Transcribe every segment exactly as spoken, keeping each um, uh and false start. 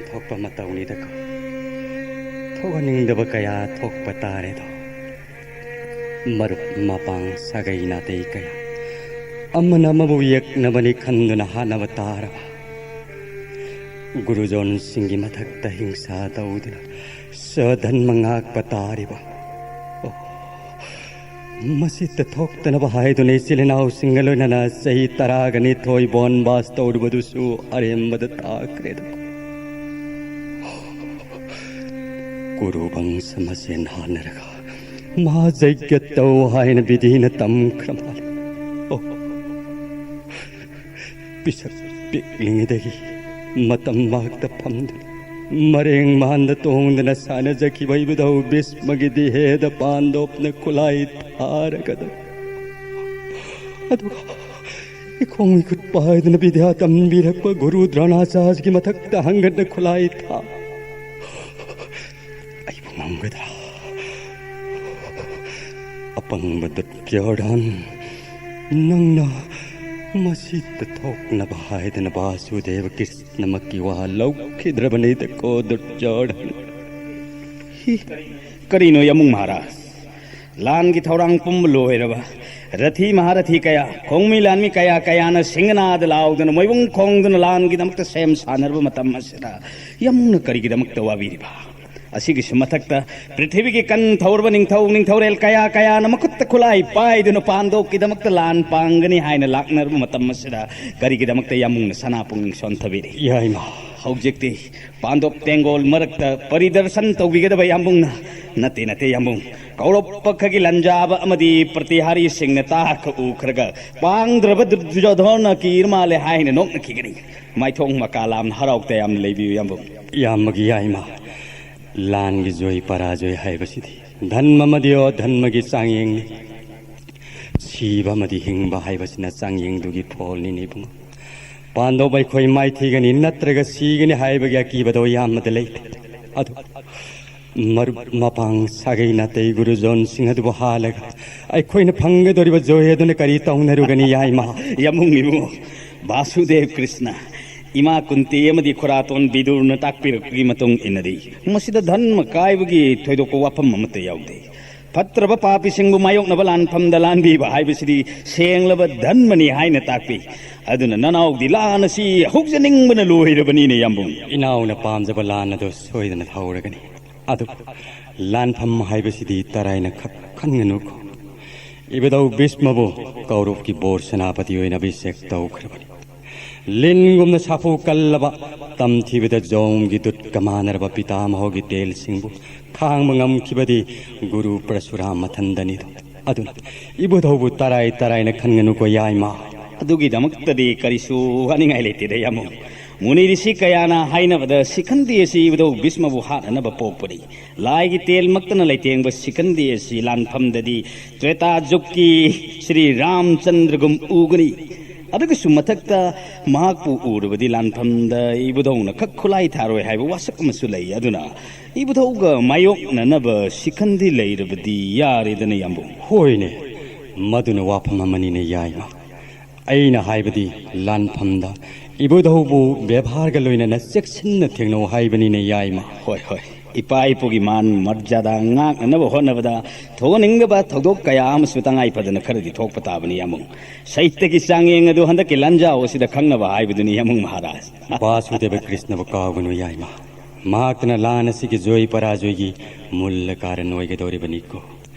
ꯊꯣꯛꯄ ꯃꯇꯧꯅꯤꯗꯀꯣ꯫ ꯊꯣꯛꯍꯟꯅꯤꯡꯗꯕ ꯀꯌꯥ ꯊꯣꯛꯄ ꯇꯥꯔꯦꯗꯣ꯫ ꯃꯔꯨꯞ ꯃꯄꯥꯡ ꯁꯥꯒꯩ ꯅꯥꯇꯩ ꯀꯌꯥ, ꯑꯃꯅ ꯑꯃꯕꯨ ꯌꯦꯛꯅꯕꯅꯤ ꯈꯟꯗꯨꯅ ꯍꯥꯠꯅꯕ ꯇꯥꯔꯕ꯫ ꯒꯨꯔꯨꯖꯣꯟꯁꯤꯡꯒꯤ ꯃꯊꯛꯇ ꯍꯤꯡꯁꯥ ꯇꯧꯗꯨꯅ ꯁꯗꯟ ꯃꯉꯥꯛꯄ ꯇꯥꯔꯤꯕ꯫ ꯑꯣ, ꯃꯁꯤꯇ ꯊꯣꯛꯇꯅꯕ ꯍꯥꯏꯗꯨꯅ ꯏꯆꯤꯜ ꯏꯅꯥꯎꯁꯤꯡꯒ ꯂꯣꯏꯅꯅ ꯆꯍꯤ ꯇꯔꯥꯒ ꯅꯤꯊꯣꯏ ꯕꯣꯟ ꯕꯥꯁ ꯇꯧꯔꯨꯕꯗꯨꯁꯨ ꯑꯔꯦꯝꯕꯗ ꯇꯥꯈ꯭ꯔꯦꯗ꯫ ꯀꯨꯔꯨ ꯕꯪꯁ ꯃꯁꯦꯟ ꯍꯥꯟꯅꯔꯒ ꯃꯍꯥꯖꯩꯒ꯭ꯌ ꯇꯧ ꯍꯥꯏꯅ ꯕꯤꯙꯤꯅ ꯇꯝꯈ꯭ꯔ ꯃꯥꯜꯂꯦ꯫ ꯑꯣ, ꯄꯤꯁꯛ ꯄꯤꯛꯂꯤꯉꯩꯗꯒꯤ ꯃꯇꯝ ꯃꯍꯥꯛꯇ ꯐꯝꯗꯨꯅ ꯃꯔꯦꯡ ꯃꯍꯥꯟꯗ ꯇꯣꯡꯗꯨꯅ ꯁꯥꯟꯅꯖꯈꯤꯕ ꯏꯕꯨꯙꯧ ꯚꯤꯁꯃꯒꯤ ꯗꯤꯍꯦꯗ ꯄꯥꯟꯗꯣꯞꯅ ꯈꯨꯠꯂꯥꯏ ꯊꯥꯔꯒꯗ, ꯑꯗꯨꯒ ꯏꯈꯣꯡ ꯏꯈꯨꯠ ꯄꯥꯏꯗꯨꯅ ꯕꯤꯗ꯭ꯌꯥ ꯇꯝꯕꯤꯔꯛꯄ ꯒꯨꯔꯨ ꯗ꯭ꯔꯣꯅꯥꯆꯥꯔꯌꯒꯤ ꯃꯊꯛꯇ ꯍꯪꯒꯠꯅ ꯈꯨꯠꯂꯥꯏ ꯊꯥ ꯑꯩꯕꯨ ꯉꯝꯒꯗ꯭ꯔꯥ? ꯑꯄꯪꯕ ꯗꯨꯔꯖꯣꯙꯟ, ꯅꯪꯅ ꯃꯁꯤꯗ ꯊꯣꯛꯅꯕ ꯍꯥꯏꯗꯅ ꯚꯥꯁꯨꯗꯦꯕ ꯀ꯭ꯔꯤꯁꯅꯃꯛꯀꯤ ꯋꯥ ꯂꯧꯈꯤꯗ꯭ꯔꯕꯅꯤꯗꯀꯣ ꯗꯨꯔꯖꯣꯙꯟ꯫ ꯍꯤ, ꯀꯔꯤꯅꯣ ꯌꯥꯝꯕꯨꯡ ꯃꯍꯥꯔꯥꯖ? ꯂꯥꯟꯒꯤ ꯊꯧꯔꯥꯡ ꯄꯨꯝꯕ ꯂꯣꯏꯔꯕ, ꯔꯊꯤ ꯃꯍꯥꯔꯊꯤ ꯀꯌꯥ, ꯈꯣꯡꯃꯤ ꯂꯥꯟꯃꯤ ꯀꯌꯥ ꯀꯌꯥꯅ ꯁꯤꯡꯒꯅꯥꯗ ꯂꯥꯎꯗꯨꯅ ꯃꯣꯏꯕꯨꯡ ꯈꯣꯡꯗꯨꯅ ꯂꯥꯟꯒꯤꯗꯃꯛꯇ ꯁꯦꯝ ꯁꯥꯟꯅꯔꯕ ꯃꯇꯝ ꯑꯁꯤꯗ ꯌꯥꯝꯕꯨꯡꯅ ꯀꯔꯤꯒꯤꯗꯃꯛꯇ ꯋꯥꯕꯤꯔꯤꯕ? ꯑꯁꯤꯒꯤꯁꯨ ꯃꯊꯛꯇ ꯄ꯭ꯔꯤꯊꯤꯕꯤꯒꯤ ꯀꯟ ꯊꯧꯔꯕ ꯅꯤꯡꯊꯧ ꯅꯤꯡꯊꯧꯔꯦꯜ ꯀꯌꯥ ꯀꯌꯥꯅ ꯃꯈꯨꯠꯇ ꯈꯨꯠꯂꯥꯏ ꯄꯥꯏꯗꯨꯅ ꯄꯥꯟꯗꯣꯞꯀꯤꯗꯃꯛꯇ ꯂꯥꯟ ꯄꯥꯡꯒꯅꯤ ꯍꯥꯏꯅ ꯂꯥꯛꯅꯔꯕ ꯃꯇꯝ ꯑꯁꯤꯗ ꯀꯔꯤꯒꯤꯗꯃꯛꯇ ꯌꯥꯝꯕꯨꯡꯅ ꯁꯅꯥ ꯄꯨꯡ ꯁꯣꯟꯊꯕꯤꯔꯤ? ꯌꯥꯏꯃ, ꯍꯧꯖꯤꯛꯇꯤ ꯄꯥꯟꯗꯣꯞ ꯇꯦꯡꯒꯣꯜ ꯃꯔꯛꯇ ꯄꯔꯤꯗꯔꯁꯟ ꯇꯧꯕꯤꯒꯗꯕ ꯌꯥꯝꯕꯨꯡꯅ ꯅꯠꯇꯦ, ꯅꯠꯇꯦ ꯌꯥꯝꯕꯨꯡ꯫ ꯀꯧꯔꯞꯄ ꯈꯒꯤ ꯂꯟꯖꯥꯕ ꯑꯃꯗꯤ ꯄ꯭ꯔꯇꯤꯍꯥꯔꯤꯁꯤꯡꯅ ꯇꯥꯈ ꯎꯈ꯭ꯔꯒ ꯄꯥꯡꯗ꯭ꯔꯕ ꯗꯨꯔꯖꯣꯙꯅ ꯀꯤꯔ ꯃꯥꯜꯂꯦ ꯍꯥꯏꯅ ꯅꯣꯛꯅꯈꯤꯒꯅꯤ꯫ ꯃꯥꯏꯊꯣꯡ ꯃꯀꯥ ꯂꯥꯝꯅ ꯍꯔꯥꯎ ꯇꯌꯥꯝꯅ ꯂꯩꯕꯤꯌꯨ ꯌꯥꯝꯕꯨꯡ꯫ ꯏꯌꯥꯝꯕꯒꯤ ꯌꯥꯏꯃ, ꯂꯥꯟꯒꯤ ꯖꯣꯏ ꯄꯔꯥꯖꯣꯏ ꯍꯥꯏꯕꯁꯤꯗꯤ ꯙꯟꯃ ꯑꯃꯗꯤ ꯑꯙꯟꯃꯒꯤ ꯆꯥꯡꯌꯦꯡꯅꯤ꯫ ꯁꯤꯕ ꯑꯃꯗꯤ ꯍꯤꯡꯕ ꯍꯥꯏꯕꯁꯤꯅ ꯆꯥꯡꯌꯦꯡꯗꯨꯒꯤ ꯐꯣꯜꯅꯤꯅꯦ ꯏꯕꯨꯡꯉꯣ꯫ ꯄꯥꯟꯗꯣꯞ ꯑꯩꯈꯣꯏ ꯃꯥꯏꯊꯤꯒꯅꯤ ꯅꯠꯇ꯭ꯔꯒ ꯁꯤꯒꯅꯤ ꯍꯥꯏꯕꯒꯤ ꯑꯀꯤꯕꯗꯣ ꯏꯌꯥꯝꯕꯗ ꯂꯩꯇꯦ꯫ ꯑꯗꯨ ꯃꯔꯨꯞ ꯃꯄꯥꯡ ꯁꯥꯒꯩ ꯅꯥꯇꯩ ꯒꯨꯔꯨꯖꯣꯟꯁꯤꯡ ꯑꯗꯨꯕꯨ ꯍꯥꯜꯂꯒ ꯑꯩꯈꯣꯏꯅ ꯐꯪꯒꯗꯧꯔꯤꯕ ꯖꯣꯏ ꯑꯗꯨꯅ ꯀꯔꯤ ꯇꯧꯅꯔꯨꯒꯅꯤ ꯌꯥꯏꯃ? ꯌꯥꯝꯕꯨꯡ ꯏꯕꯨꯡꯉꯣ, ꯚꯥꯁꯨꯗꯦꯕ ꯀ꯭ꯔꯤꯁꯅ ꯏꯃꯥ ꯀꯨꯟꯇꯤ ꯑꯃꯗꯤ ꯈꯨꯔꯥꯇꯣꯟ ꯕꯤꯗꯨꯔꯅ ꯇꯥꯛꯄꯤꯔꯛꯄꯒꯤ ꯃꯇꯨꯡ ꯏꯟꯅꯗꯤ, ꯃꯁꯤꯗ ꯙꯔꯃ ꯀꯥꯏꯕꯒꯤ ꯊꯣꯏꯗꯣꯛꯄ ꯋꯥꯐꯝ ꯑꯃꯠꯇ ꯌꯥꯎꯗꯦ꯫ ꯐꯠꯇ꯭ꯔꯕ ꯄꯥꯄꯤꯁꯤꯡꯕꯨ ꯃꯥꯌꯣꯛꯅꯕ ꯂꯥꯟꯐꯝꯗ ꯂꯥꯟꯕꯤꯕ ꯍꯥꯏꯕꯁꯤꯗꯤ ꯁꯦꯡꯂꯕ ꯙꯔꯃꯅꯤ ꯍꯥꯏꯅ ꯇꯥꯛꯄꯤ꯫ ꯑꯗꯨꯅ ꯅꯅꯥꯎꯗꯤ ꯂꯥꯟ ꯑꯁꯤ ꯍꯧꯖꯅꯤꯡꯕꯅ ꯂꯣꯏꯔꯕꯅꯤꯅꯦ, ꯌꯥꯝꯕꯨꯡ꯫ ꯏꯅꯥꯎꯅ ꯄꯥꯝꯖꯕ ꯂꯥꯟ ꯑꯗꯨ ꯁꯣꯏꯗꯅ ꯍꯧꯔꯒꯅꯤ꯫ ꯑꯗꯨ ꯂꯥꯟꯐꯝ ꯍꯥꯏꯕꯁꯤꯗꯤ ꯇꯔꯥꯏꯅ ꯈꯛ ꯈꯟꯒꯅꯨꯀꯣ꯫ ꯏꯕꯨꯙꯧ ꯚꯤꯁꯃꯕꯨ ꯀꯧꯔꯨꯞꯀꯤ ꯕꯣꯔ ꯁꯦꯅꯥꯄꯇꯤ ꯑꯣꯏꯅ ꯑꯚꯤꯁꯦꯛ ꯇꯧꯈ꯭ꯔꯕꯅꯤ꯫ ꯂꯤꯟꯒꯨꯝꯅ ꯁꯥꯐꯨ ꯀꯜꯂꯕ, ꯇꯝꯊꯤꯕꯗ ꯖꯣꯝꯒꯤ ꯗꯨꯠꯀ ꯃꯥꯟꯅꯔꯕ ꯄꯤꯇꯥꯃꯍꯣꯒꯤ ꯇꯦꯜꯁꯤꯡꯕꯨ ꯈꯥꯡꯕ ꯉꯝꯈꯤꯕꯗꯤ ꯒꯨꯔꯨ ꯄ꯭ꯔꯁꯨꯔꯥꯝ ꯃꯊꯟꯗꯅꯤꯗꯣ꯫ ꯑꯗꯨꯅ ꯏꯕꯨꯙꯧꯕꯨ ꯇꯔꯥꯏ ꯇꯔꯥꯏꯅ ꯈꯟꯒꯅꯨꯀꯣ, ꯌꯥꯏꯃ꯫ ꯑꯗꯨꯒꯤꯗꯃꯛꯇꯗꯤ ꯀꯔꯤꯁꯨ ꯋꯥꯅꯤꯡꯉꯥꯏ ꯂꯩꯇꯦꯗ, ꯌꯥꯝꯕꯨꯡ꯫ ꯃꯨꯅꯤ ꯔꯤꯁꯤ ꯀꯌꯥꯅ ꯍꯥꯏꯅꯕꯗ ꯁꯤꯈꯟꯗꯤ ꯑꯁꯤ ꯏꯕꯨꯙꯧ ꯚꯤꯁꯃꯕꯨ ꯍꯥꯠꯅꯅꯕ ꯄꯣꯛꯄꯅꯤ꯫ ꯂꯥꯏꯒꯤ ꯇꯦꯜꯃꯛꯇꯅ ꯂꯩꯇꯦꯡꯕ ꯁꯤꯈꯟꯗꯤ ꯑꯁꯤ ꯂꯥꯟꯐꯝꯗꯗꯤ ꯇ꯭ꯔꯦꯇꯥ ꯖꯨꯒꯀꯤ ꯁ꯭ꯔꯤ ꯔꯥꯝꯆꯟꯗ꯭ꯔꯒꯨꯝ ꯎꯒꯅꯤ꯫ ꯑꯗꯨꯒꯤꯁꯨ ꯃꯊꯛꯇ ꯃꯍꯥꯛꯄꯨ ꯎꯔꯕꯗꯤ ꯂꯥꯟꯐꯝꯗ ꯏꯕꯨꯙꯧꯅ ꯈꯛ ꯈꯨꯠꯂꯥꯏ ꯊꯥꯔꯣꯏ ꯍꯥꯏꯕ ꯋꯥꯁꯛ ꯑꯃꯁꯨ ꯂꯩ꯫ ꯑꯗꯨꯅ ꯏꯕꯨꯙꯧꯒ ꯃꯥꯌꯣꯛꯅꯅꯕ ꯁꯤꯈꯟꯗꯤ ꯂꯩꯔꯕꯗꯤ ꯌꯥꯔꯦꯗꯅ, ꯌꯥꯝꯕꯨꯡ꯫ ꯍꯣꯏꯅꯦ, ꯃꯗꯨꯅ ꯋꯥꯐꯝ ꯑꯃꯅꯤꯅꯦ, ꯌꯥꯏꯃ꯫ ꯑꯩꯅ ꯍꯥꯏꯕꯗꯤ ꯂꯥꯟꯐꯝꯗ ꯏꯕꯨꯙꯧꯕꯨ ꯕꯦꯕꯥꯔꯒ ꯂꯣꯏꯅꯅ ꯆꯦꯛꯁꯤꯟꯅ ꯊꯦꯡꯅꯧ ꯍꯥꯏꯕꯅꯤꯅꯦ, ꯌꯥꯏꯃ꯫ ꯍꯣꯏ, ꯍꯣꯏ꯫ ꯏꯄꯥ ꯏꯄꯨꯒꯤ ꯃꯥꯟ ꯃꯔꯖꯥꯗꯥ ꯉꯥꯛꯅꯅꯕ ꯍꯣꯠꯅꯕꯗ ꯊꯣꯛꯍꯟꯅꯤꯡꯗꯕ ꯊꯧꯗꯣꯛ ꯀꯌꯥ ꯑꯃꯁꯨ ꯇꯉꯥꯏ ꯐꯗꯅ ꯈꯔꯗꯤ ꯊꯣꯛꯄ ꯇꯥꯕꯅꯤ, ꯌꯥꯝꯕꯨꯡ꯫ ꯁꯍꯤꯇ꯭ꯌꯒꯤ ꯆꯥꯡꯌꯦꯡ ꯑꯗꯨ ꯍꯟꯗꯛꯀꯤ ꯂꯥꯟꯖꯥꯎ ꯑꯁꯤꯗ ꯈꯪꯅꯕ ꯍꯥꯏꯕꯗꯨꯅꯤ, ꯌꯥꯝꯕꯨꯡ ꯃꯍꯥꯔꯥꯖ꯫ ꯕꯥꯁꯨꯗꯦꯕ ꯀ꯭ꯔꯤꯁꯅꯕꯨ ꯀꯥꯎꯒꯅꯨ, ꯌꯥꯏꯃ꯫ ꯃꯍꯥꯛꯇꯅ ꯂꯥꯟ ꯑꯁꯤꯒꯤ ꯖꯣꯏ ꯄꯔꯥꯖꯣꯏꯒꯤ ꯃꯨꯜꯂ ꯀꯥꯔꯟ ꯑꯣꯏꯒꯗꯧꯔꯤꯕꯅꯤꯀꯣ꯫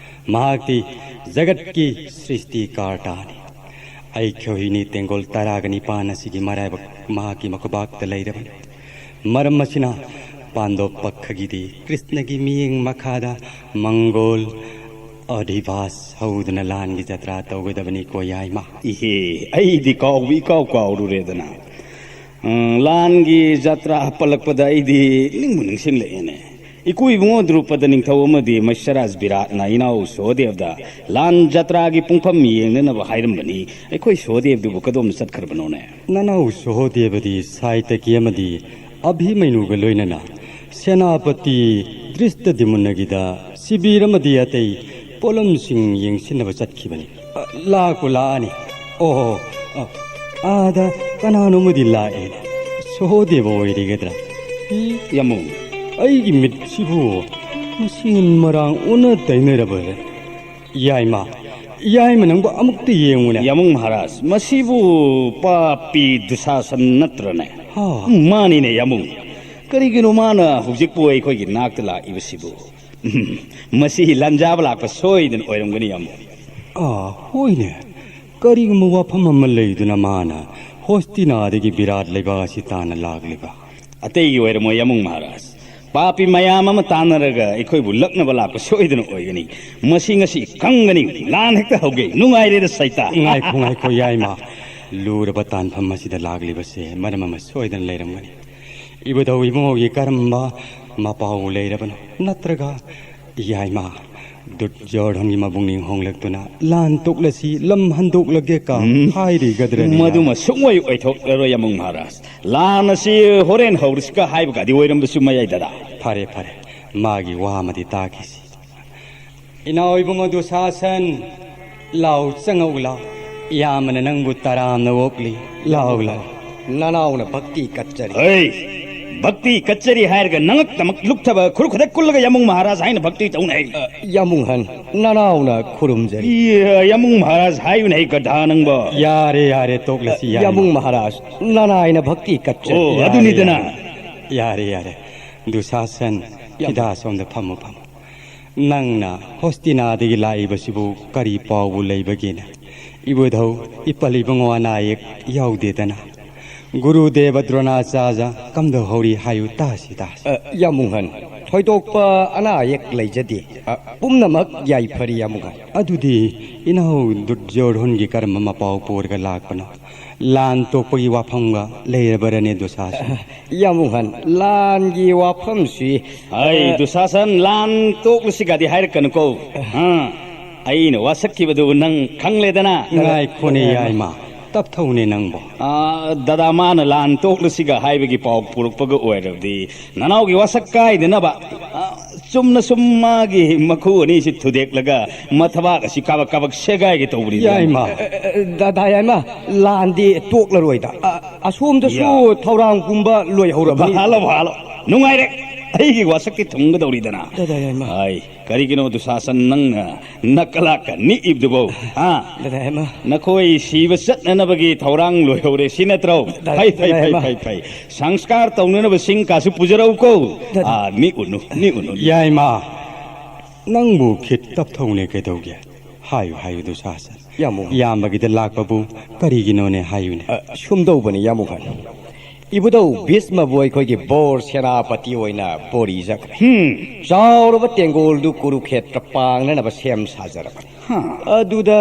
ꯃꯍꯥꯛꯇꯤ ꯖꯒꯠꯀꯤ ꯁ꯭ꯔꯤꯁꯇꯤ ꯀꯥꯔꯇꯥꯅꯤ꯫ ꯑꯩꯈꯣꯏꯅꯤ ꯇꯦꯡꯒꯣꯜ ꯇꯔꯥꯒ ꯅꯤꯄꯥꯟ ꯑꯁꯤꯒꯤ ꯃꯔꯥꯏꯕꯛ ꯃꯍꯥꯛꯀꯤ ꯃꯈꯨꯕꯥꯛꯇ ꯂꯩꯔꯕꯅꯤ꯫ ꯃꯔꯝ ꯑꯁꯤꯅ ꯄꯥꯟꯗꯣꯞ ꯄꯛꯈꯒꯤꯗꯤ ꯀ꯭ꯔꯤꯁꯅꯒꯤ ꯃꯤꯠꯌꯦꯡ ꯃꯈꯥꯗ ꯃꯪꯒꯣꯜ ꯑꯙꯤꯕꯥꯁ ꯍꯧꯗꯨꯅ ꯂꯥꯟꯒꯤ ꯖꯇ꯭ꯔꯥ ꯇꯧꯒꯗꯕꯅꯤꯀꯣ, ꯌꯥꯏꯃ꯫ ꯏꯍꯦ, ꯑꯩꯗꯤ ꯀꯥꯎꯕ ꯏꯀꯥꯎ ꯀꯥꯎꯔꯨꯔꯦꯗꯅ꯫ ꯑ, ꯂꯥꯟꯒꯤ ꯖꯇ꯭ꯔꯥ ꯄꯜꯂꯛꯄꯗ ꯑꯩꯗꯤ ꯅꯤꯡꯕꯨ ꯅꯤꯡꯁꯤꯡꯂꯛꯑꯦꯅꯦ꯫ ꯏꯀꯨ ꯏꯕꯨꯡꯉꯣ ꯗ꯭ꯔꯨꯄꯗ ꯅꯤꯡꯊꯧ ꯑꯃꯗꯤ ꯃꯩꯁꯔꯥꯖ ꯕꯤꯔꯥꯠꯅ ꯏꯅꯥꯎ ꯁꯣꯍꯗꯦꯕꯗ ꯂꯥꯟ ꯖꯇ꯭ꯔꯥꯒꯤ ꯄꯨꯡꯐꯝ ꯌꯦꯡꯅꯅꯕ ꯍꯥꯏꯔꯝꯕꯅꯤ꯫ ꯑꯩꯈꯣꯏ ꯁꯣꯍꯗꯦꯕꯗꯨꯕꯨ ꯀꯗꯣꯝ ꯆꯠꯈ꯭ꯔꯕꯅꯣꯅꯦ? ꯅꯅꯥꯎ ꯁꯣꯍꯗꯦꯕꯗꯤ ꯁꯥꯏꯇꯀꯤ ꯑꯃꯗꯤ ꯑꯚꯤꯃꯩꯅꯨꯒ ꯂꯣꯏꯅꯅ ꯁꯦꯅꯥꯄꯇꯤ ꯗ꯭ꯔꯤꯁꯇꯗꯤꯃꯨꯟꯅꯒꯤꯗ ꯁꯤꯕꯤꯔ ꯑꯃꯗꯤ ꯑꯇꯩ ꯄꯣꯠꯂꯝꯁꯤꯡ ꯌꯦꯡꯁꯤꯟꯅꯕ ꯆꯠꯈꯤꯕꯅꯤ꯫ ꯑ, ꯂꯥꯛꯄꯨ ꯂꯥꯛꯑꯅꯤ꯫ ꯑꯣ, ꯑ, ꯑꯥꯗ ꯀꯅꯥꯅꯣꯝꯃꯗꯤ ꯂꯥꯛꯑꯦꯅꯦ꯫ ꯁꯍꯣꯗꯦꯕ ꯑꯣꯏꯔꯤꯒꯗ꯭ꯔꯥ? ꯏ, ꯌꯥꯃꯨꯡ꯫ ꯑꯩꯒꯤ ꯃꯤꯠꯁꯤꯕꯨ ꯃꯁꯤ ꯃꯔꯥꯡ ꯑꯣꯟꯅ ꯇꯩꯅꯔꯕꯔꯦ꯫ ꯌꯥꯏꯃ, ꯌꯥꯏꯃ, ꯅꯪꯕꯨ ꯑꯃꯨꯛꯇ ꯌꯦꯡꯉꯨꯅꯦ꯫ ꯌꯥꯃꯨꯡ ꯃꯍꯥꯔꯥꯖ, ꯃꯁꯤꯕꯨ ꯄꯥꯄꯤ ꯗꯨꯁꯥꯁꯟ ꯅꯠꯇ꯭ꯔꯅꯦ? ꯍꯥ? ꯎꯝ, ꯃꯥꯅꯤꯅꯦ ꯌꯥꯃꯨꯡ꯫ ꯀꯔꯤꯒꯤꯅꯣ ꯃꯥꯅ ꯍꯧꯖꯤꯛꯄꯨ ꯑꯩꯈꯣꯏꯒꯤ ꯅꯥꯛꯇ ꯂꯥꯛꯏꯕꯁꯤꯕꯨ? ꯎꯝ, ꯃꯁꯤ ꯂꯥꯟꯖꯥꯕ ꯂꯥꯛꯄ ꯁꯣꯏꯗꯅ ꯑꯣꯏꯔꯝꯒꯅꯤ ꯌꯥꯃꯨꯡ꯫ ꯑꯥ, ꯍꯣꯏꯅꯦ꯫ ꯀꯔꯤꯒꯨꯝꯕ ꯋꯥꯐꯝ ꯑꯃ ꯂꯩꯗꯨꯅ ꯃꯥꯅ ꯍꯣꯁꯇꯤꯅꯥꯗꯒꯤ ꯕꯤꯔꯥꯠ ꯂꯩꯕꯥꯛ ꯑꯁꯤ ꯇꯥꯟꯅ ꯂꯥꯛꯂꯤꯕ? ꯑꯇꯩꯒꯤ ꯑꯣꯏꯔꯝꯃꯣꯏ ꯌꯥꯃꯨꯡ ꯃꯍꯥꯔꯥꯖ꯫ ꯄꯥꯄꯤ ꯃꯌꯥꯝ ꯑꯃ ꯇꯥꯟꯅꯔꯒ ꯑꯩꯈꯣꯏꯕꯨ ꯂꯛꯅꯕ ꯂꯥꯛꯄ ꯁꯣꯏꯗꯅ ꯑꯣꯏꯒꯅꯤ꯫ ꯃꯁꯤ ꯉꯁꯤ ꯈꯪꯒꯅꯤ꯫ ꯂꯥꯟ ꯍꯦꯛꯇ ꯍꯧꯒꯦ꯫ ꯅꯨꯡꯉꯥꯏꯔꯦꯗ ꯁꯩꯇꯥ꯫ ꯉꯥꯏꯈꯣ, ꯉꯥꯏꯈꯣ, ꯌꯥꯏꯃ꯫ ꯂꯨꯔꯕ ꯇꯥꯟꯐꯝ ꯑꯁꯤꯗ ꯂꯥꯛꯂꯤꯕꯁꯦ ꯃꯔꯝ ꯑꯃ ꯁꯣꯏꯗꯅ ꯂꯩꯔꯝꯒꯅꯤ꯫ ꯏꯕꯨꯙꯧ ꯏꯕꯨꯡꯉꯣꯒꯤ ꯀꯔꯝꯕ ꯃꯄꯥꯎ ꯂꯩꯔꯕꯅꯣ? ꯅꯠꯇ꯭ꯔꯒ ꯌꯥꯏꯃ ꯗꯨꯔꯖꯣꯙꯟꯒꯤ ꯃꯕꯨꯛꯅꯤꯡ ꯍꯣꯡꯂꯛꯇꯨꯅ ꯂꯥꯟ ꯇꯣꯛꯂꯁꯤ, ꯂꯝ ꯍꯟꯗꯣꯛꯂꯒꯦ ꯀ ꯎꯝ꯫ ꯍꯥꯏꯔꯤꯒꯗ꯭ꯔꯅꯦ? ꯃꯗꯨꯃ ꯁꯨꯡꯑꯣꯏ ꯑꯣꯏꯊꯣꯛꯂꯔꯣꯏ ꯌꯥꯃꯨꯡ ꯃꯍꯥꯔꯥꯖ꯫ ꯂꯥꯟ ꯑꯁꯤ ꯍꯣꯔꯦꯟ ꯍꯧꯔꯁꯤꯒ ꯍꯥꯏꯕꯒꯗꯤ ꯑꯣꯏꯔꯝꯕꯁꯨ ꯃꯌꯥꯏ ꯗꯗꯥ꯫ ꯐꯔꯦ, ꯐꯔꯦ, ꯃꯥꯒꯤ ꯋꯥ ꯑꯃꯗꯤ ꯇꯥꯈꯤꯁꯤ꯫ ꯏꯅꯥꯎ ꯏꯕꯨꯡꯉꯣ ꯗꯨꯁꯥꯁꯟ, ꯂꯥꯎ, ꯆꯪꯉꯛꯎ ꯂꯥꯎ꯫ ꯏꯌꯥꯝꯕꯅ ꯅꯪꯕꯨ ꯇꯔꯥꯝꯅ ꯑꯣꯛꯂꯤ꯫ ꯂꯥꯎ, ꯂꯥꯎ꯫ ꯅꯅꯥꯎꯅ ꯚꯛꯇꯤ ꯀꯠꯆꯔꯤ꯫ ꯍꯩ! ꯚꯛꯇꯤ ꯀꯠꯆꯔꯤ ꯍꯥꯏꯔꯒ ꯅꯉꯛꯇꯃꯛ ꯂꯨꯛꯊꯕ ꯈꯨꯔꯨ ꯈꯨꯗꯛ ꯀꯨꯜꯂꯒ ꯌꯥꯃꯨꯡ ꯃꯍꯥꯔꯥꯖ ꯍꯥꯏꯅ ꯚꯛꯇꯤ ꯇꯧꯅ ꯍꯩ꯫ ꯑ, ꯌꯥꯃꯨꯡꯍꯟ, ꯅꯅꯥꯎꯅ ꯈꯨꯔꯨꯝꯖꯔꯤ꯫ ꯏ, ꯌꯥꯃꯨꯡ ꯃꯍꯥꯔꯥꯖ ꯍꯥꯏꯌꯨꯅ ꯍꯩ ꯒꯙꯥ ꯅꯪꯕꯣ꯫ ꯌꯥꯔꯦ, ꯌꯥꯔꯦ, ꯇꯣꯛꯂꯁꯤ, ꯌꯥꯏꯃ꯫ ꯌꯥꯃꯨꯡ ꯃꯍꯥꯔꯥꯖ, ꯅꯅꯥꯏꯅ ꯚꯛꯇꯤ ꯀꯠꯆꯔꯤ꯫ ꯑꯣ, ꯌꯥꯔꯦ, ꯑꯗꯨꯅꯤꯗꯅ꯫ ꯌꯥꯔꯦ꯫ ꯌꯥꯔꯦ, ꯌꯥꯔꯦ꯫ ꯗꯨꯁꯥꯁꯟ, ꯌꯥꯝ ꯐꯤꯗꯥ ꯁꯣꯝꯗ ꯐꯝꯃꯨ, ꯐꯝꯃꯨ꯫ ꯅꯪꯅ ꯍꯣꯁꯇꯤꯅꯥꯗꯒꯤ ꯂꯥꯛꯏꯕꯁꯤꯕꯨ ꯀꯔꯤ ꯄꯥꯎꯕꯨ ꯂꯩꯕꯒꯦꯅꯦ? ꯏꯕꯨꯙꯧ, ꯏꯄꯜ ꯏꯕꯨꯡꯉꯣ ꯑꯅꯥ ꯑꯌꯦꯛ ꯌꯥꯎꯗꯦꯗꯅ? ꯒꯨꯔꯨꯗꯦꯕ ꯗ꯭ꯔꯣꯅꯥꯆꯥꯔꯖ ꯀꯝꯗꯧꯍꯧꯔꯤ ꯍꯥꯏꯌꯨ ꯇꯥꯁꯤ, ꯇꯥꯁꯤ꯫ ꯑ, ꯌꯥꯃꯨꯡꯍꯟ, ꯊꯣꯏꯗꯣꯛꯄ ꯑꯅꯥ ꯑꯌꯦꯛ ꯂꯩꯖꯗꯦ꯫ ꯑ, ꯄꯨꯝꯅꯃꯛ ꯌꯥꯏꯐꯔꯤ ꯌꯥꯃꯨꯡꯍꯟ꯫ ꯑꯗꯨꯗꯤ ꯏꯅꯥꯎ ꯗꯨꯔꯖꯣꯙꯟꯒꯤ ꯀꯔꯝꯕ ꯃꯄꯥꯎ ꯄꯨꯔꯒ ꯂꯥꯛꯄꯅꯣ? ꯂꯥꯟ ꯇꯣꯛꯄꯒꯤ ꯋꯥꯐꯝꯒ ꯂꯩꯔꯕꯔꯅꯦ ꯗꯨꯁꯥꯁꯟ? ꯌꯥꯃꯨꯡꯍꯟ, ꯂꯥꯟꯒꯤ ꯋꯥꯐꯝꯁꯤ, ꯍꯩ, ꯑ, ꯗꯨꯁꯥꯁꯟ, ꯂꯥꯟ ꯇꯣꯛꯂꯁꯤꯒꯗꯤ ꯍꯥꯏꯔꯛꯀꯅꯨꯀꯣ꯫ ꯑ, ꯑꯩꯅ ꯋꯥꯁꯛꯈꯤꯕꯗꯨ ꯅꯪ ꯈꯪꯂꯦꯗꯅ? ꯉꯥꯏꯈꯣꯅꯦ, ꯌꯥꯏꯃ, ꯇꯞꯊꯧꯅꯦ ꯅꯪꯕꯣ꯫ ꯑ, ꯗꯗꯥ, ꯃꯥꯅ ꯂꯥꯟ ꯇꯣꯛꯂꯁꯤꯒ ꯍꯥꯏꯕꯒꯤ ꯄꯥꯎ ꯄꯨꯔꯛꯄꯒ ꯑꯣꯏꯔꯕꯗꯤ ꯅꯅꯥꯎꯒꯤ ꯋꯥꯁꯛ ꯀꯥꯏꯗꯅꯕ, ꯑ, ꯆꯨꯝꯅ ꯁꯨꯝ ꯃꯥꯒꯤ ꯃꯈꯨ ꯑꯅꯤꯁꯤ ꯊꯨꯗꯦꯛꯂꯒ ꯃꯊꯕꯥꯛ ꯑꯁꯤ ꯀꯥꯕꯛ ꯀꯥꯕꯛ ꯁꯦꯒꯥꯏꯒꯦ ꯇꯧꯕꯅꯤ꯫ ꯌꯥꯏꯃ꯫ ꯑ, ꯑ, ꯗꯗꯥ ꯌꯥꯏꯃ, ꯂꯥꯟꯗꯤ ꯇꯣꯛꯂꯔꯣꯏꯗ꯫ ꯑ, ꯑꯁꯣꯝꯗꯁꯨ ꯌꯥ꯫ ꯊꯧꯔꯥꯡ ꯄꯨꯝꯕ ꯂꯣꯏꯍꯧꯔꯕꯅꯤ꯫ ꯚꯥꯂꯣ, ꯚꯥꯂꯣ꯫ ꯅꯨꯡꯉꯥꯏꯔꯦ꯫ ꯑꯩꯒꯤ ꯋꯥꯁꯛꯇꯤ ꯊꯨꯡꯒꯗꯧꯔꯤꯗꯅ꯫ ꯗꯥꯗꯥ ꯌꯥꯏꯃ꯫ ꯑꯩ, ꯀꯔꯤꯒꯤꯅꯣ ꯗꯨꯁꯥꯁꯟ ꯅꯪꯅ ꯅꯀꯂꯥꯛꯀ ꯅꯤꯛꯏꯕꯗꯨꯕꯣ? ꯍꯥ? ꯗꯥꯗꯥ ꯌꯥꯏꯃ꯫ ꯅꯈꯣꯏ ꯁꯤꯕ ꯆꯠꯅꯅꯕꯒꯤ ꯊꯧꯔꯥꯡ ꯂꯣꯏꯍꯧꯔꯦ ꯁꯤ ꯅꯠꯇ꯭ꯔꯣ? ꯗꯥ-, ꯐꯩ, ꯐꯩ, ꯗꯥꯗꯥ ꯐꯩ, ꯌꯥꯏꯃ꯫ ꯐꯩ, ꯐꯩ꯫ ꯁꯪꯁꯀꯥꯔ ꯇꯧꯅꯅꯕꯁꯤꯡ ꯀꯥꯁꯨ ꯄꯨꯖꯔꯛꯎꯀꯣ꯫ ꯗꯥꯗꯥ꯫ ꯑꯥ, ꯅꯤꯛꯎꯅꯨ, ꯅꯤꯛꯎꯅꯨ꯫ ꯌꯥꯏꯃ, ꯅꯪꯕꯨ ꯈꯤꯠ ꯇꯞꯊꯧꯅꯦ ꯀꯩꯗꯧꯒꯦ? ꯍꯥꯏꯌꯨ, ꯍꯥꯏꯌꯨ, ꯗꯨꯁꯥꯁꯟ꯫ ꯌꯥꯝꯕꯨꯡ꯫ ꯏꯌꯥꯝꯕꯒꯤꯗ ꯂꯥꯛꯄꯕꯨ ꯀꯔꯤꯒꯤꯅꯣꯅꯦ ꯍꯥꯏꯌꯨꯅꯦ꯫ ꯑ, ꯁꯨꯝꯗꯧꯕꯅꯤ, ꯌꯥꯝꯕꯨꯡ ꯍꯥꯏ꯫ ꯏꯕꯨꯙꯧ ꯚꯤꯁꯃꯕꯨ ꯑꯩꯈꯣꯏꯒꯤ ꯕꯣꯔ ꯁꯦꯅꯥꯄꯇꯤ ꯑꯣꯏꯅ ꯕꯣꯔꯤ ꯆꯠꯈ꯭ꯔꯦ꯫ ꯍꯝ꯫ ꯆꯥꯎꯔꯕ ꯇꯦꯡꯒꯣꯜꯗꯨ ꯀꯨꯔꯨꯈꯦꯇ꯭ꯔ ꯄꯥꯡꯅꯅꯕ ꯁꯦꯝ ꯁꯥꯖꯔꯕꯅꯤ꯫ ꯍꯥ꯫ ꯑꯗꯨꯗ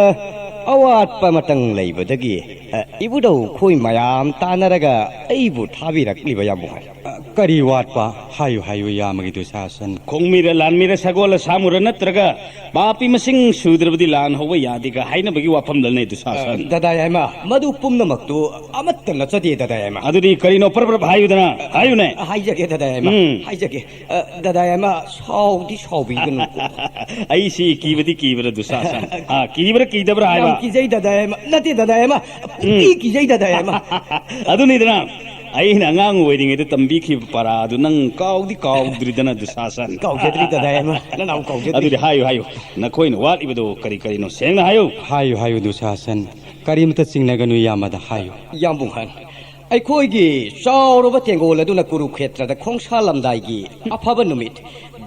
ꯑꯋꯥꯠꯄ ꯑꯃꯇꯪ ꯂꯩꯕꯗꯒꯤ, ꯑ, ꯏꯕꯨꯙꯧ ꯈꯣꯏ ꯃꯌꯥꯝ ꯇꯥꯟꯅꯔꯒ ꯑꯩꯕꯨ ꯊꯥꯕꯤꯔꯛꯂꯤꯕ, ꯌꯥꯝꯕꯨꯡ ꯍꯥꯏ꯫ ꯑ, ꯀꯔꯤ ꯋꯥꯠꯄ? ꯍꯥꯏꯌꯨ, ꯍꯥꯏꯌꯨ, ꯏꯌꯥꯝꯕꯒꯤ ꯗꯨꯁꯥꯁꯟ꯫ ꯈꯣꯡꯃꯤꯔ, ꯂꯥꯟꯃꯤꯔ, ꯁꯒꯣꯜꯂ, ꯁꯥꯃꯨꯔ ꯅꯠꯇ꯭ꯔꯒ ꯄꯥꯄꯤ ꯃꯁꯤꯡ ꯁꯨꯗ꯭ꯔꯕꯗꯤ ꯂꯥꯟ ꯍꯧꯕ ꯌꯥꯗꯦꯒ ꯍꯥꯏꯅꯕꯒꯤ ꯋꯥꯐꯝꯗꯅꯦ, ꯗꯨꯁꯥꯁꯟ꯫ ꯑ, ꯗꯥꯗꯥ ꯌꯥꯏꯃ, ꯃꯗꯨ ꯄꯨꯝꯅꯃꯛꯇꯨ ꯑꯃꯠꯇ ꯅꯠꯆꯗꯦ, ꯗꯥꯗꯥ ꯌꯥꯏꯃ꯫ ꯑꯗꯨꯗꯤ ꯀꯔꯤꯅꯣ? ꯄꯔꯞ ꯄꯔꯞ ꯍꯥꯏꯌꯨꯗꯅ, ꯍꯥꯏꯌꯨꯅꯦ꯫ ꯑ, ꯍꯥꯏꯖꯒꯦ, ꯗꯥꯗꯥ ꯌꯥꯏꯃ, ꯎꯝ꯫ ꯍꯥꯏꯖꯒꯦ꯫ ꯑ, ꯗꯥꯗꯥ ꯌꯥꯏꯃ, ꯁꯥꯎꯗꯤ ꯁꯥꯎꯕꯤꯒꯅꯨ꯫ ꯑꯩꯁꯤ ꯀꯤꯕꯗꯤ ꯀꯤꯕ꯭ꯔꯥ, ꯗꯨꯁꯥꯁꯟ? ꯑ, ꯀꯤꯕ꯭ꯔꯥ ꯀꯤꯗꯕ꯭ꯔꯥ ꯍꯥꯏꯕ? ꯌꯥꯝ ꯀꯤꯖꯩ, ꯗꯥꯗꯥ ꯌꯥꯏꯃ꯫ ꯅꯠꯇꯦ, ꯗꯥꯗꯥ ꯌꯥꯏꯃ, ꯎꯝ꯫ ꯄꯨꯡꯀꯤ ꯀꯤꯖꯩ, ꯗꯥꯗꯥ ꯌꯥꯏꯃ꯫ ꯑꯗꯨꯅꯤꯗꯅ, ꯑꯩꯅ ꯑꯉꯥꯡ ꯑꯣꯏꯔꯤꯉꯩꯗ ꯇꯝꯕꯤꯈꯤꯕ ꯄꯔꯥꯗꯨ ꯅꯪ ꯀꯥꯎꯗꯤ ꯀꯥꯎꯗ꯭ꯔꯤꯗꯅ, ꯗꯨꯁꯥꯁꯟ꯫ ꯀꯥꯎꯖꯗ꯭ꯔꯤ, ꯗꯥꯗꯥ ꯌꯥꯏꯃ, ꯅꯅꯥꯎ ꯀꯥꯎꯖꯗ꯭ꯔꯤ꯫ ꯑꯗꯨꯗꯤ ꯍꯥꯏꯌꯨ, ꯍꯥꯏꯌꯨ, ꯅꯈꯣꯏꯅ ꯋꯥꯠꯂꯤꯕꯗꯣ ꯀꯔꯤ ꯀꯔꯤꯅꯣ? ꯁꯦꯡꯅ ꯍꯥꯏꯌꯨ꯫ ꯍꯥꯏꯌꯨ, ꯍꯥꯏꯌꯨ, ꯗꯨꯁꯥꯁꯟ, ꯀꯔꯤꯃꯇ ꯆꯤꯡꯅꯒꯅꯨ, ꯏꯌꯥꯝꯕꯗ ꯍꯥꯏꯌꯨ꯫ ꯌꯥꯝꯕꯨꯡ ꯍꯥꯏ, ꯑꯩꯈꯣꯏꯒꯤ ꯆꯥꯎꯔꯕ ꯇꯦꯡꯒꯣꯜ ꯑꯗꯨꯅ ꯀꯨꯔꯨꯈꯦꯇ꯭ꯔꯗ ꯈꯣꯡꯁꯥꯜꯂꯝꯗꯥꯏꯒꯤ ꯑꯐꯕ ꯅꯨꯃꯤꯠ,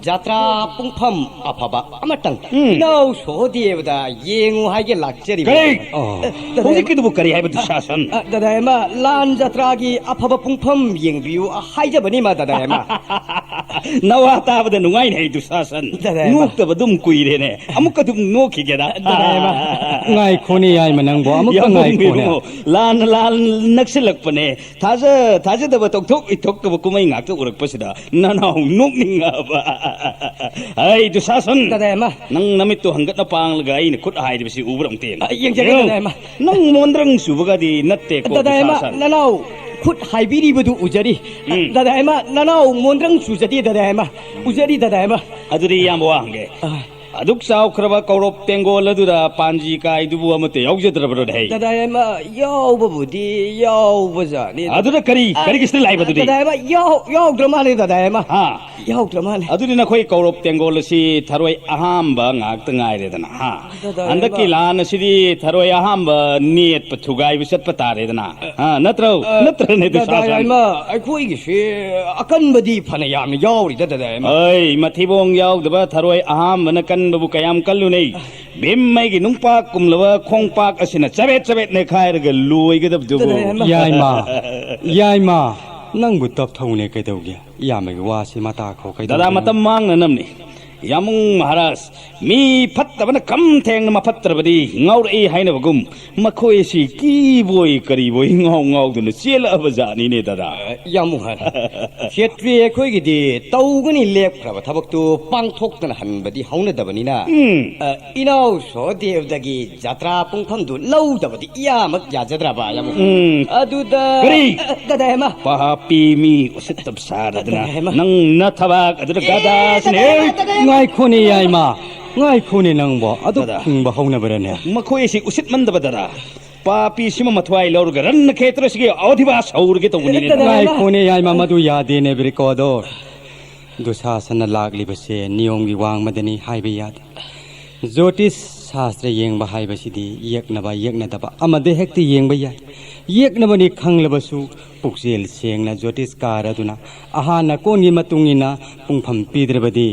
ꯖꯇ꯭ꯔꯥ ꯄꯨꯡꯐꯝ ꯑꯐꯕ ꯑꯃꯇꯪ ꯎꯝ꯫ ꯏꯅꯥꯎ ꯁꯣꯍꯗꯦꯕꯗ ꯌꯦꯡꯉꯨ ꯍꯥꯏꯒꯦ ꯂꯥꯛꯆꯔꯤꯕꯅꯤ꯫ ꯀꯔꯤ? ꯑꯣ꯫ ꯑ, ꯗꯥꯗꯥ ꯌꯥꯏꯃ꯫ ꯍꯧꯖꯤꯛꯀꯤꯗꯨꯕꯨ ꯀꯔꯤ ꯍꯥꯏꯕ, ꯗꯨꯁꯥꯁꯟ? ꯑ, ꯗꯥꯗꯥ ꯌꯥꯏꯃ, ꯂꯥꯟ ꯖꯇ꯭ꯔꯥꯒꯤ ꯑꯐꯕ ꯄꯨꯡꯐꯝ ꯌꯦꯡꯕꯤꯌꯨ ꯍꯥꯏꯖꯕꯅꯤ ꯃꯥ, ꯗꯥꯗꯥ ꯌꯥꯏꯃ꯫ ꯅꯋꯥ ꯇꯥꯕꯗ ꯅꯨꯡꯉꯥꯏꯅꯦ, ꯗꯨꯁꯥꯁꯟ꯫ ꯗꯥꯗꯥ ꯌꯥꯏꯃ꯫ ꯅꯣꯛꯇꯕ ꯑꯗꯨꯝ ꯀꯨꯏꯔꯦꯅꯦ꯫ ꯑꯃꯨꯛꯀ ꯑꯗꯨꯝ ꯅꯣꯛꯈꯤꯒꯦꯗ꯫ ꯗꯥꯗꯥ ꯌꯥꯏꯃ꯫ ꯉꯥꯏꯈꯣꯅꯦ, ꯌꯥꯏꯃ, ꯅꯪꯕꯨ ꯑꯃꯨꯛꯇ ꯌꯥꯝꯕꯨꯡ ꯉꯥꯏꯈꯣꯅꯦ꯫ ꯏꯕꯨꯡꯉꯣ, ꯂꯥꯟ, ꯂꯥꯟ ꯅꯛꯁꯤꯜꯂꯛꯄꯅꯦ꯫ ꯊꯥꯖ-, ꯊꯥꯖꯗꯕ ꯇꯧꯊꯣꯛ ꯏꯊꯣꯛꯇꯕ ꯀꯨꯝꯍꯩ ꯉꯥꯛꯇ ꯎꯔꯛꯄꯁꯤꯗ ꯅꯅꯥꯎ ꯅꯣꯛꯅꯤꯡꯉꯕ꯫ ꯑꯩ ꯗꯨꯁꯥꯁꯟ! ꯗꯥꯗꯥ ꯌꯥꯏꯃ꯫ ꯅꯪ ꯅꯃꯤꯠꯇꯣ ꯍꯪꯒꯠꯅ ꯄꯥꯡꯂꯒ ꯑꯩꯅ ꯈꯨꯠ ꯍꯥꯏꯔꯤꯕꯁꯤ ꯎꯕ꯭ꯔꯥ ꯑꯝꯇ ꯌꯦꯡꯉꯨ꯫ ꯑ, ꯌꯦꯡꯖꯒꯦ, ꯌꯦꯡꯉꯨ꯫ ꯗꯥꯗꯥ ꯌꯥꯏꯃ꯫ ꯅꯪ ꯃꯣꯟꯗ꯭ꯔꯪ ꯆꯨꯕꯒꯗꯤ ꯅꯠꯇꯦꯀꯣ, ꯗꯥꯗꯥ ꯌꯥꯏꯃ, ꯗꯨꯁꯥꯁꯟ꯫ ꯅꯅꯥꯎ ꯈꯨꯠ ꯍꯥꯏꯕꯤꯔꯤꯕꯗꯨ ꯎꯖꯔꯤ꯫ ꯎꯝ꯫ ꯗꯥꯗꯥ ꯌꯥꯏꯃ, ꯅꯅꯥꯎ ꯃꯣꯟꯗ꯭ꯔꯪ ꯆꯨꯖꯗꯦ, ꯗꯥꯗꯥ ꯌꯥꯏꯃ꯫ ꯎꯖꯔꯤ, ꯗꯥꯗꯥ ꯌꯥꯏꯃ꯫ ꯑꯗꯨꯗꯤ ꯏꯌꯥꯝꯕ ꯋꯥ ꯍꯪꯒꯦ꯫ ꯑ꯫ ꯑꯗꯨꯛ ꯆꯥꯎꯈ꯭ꯔꯕ ꯀꯧꯔꯣꯞ ꯇꯦꯡꯒꯣꯜ ꯑꯗꯨꯗ ꯄꯥꯟꯖꯤ ꯀꯥꯏꯗꯨꯕꯨ ꯑꯃꯠꯇ ꯌꯥꯎꯖꯗ꯭ꯔꯕ꯭ꯔꯣꯅꯦ? ꯍꯩ? ꯗꯗꯥ ꯌꯥꯏꯃ, ꯌꯥꯎꯕꯕꯨꯗꯤ ꯌꯥꯎꯕꯖꯥꯠꯅꯤ꯫ ꯑꯗꯨꯗ ꯀꯔꯤ, ꯑ, ꯀꯔꯤꯒꯤ ꯁꯤꯗ ꯂꯥꯛꯏꯕ ꯑꯗꯨꯗꯤ? ꯗꯗꯥ ꯌꯥꯏꯃ, ꯌꯥꯎ-, ꯌꯥꯎꯗ꯭ꯔ ꯃꯥꯜꯂꯦ, ꯗꯗꯥ ꯌꯥꯏꯃ꯫ ꯍꯥ? ꯌꯥꯎꯗ꯭ꯔ ꯃꯥꯜꯂꯦ꯫ ꯑꯗꯨꯗꯤ ꯅꯈꯣꯏ ꯀꯧꯔꯣꯞ ꯇꯦꯡꯒꯣꯜ ꯑꯁꯤ ꯊꯔꯣꯏ ꯑꯍꯥꯝꯕ ꯉꯥꯛꯇ ꯉꯥꯏꯔꯦꯗꯅ, ꯍꯥ? ꯗꯗꯥ ꯍꯟꯗꯛꯀꯤ ꯌꯥꯏꯃ꯫ ꯂꯥꯟ ꯑꯁꯤꯗꯤ ꯊꯔꯣꯏ ꯑꯍꯥꯝꯕ ꯅꯦꯠꯄ ꯊꯨꯒꯥꯏꯕ ꯆꯠꯄ ꯇꯥꯔꯦꯗꯅ꯫ ꯑ, ꯅꯠꯇ꯭ꯔꯣ? ꯑ, ꯅꯠꯇ꯭ꯔꯅꯦ, ꯗꯗꯥ ꯗꯨꯁꯥꯁꯟ? ꯌꯥꯏꯃ, ꯑꯩꯈꯣꯏꯒꯤꯁꯦ ꯑꯀꯟꯕꯗꯤ ꯐꯅ ꯌꯥꯝꯅ ꯌꯥꯎꯔꯤꯗ, ꯗꯗꯥ ꯌꯥꯏꯃ꯫ ꯑꯩ, ꯃꯊꯤꯕꯣꯡ ꯌꯥꯎꯗꯕ ꯊꯔꯣꯏ ꯑꯍꯥꯝꯕꯅ ꯀꯟꯕꯕꯨ ꯀꯌꯥꯝ ꯀꯜꯂꯨꯅꯤ? ꯚꯤꯝ ꯑꯩꯒꯤ ꯅꯨꯡꯄꯥꯛ ꯀꯨꯝꯂꯕ ꯈꯣꯡꯄꯥꯛ ꯑꯁꯤꯅ ꯆꯕꯦꯠ ꯆꯕꯦꯠ ꯅꯩꯈꯥꯏꯔꯒ ꯂꯣꯏꯒꯗꯕꯗꯨꯕꯨ꯫ ꯗꯗꯥ ꯌꯥꯏꯃ꯫ ꯌꯥꯏꯃ, ꯌꯥꯏꯃ, ꯅꯪꯕꯨ ꯇꯞꯊꯧꯅꯦ ꯀꯩꯗꯧꯒꯦ? ꯏꯌꯥꯝꯕꯒꯤ ꯋꯥꯁꯤ ꯃꯇꯥ ꯈꯣ ꯀꯩꯗꯧꯒꯦ? ꯗꯗꯥ, ꯃꯇꯝ ꯃꯥꯡꯅꯅꯕꯅꯤ꯫ ꯌꯥꯃꯨꯡ ꯃꯍꯥꯔꯥꯖ, ꯃꯤ ꯐꯠꯇꯕꯅ ꯀꯝ ꯊꯦꯡꯅ ꯃꯐꯠꯇ꯭ꯔꯕꯗꯤ ꯉꯥꯎꯔꯛꯏ ꯍꯥꯏꯅꯕꯒꯨꯝ, ꯃꯈꯣꯏ ꯑꯁꯤ ꯀꯤꯕꯣꯏ ꯀꯔꯤꯕꯣꯏ ꯉꯥꯎ ꯉꯥꯎꯗꯨꯅ ꯆꯦꯜꯂꯛꯑꯕ ꯖꯥꯠꯅꯤꯅꯦ, ꯗꯗꯥ꯫ ꯑ, ꯌꯥꯝ ꯍꯥꯏ꯫ ꯈꯦꯇ꯭ꯔꯤ ꯑꯩꯈꯣꯏꯒꯤꯗꯤ ꯇꯧꯒꯅꯤ ꯂꯦꯞꯈ꯭ꯔꯕ ꯊꯕꯛꯇꯨ ꯄꯥꯡꯊꯣꯛꯇꯅ ꯍꯟꯕꯗꯤ ꯍꯧꯅꯗꯕꯅꯤꯅ, ꯎꯝ꯫ ꯑ, ꯏꯅꯥꯎ ꯁꯣꯍꯗꯦꯕꯗꯒꯤ ꯖꯇ꯭ꯔꯥ ꯄꯨꯡꯐꯝꯗꯨ ꯂꯧꯗꯕꯗꯤ ꯏꯌꯥꯃꯛ ꯌꯥꯖꯗ꯭ꯔꯕ, ꯌꯥꯝ ꯍꯥꯏ꯫ ꯎꯝ꯫ ꯑꯗꯨꯗ, ꯀꯔꯤ? ꯑ, ꯗꯗꯥ ꯍꯦꯃ꯫ ꯄꯥꯄꯤ ꯃꯤ ꯎꯁꯤꯠꯇꯕ ꯁꯥꯗꯅ ꯗꯗꯥ ꯍꯦꯃ꯫ ꯅꯪ ꯅꯊꯕꯥꯛ ꯑꯗꯨꯗ ꯑꯦ, ꯒꯗꯥꯁꯤꯅꯦ꯫ ꯗꯗꯥ ꯍꯦꯃ, ꯗꯗꯥ ꯍꯦꯃ꯫ ꯉꯥꯏꯈꯣꯅꯦ ꯌꯥꯏꯃ, ꯉꯥꯏꯈꯣꯅꯦ ꯅꯪꯕꯣ, ꯑꯗꯨ ꯗꯗꯥ꯫ ꯈꯨꯝꯕ ꯍꯧꯅꯕꯔꯅꯦ? ꯃꯈꯣꯏ ꯑꯁꯤ ꯎꯁꯤꯠꯃꯟꯗꯕ ꯗꯗꯥ꯫ ꯄꯥꯄꯤꯁꯤꯃ ꯃꯊ꯭ꯋꯥꯏ ꯂꯧꯔꯒ ꯔꯟꯅ ꯈꯦꯇ꯭ꯔꯁꯤꯒꯤ ꯑꯣꯙꯤꯕꯥꯁ ꯍꯧꯔꯒꯦ ꯇꯧꯕꯅꯤꯅꯦ꯫ ꯗꯗꯥ ꯍꯦꯃ꯫ ꯉꯥꯏꯈꯣꯅꯦ ꯌꯥꯏꯃ, ꯃꯗꯨ ꯌꯥꯗꯦꯅꯦ ꯕ꯭ꯔꯤꯀꯣꯗꯣꯔ꯫ ꯗꯨꯁꯥꯁꯅ ꯂꯥꯛꯂꯤꯕꯁꯦ ꯅꯤꯌꯣꯝꯒꯤ ꯋꯥꯡꯃꯗꯅꯤ ꯍꯥꯏꯕ ꯌꯥꯗꯦ꯫ ꯖꯣꯇꯤꯁ ꯁꯥꯁꯇ꯭ꯔ ꯌꯦꯡꯕ ꯍꯥꯏꯕꯁꯤꯗꯤ ꯌꯦꯛꯅꯕ ꯌꯦꯛꯅꯗꯕ ꯑꯃꯗ ꯍꯦꯛꯇ ꯌꯦꯡꯕ ꯌꯥꯏ꯫ ꯌꯦꯛꯅꯕꯅꯤ ꯈꯪꯂꯕꯁꯨ ꯄꯨꯛꯆꯦꯜ ꯁꯦꯡꯅ ꯖꯣꯇꯤꯁꯀꯥꯔ ꯑꯗꯨꯅ ꯑꯍꯥꯟ ꯑꯀꯣꯟꯒꯤ ꯃꯇꯨꯡ ꯏꯟꯅ ꯄꯨꯡꯐꯝ ꯄꯤꯗ꯭ꯔꯕꯗꯤ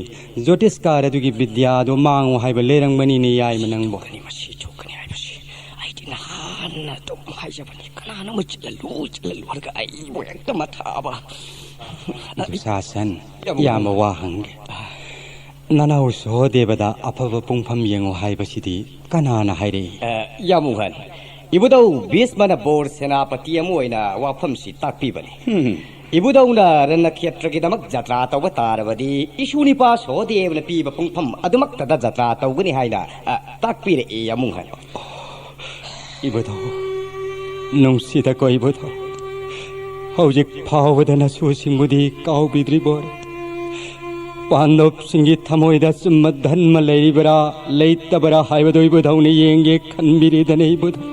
ꯖꯣꯇꯤꯁꯀꯥꯔ ꯑꯗꯨꯒꯤ ꯕꯤꯗ꯭ꯌꯥꯗꯣ ꯃꯥꯡꯉꯨ ꯍꯥꯏꯕ ꯂꯩꯔꯝꯒꯅꯤꯅꯦ ꯌꯥꯏꯃ ꯅꯪꯕꯨ꯫ ꯃꯁꯤ ꯊꯣꯛꯀꯅꯤ ꯍꯥꯏꯕꯁꯤ ꯑꯩꯗꯤ ꯅꯍꯥꯟꯅ ꯑꯗꯨꯝ ꯍꯥꯏꯖꯕꯅꯤ꯫ ꯀꯅꯥꯅꯣ ꯑꯃ ꯆꯤꯜꯍꯜꯂꯨ, ꯆꯤꯜꯍꯜꯂꯨ ꯍꯥꯏꯔꯒ ꯑꯩꯕꯨ ꯍꯦꯛꯇ ꯃꯊꯥꯕ꯫ ꯗꯨꯁꯥꯁꯟ, ꯌꯥꯝ ꯏꯌꯥꯝꯕ ꯋꯥ ꯍꯪꯒꯦ꯫ ꯅꯅꯥꯎ ꯁꯍꯣꯗꯦꯕꯗ ꯑꯐꯕ ꯄꯨꯡꯐꯝ ꯌꯦꯡꯉꯨ ꯍꯥꯏꯕꯁꯤꯗꯤ ꯀꯅꯥꯅ ꯍꯥꯏꯔꯛꯏ? ꯑ, ꯌꯥꯝ ꯍꯥꯏ꯫ ꯏꯕꯨꯙꯧ ꯚꯤꯁꯃꯅ ꯕꯣꯔ ꯁꯦꯅꯥꯄꯇꯤ ꯑꯃ ꯑꯣꯏꯅ ꯋꯥꯐꯝꯁꯤ ꯇꯥꯛꯄꯤꯕꯅꯤ꯫ ꯍꯝ꯫ ꯏꯕꯨꯙꯧꯅ ꯔꯟꯅꯈꯦꯇ꯭ꯔꯒꯤꯗꯃꯛ ꯖꯇ꯭ꯔꯥ ꯇꯧꯕ ꯇꯥꯔꯕꯗꯤ ꯏꯁꯨ ꯅꯤꯄꯥ ꯁꯍꯣꯗꯦꯕꯅ ꯄꯤꯕ ꯄꯨꯡꯐꯝ ꯑꯗꯨꯃꯛꯇꯗ ꯖꯇ꯭ꯔꯥ ꯇꯧꯒꯅꯤ ꯍꯥꯏꯅ, ꯑ, ꯇꯥꯛꯄꯤꯔꯛꯏ, ꯌꯥꯝ ꯍꯥꯏ꯫ ꯏꯕꯨꯙꯧ, ꯅꯨꯡꯁꯤꯗꯀꯣ ꯏꯕꯨꯙꯧ, ꯍꯧꯖꯤꯛ ꯐꯥꯎꯕꯗ ꯅꯁꯨꯁꯤꯡꯕꯨꯗꯤ ꯀꯥꯎꯕꯤꯗ꯭ꯔꯤꯕꯣ? ꯄꯥꯟꯗꯕꯁꯤꯡꯒꯤ ꯊꯃꯣꯏꯗ ꯑꯆꯨꯝꯕ ꯙꯔꯃ ꯂꯩꯔꯤꯕ꯭ꯔꯥ, ꯂꯩꯇꯕ꯭ꯔꯥ ꯍꯥꯏꯕꯗꯨ ꯏꯕꯨꯙꯧꯅ ꯌꯦꯡꯒꯦ ꯈꯟꯕꯤꯔꯤꯗꯅ ꯏꯕꯨꯙꯧ꯫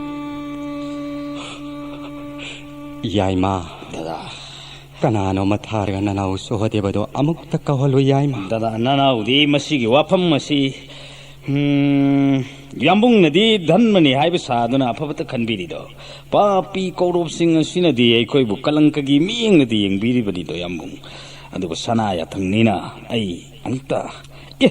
ꯌꯥꯏꯃ, ꯗꯗꯥ꯫ ꯀꯅꯥꯅꯣꯃ ꯊꯥꯔꯒ ꯅꯅꯥꯎ ꯁꯣꯍꯗꯦꯕꯗꯣ ꯑꯃꯨꯛꯇ ꯀꯧꯍꯜꯂꯨ, ꯌꯥꯏꯃ꯫ ꯗꯗꯥ, ꯅꯅꯥꯎꯗꯤ ꯃꯁꯤꯒꯤ ꯋꯥꯐꯝ ꯑꯁꯤ, ꯎꯝ, ꯌꯥꯝꯕꯨꯡꯅꯗꯤ ꯙꯔꯃꯅꯤ ꯍꯥꯏꯕ ꯁꯥꯗꯨꯅ ꯑꯐꯕꯇ ꯈꯟꯕꯤꯔꯤꯗꯣ꯫ ꯄꯥꯄꯤ ꯀꯧꯔꯣꯞꯁꯤꯡ ꯑꯁꯤꯅꯗꯤ ꯑꯩꯈꯣꯏꯕꯨ ꯀꯂꯪꯀꯒꯤ ꯃꯤꯠꯌꯦꯡꯅꯗꯤ ꯌꯦꯡꯕꯤꯔꯤꯕꯅꯤꯗꯣ, ꯌꯥꯝꯕꯨꯡ꯫ ꯑꯗꯨꯒ ꯁꯅꯥ ꯌꯥꯊꯪꯅꯤꯅ ꯑꯩ ꯑꯃꯨꯛꯇ, ꯑꯦ,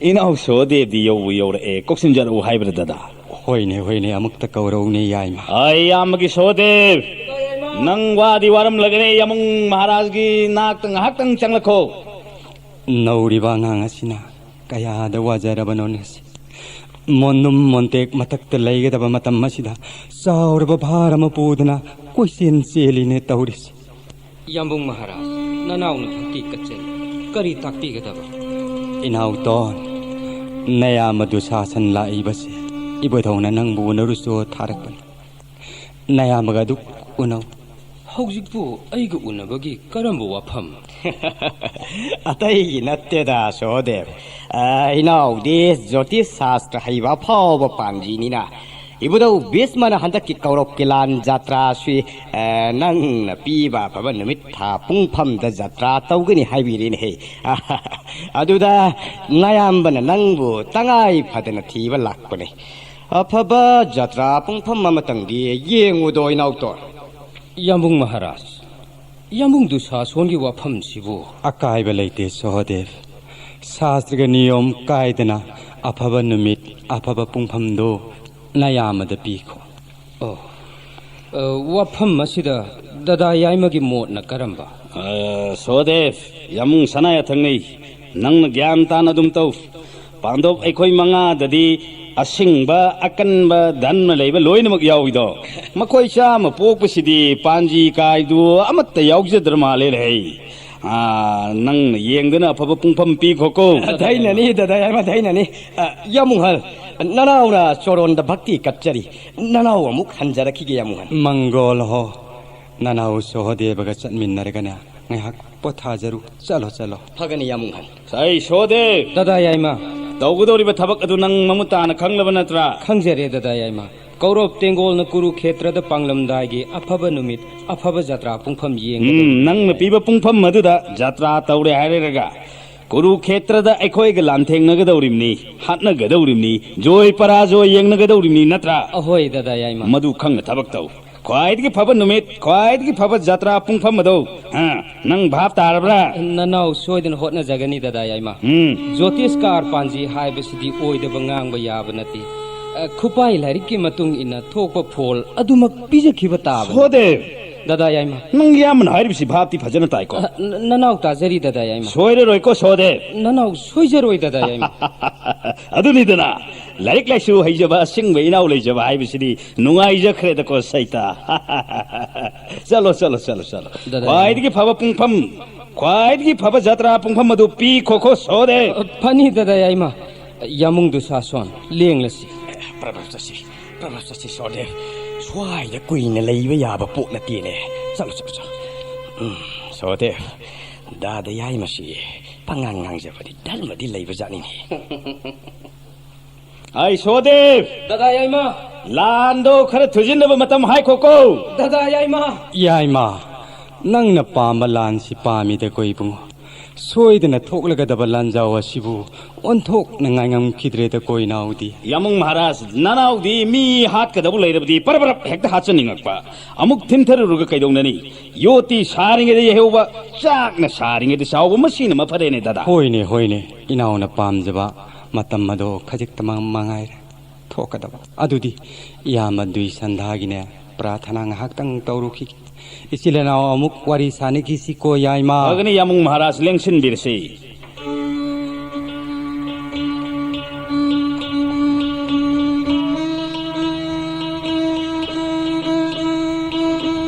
ꯏꯅꯥꯎ ꯁꯣꯍꯗꯦꯕꯗꯤ ꯌꯧꯕ ꯌꯧꯔꯛꯑꯦ, ꯀꯧꯁꯤꯟꯖꯔꯛꯎ ꯍꯥꯏꯕ꯭ꯔꯥ, ꯗꯗꯥ? ꯍꯣꯏꯅꯦ, ꯍꯣꯏꯅꯦ, ꯑꯃꯨꯛꯇ ꯀꯧꯔꯧꯅꯦ, ꯌꯥꯏꯃ꯫ ꯑꯩ ꯏꯌꯥꯝꯕꯒꯤ ꯁꯣꯍꯗꯦꯕ, ꯅꯪ ꯋꯥꯗꯤ ꯋꯥꯔꯝꯂꯒꯅꯤ, ꯌꯥꯝꯕꯨꯡ ꯃꯍꯥꯔꯥꯖꯒꯤ ꯅꯥꯛꯇ ꯉꯥꯏꯍꯥꯛꯇꯪ ꯆꯪꯂꯛꯈꯣ꯫ ꯅꯧꯔꯤꯕ ꯑꯉꯥꯡ ꯑꯁꯤꯅ ꯀꯌꯥꯗ ꯋꯥꯖꯔꯕꯅꯣꯅꯦ ꯁꯤ꯫ ꯃꯣꯟꯗꯨꯝ ꯃꯣꯟꯇꯦꯛ ꯃꯊꯛꯇ ꯂꯩꯒꯗꯕ ꯃꯇꯝ ꯑꯁꯤꯗ ꯆꯥꯎꯔꯕ ꯚꯥꯔ ꯑꯃ ꯄꯨꯗꯨꯅ ꯀꯣꯏꯆꯦꯟ ꯆꯦꯜꯂꯤꯅꯦ ꯇꯧꯔꯤꯁꯤ꯫ ꯌꯥꯝꯕꯨꯡ ꯃꯍꯥꯔꯥꯖ, ꯅꯅꯥꯎꯅ ꯚꯛꯇꯤ ꯀꯠꯆꯔꯤ꯫ ꯀꯔꯤ ꯇꯥꯛꯄꯤꯒꯗꯕ? ꯏꯅꯥꯎꯇꯣꯟ, ꯅꯌꯥꯝꯕ ꯗꯨꯁꯥꯁꯟ ꯂꯥꯛꯏꯕꯁꯦ ꯏꯕꯨꯙꯧꯅ ꯅꯪꯕꯨ ꯎꯅꯔꯨꯆꯣ ꯊꯥꯔꯛꯄꯅꯤ꯫ ꯅꯌꯥꯝꯕꯒ ꯑꯗꯨ ꯎꯅꯧ꯫ ꯍꯧꯖꯤꯛꯄꯨ ꯑꯩꯒ ꯎꯅꯕꯒꯤ ꯀꯔꯝꯕ ꯋꯥꯐꯝ? ꯑꯇꯩꯒꯤ ꯅꯠꯇꯦꯗ, ꯁꯣꯍꯗꯦꯕ꯫ ꯑ, ꯏꯅꯥꯎꯗꯤ ꯖꯣꯇꯤꯁ ꯁꯥꯁꯇ꯭ꯔ ꯍꯩꯕ ꯑꯐꯥꯎꯕ ꯄꯥꯟꯖꯤꯅꯤꯅ꯫ ꯏꯕꯨꯙꯧ ꯚꯤꯁꯃꯅ ꯍꯟꯗꯛꯀꯤ ꯀꯧꯔꯣꯛꯀꯤ ꯂꯥꯟ ꯖꯇ꯭ꯔꯥꯁꯤ, ꯑ, ꯅꯪꯅ ꯄꯤꯕ ꯑꯐꯕ ꯅꯨꯃꯤꯠ ꯊꯥ ꯄꯨꯡꯐꯝꯗ ꯖꯇ꯭ꯔꯥ ꯇꯧꯒꯅꯤ ꯍꯥꯏꯕꯤꯔꯤꯅꯦꯍꯦ꯫ ꯑꯗꯨꯗ ꯅꯌꯥꯝꯕꯅ ꯅꯪꯕꯨ ꯇꯉꯥꯏ ꯐꯗꯅ ꯊꯤꯕ ꯂꯥꯛꯄꯅꯦ꯫ ꯑꯐꯕ ꯖꯇ꯭ꯔꯥ ꯄꯨꯡꯐꯝ ꯑꯃꯇꯪꯗꯤ ꯌꯦꯡꯉꯨꯗꯣ, ꯏꯅꯥꯎꯇꯣꯟ꯫ ꯌꯥꯝꯕꯨꯡ ꯃꯍꯥꯔꯥꯖ, ꯌꯥꯝꯕꯨꯡ ꯗꯨꯁꯥꯁꯣꯟꯒꯤ ꯋꯥꯐꯝꯁꯤꯕꯨ? ꯑꯀꯥꯏꯕ ꯂꯩꯇꯦ, ꯁꯣꯍꯗꯦꯕ꯫ ꯁꯥꯁꯇ꯭ꯔꯒ ꯅꯤꯌꯣꯝ ꯀꯥꯏꯗꯅ ꯑꯐꯕ ꯅꯨꯃꯤꯠ, ꯑꯐꯕ ꯄꯨꯡꯐꯝꯗꯨ ꯅꯌꯥꯝꯕꯗ ꯄꯤꯈꯣ꯫ ꯑꯣ, ꯑ, ꯋꯥꯐꯝ ꯑꯁꯤꯗ ꯗꯗꯥ ꯌꯥꯏꯃꯒꯤ ꯃꯣꯠꯅ ꯀꯔꯝꯕ? ꯑ, ꯁꯣꯍꯗꯦꯕ, ꯌꯥꯝꯕꯨꯡ ꯁꯅꯥ ꯌꯥꯊꯪꯅꯤ꯫ ꯅꯪꯅ ꯒ꯭ꯌꯥꯟ ꯇꯥꯅ ꯑꯗꯨꯝ ꯇꯧ꯫ ꯄꯥꯟꯗꯣꯞ ꯑꯩꯈꯣꯏ ꯃꯉꯥꯗꯗꯤ ꯑꯁꯤꯡꯕ, ꯑꯀꯟꯕ, ꯙꯟꯃ ꯂꯩꯕ ꯂꯣꯏꯅꯃꯛ ꯌꯥꯎꯏꯗꯣ꯫ ꯃꯈꯣꯏ ꯆꯥꯝꯃ ꯄꯣꯛꯄꯁꯤꯗꯤ ꯄꯥꯟꯖꯤ ꯀꯥꯏꯗꯨ ꯑꯃꯠꯇ ꯌꯥꯎꯖꯗ꯭ꯔ ꯃꯥꯜꯂꯦ ꯂꯩ꯫ ꯑꯥ, ꯅꯪꯅ ꯌꯦꯡꯗꯨꯅ ꯑꯐꯕ ꯄꯨꯡꯐꯝ ꯄꯤꯈꯣꯀꯣ꯫ ꯙꯩꯅꯅꯤ, ꯗꯗꯥ ꯌꯥꯏꯃ, ꯙꯩꯅꯅꯤ꯫ ꯑ, ꯌꯥꯝꯕꯨꯡꯍꯜ, ꯅꯅꯥꯎꯅ ꯆꯣꯔꯣꯟꯗ ꯚꯛꯇꯤ ꯀꯠꯆꯔꯤ꯫ ꯅꯅꯥꯎ ꯑꯃꯨꯛ ꯍꯟꯖꯔꯛꯈꯤꯒꯦ, ꯌꯥꯝꯕꯨꯡꯍꯜ꯫ ꯃꯪꯒꯣꯜ ꯍꯣ꯫ ꯅꯅꯥꯎ ꯁꯣꯍꯗꯦꯕꯒ ꯆꯠꯃꯤꯟꯅꯔꯒꯅꯦ ꯉꯥꯏꯍꯥꯛ ꯄꯣꯊꯥꯖꯔꯨ꯫ ꯆꯠꯂꯣ, ꯆꯠꯂꯣ꯫ ꯐꯒꯅꯤ, ꯌꯥꯝ ꯍꯟ꯫ ꯑꯩ ꯁꯣꯍꯗꯦꯕ, ꯗꯗꯥ ꯌꯥꯏꯃ꯫ ꯇꯧꯒꯗꯧꯔꯤꯕ ꯊꯕꯛ ꯑꯗꯨ ꯅꯪ ꯃꯃꯨꯠ ꯇꯥꯅ ꯈꯪꯂꯕ ꯅꯠꯇ꯭ꯔꯥ? ꯈꯪꯖꯔꯦ, ꯗꯗꯥ ꯌꯥꯏꯃ꯫ ꯀꯧꯔꯕ ꯇꯦꯡꯒꯣꯜꯅ ꯀꯨꯔꯨꯈꯦꯇ꯭ꯔꯗ ꯄꯥꯡꯂꯝꯗꯥꯏꯒꯤ ꯑꯐꯕ ꯅꯨꯃꯤꯠ, ꯑꯐꯕ ꯖꯇ꯭ꯔꯥ ꯄꯨꯡꯐꯝ ꯌꯦꯡꯒꯗꯧꯔꯤ꯫ ꯎꯝ, ꯅꯪꯅ ꯄꯤꯕ ꯄꯨꯡꯐꯝ ꯑꯗꯨꯗ ꯖꯇ꯭ꯔꯥ ꯇꯧꯔꯦ ꯍꯥꯏꯔꯒ ꯀꯨꯔꯨꯈꯦꯇ꯭ꯔꯗ ꯑꯩꯈꯣꯏꯒ ꯂꯥꯟꯊꯦꯡꯅꯒꯗꯧꯔꯤꯕꯅꯤ, ꯍꯥꯠꯅꯒꯗꯧꯔꯤꯕꯅꯤ, ꯖꯣꯏ ꯄꯔꯥꯖꯣꯏ ꯌꯦꯡꯅꯒꯗꯧꯔꯤꯕꯅꯤ, ꯅꯠꯇ꯭ꯔꯥ? ꯑꯍꯣꯏ, ꯗꯗꯥ ꯌꯥꯏꯃ꯫ ꯃꯗꯨ ꯈꯪꯅ ꯊꯕꯛ ꯇꯧ꯫ ꯈ꯭ꯋꯥꯏꯗꯒꯤ ꯐꯕ ꯅꯨꯃꯤꯠ, ꯈ꯭ꯋꯥꯏꯗꯒꯤ ꯐꯕ ꯖꯇ꯭ꯔꯥ ꯄꯨꯡꯐꯝ ꯑꯗꯨ, ꯍꯥ, ꯅꯪ ꯚꯥꯞ ꯇꯥꯔꯕ꯭ꯔꯥ? ꯅꯅꯥꯎ ꯁꯣꯏꯗꯅ ꯍꯣꯠꯅꯖꯒꯅꯤ, ꯗꯗꯥ ꯌꯥꯏꯃ꯫ ꯎꯝ꯫ ꯖꯣꯇꯤꯁ ꯀꯥꯔ ꯄꯥꯟꯖꯤ ꯍꯥꯏꯕꯁꯤꯗꯤ ꯑꯣꯏꯗꯕ ꯉꯥꯡꯕ ꯌꯥꯕ ꯅꯠꯇꯦ꯫ ꯑ, ꯈꯨꯄꯥꯏ ꯂꯥꯏꯔꯤꯛꯀꯤ ꯃꯇꯨꯡ ꯏꯟꯅ ꯊꯣꯛꯄ ꯐꯣꯜ ꯑꯗꯨꯃꯛ ꯄꯤꯖꯈꯤꯕ ꯇꯥꯕꯅꯤ꯫ ꯁꯣꯍꯗꯦꯕ, ꯗꯗꯥ ꯌꯥꯏꯃ꯫ ꯅꯪ ꯏꯌꯥꯝꯕꯅ ꯍꯥꯏꯔꯤꯕꯁꯤ ꯚꯥꯞꯇꯤ ꯐꯖꯅ ꯇꯥꯏꯀꯣ? ꯑ, ꯅ-, ꯅꯅꯥꯎ ꯇꯥꯖꯔꯤ, ꯗꯗꯥ ꯌꯥꯏꯃ꯫ ꯁꯣꯏꯔꯔꯣꯏꯀꯣ ꯁꯣꯍꯗꯦꯕ? ꯅꯅꯥꯎ ꯁꯣꯏꯖꯔꯣꯏ, ꯗꯗꯥ ꯌꯥꯏꯃ꯫ ꯑꯗꯨꯅꯤꯗꯅ, ꯂꯥꯏꯔꯤꯛ ꯂꯥꯏꯁꯨ ꯍꯩꯖꯕ ꯑꯁꯤꯡꯕ ꯏꯅꯥꯎ ꯂꯩꯖꯕ ꯍꯥꯏꯕꯁꯤꯗꯤ ꯅꯨꯡꯉꯥꯏꯖꯈ꯭ꯔꯦꯗꯀꯣ ꯁꯩꯇꯥ꯫ ꯆꯠꯂꯣ, ꯆꯠꯂꯣ, ꯆꯠꯂꯣ, ꯆꯠꯂꯣ꯫ ꯗꯗꯥ ꯈ꯭ꯋꯥꯏꯗꯒꯤ ꯐꯕ ꯄꯨꯡꯐꯝ, ꯈ꯭ꯋꯥꯏꯗꯒꯤ ꯐꯕ ꯖꯇ꯭ꯔꯥ ꯄꯨꯡꯐꯝ ꯑꯗꯨ ꯄꯤꯈꯣꯀꯣ ꯁꯣꯍꯗꯦꯕ꯫ ꯑ, ꯐꯅꯤ, ꯗꯗꯥ ꯌꯥꯏꯃ꯫ ꯌꯥꯃꯨꯡ ꯗꯨꯁꯥꯁꯣꯟ, ꯂꯦꯡꯂꯁꯤ꯫ ꯄ꯭ꯔꯚꯞ ꯆꯠꯁꯤ, ꯄ꯭ꯔꯚꯞ ꯆꯠꯁꯤ, ꯁꯣꯍꯗꯦꯕ꯫ ꯁ꯭ꯋꯥꯏꯗ ꯀꯨꯏꯅ ꯂꯩꯕ ꯌꯥꯕ ꯄꯣꯠ ꯅꯠꯇꯦꯅꯦ꯫ ꯆꯠꯂꯣ, ꯆꯠꯂꯣ, ꯆꯠꯂꯣ꯫ ꯎꯝ, ꯁꯣꯍꯗꯦꯕ, ꯗꯥꯗꯥ ꯌꯥꯏꯃꯁꯤ ꯄꯉꯥꯡ ꯉꯥꯡꯖꯕꯗꯤ ꯙꯔꯃꯗꯤ ꯂꯩꯕ ꯖꯥꯠꯅꯤꯅꯦ꯫ ꯑꯩ ꯁꯣꯍꯗꯦꯕ, ꯗꯗꯥ ꯌꯥꯏꯃ꯫ ꯂꯥꯟꯗꯣ ꯈꯔ ꯊꯨꯖꯤꯟꯅꯕ ꯃꯇꯝ ꯍꯥꯏꯈꯣꯀꯣ꯫ ꯗꯗꯥ ꯌꯥꯏꯃ꯫ ꯌꯥꯏꯃ, ꯅꯪꯅ ꯄꯥꯝꯕ ꯂꯥꯟꯁꯤ ꯄꯥꯝꯃꯤꯗꯀꯣ ꯏꯕꯨꯡꯉꯣ꯫ ꯁꯣꯏꯗꯅ ꯊꯣꯛꯂꯒꯗꯕ ꯂꯥꯟꯖꯥꯎ ꯑꯁꯤꯕꯨ ꯑꯣꯟꯊꯣꯛꯅ ꯉꯥꯏꯉꯝꯈꯤꯗ꯭ꯔꯦꯗꯀꯣ ꯏꯅꯥꯎꯗꯤ꯫ ꯌꯥꯃꯨꯡ ꯃꯍꯥꯔꯥꯖ, ꯅꯅꯥꯎꯗꯤ ꯃꯤ ꯍꯥꯠꯀꯗꯕ ꯂꯩꯔꯕꯗꯤ ꯄꯔꯞ ꯄꯔꯞ ꯍꯦꯛꯇ ꯍꯥꯠꯆꯅꯤꯡꯉꯛꯄ꯫ ꯑꯃꯨꯛ ꯊꯤꯟꯊꯔꯨꯔꯒ ꯀꯩꯗꯧꯅꯅꯤ? ꯌꯣꯠꯇꯤ ꯁꯥꯔꯤꯉꯩꯗ ꯌꯩꯍꯧꯕ, ꯆꯥꯛꯅ ꯁꯥꯔꯤꯉꯩꯗ ꯆꯥꯎꯕ, ꯃꯁꯤꯅ ꯃꯐꯔꯦꯅꯦ ꯗꯗꯥ꯫ ꯍꯣꯏꯅꯦ, ꯍꯣꯏꯅꯦ, ꯏꯅꯥꯎꯅ ꯄꯥꯝꯖꯕ ꯃꯇꯝ ꯑꯗꯣ ꯈꯖꯤꯛꯇꯃꯛ ꯃꯉꯥꯏꯔꯦ ꯊꯣꯛꯀꯗꯕ꯫ ꯑꯗꯨꯗꯤ ꯏꯌꯥꯝꯕ ꯗ꯭ꯋꯤꯁꯟꯙꯥꯒꯤꯅꯦ ꯄ꯭ꯔꯥꯊꯅꯥ ꯉꯥꯏꯍꯥꯛꯇꯪ ꯇꯧꯔꯨꯈꯤꯒꯦ꯫ ꯏꯆꯤꯜ ꯏꯅꯥꯎ ꯑꯃꯨꯛ ꯋꯥꯔꯤ ꯁꯥꯅꯈꯤꯁꯤꯀꯣ ꯌꯥꯏꯃ꯫ ꯐꯒꯅꯤ ꯌꯥꯃꯨꯡ ꯃꯍꯥꯔꯥꯖ, ꯂꯦꯡꯁꯤꯟꯕꯤꯔꯁꯤ꯫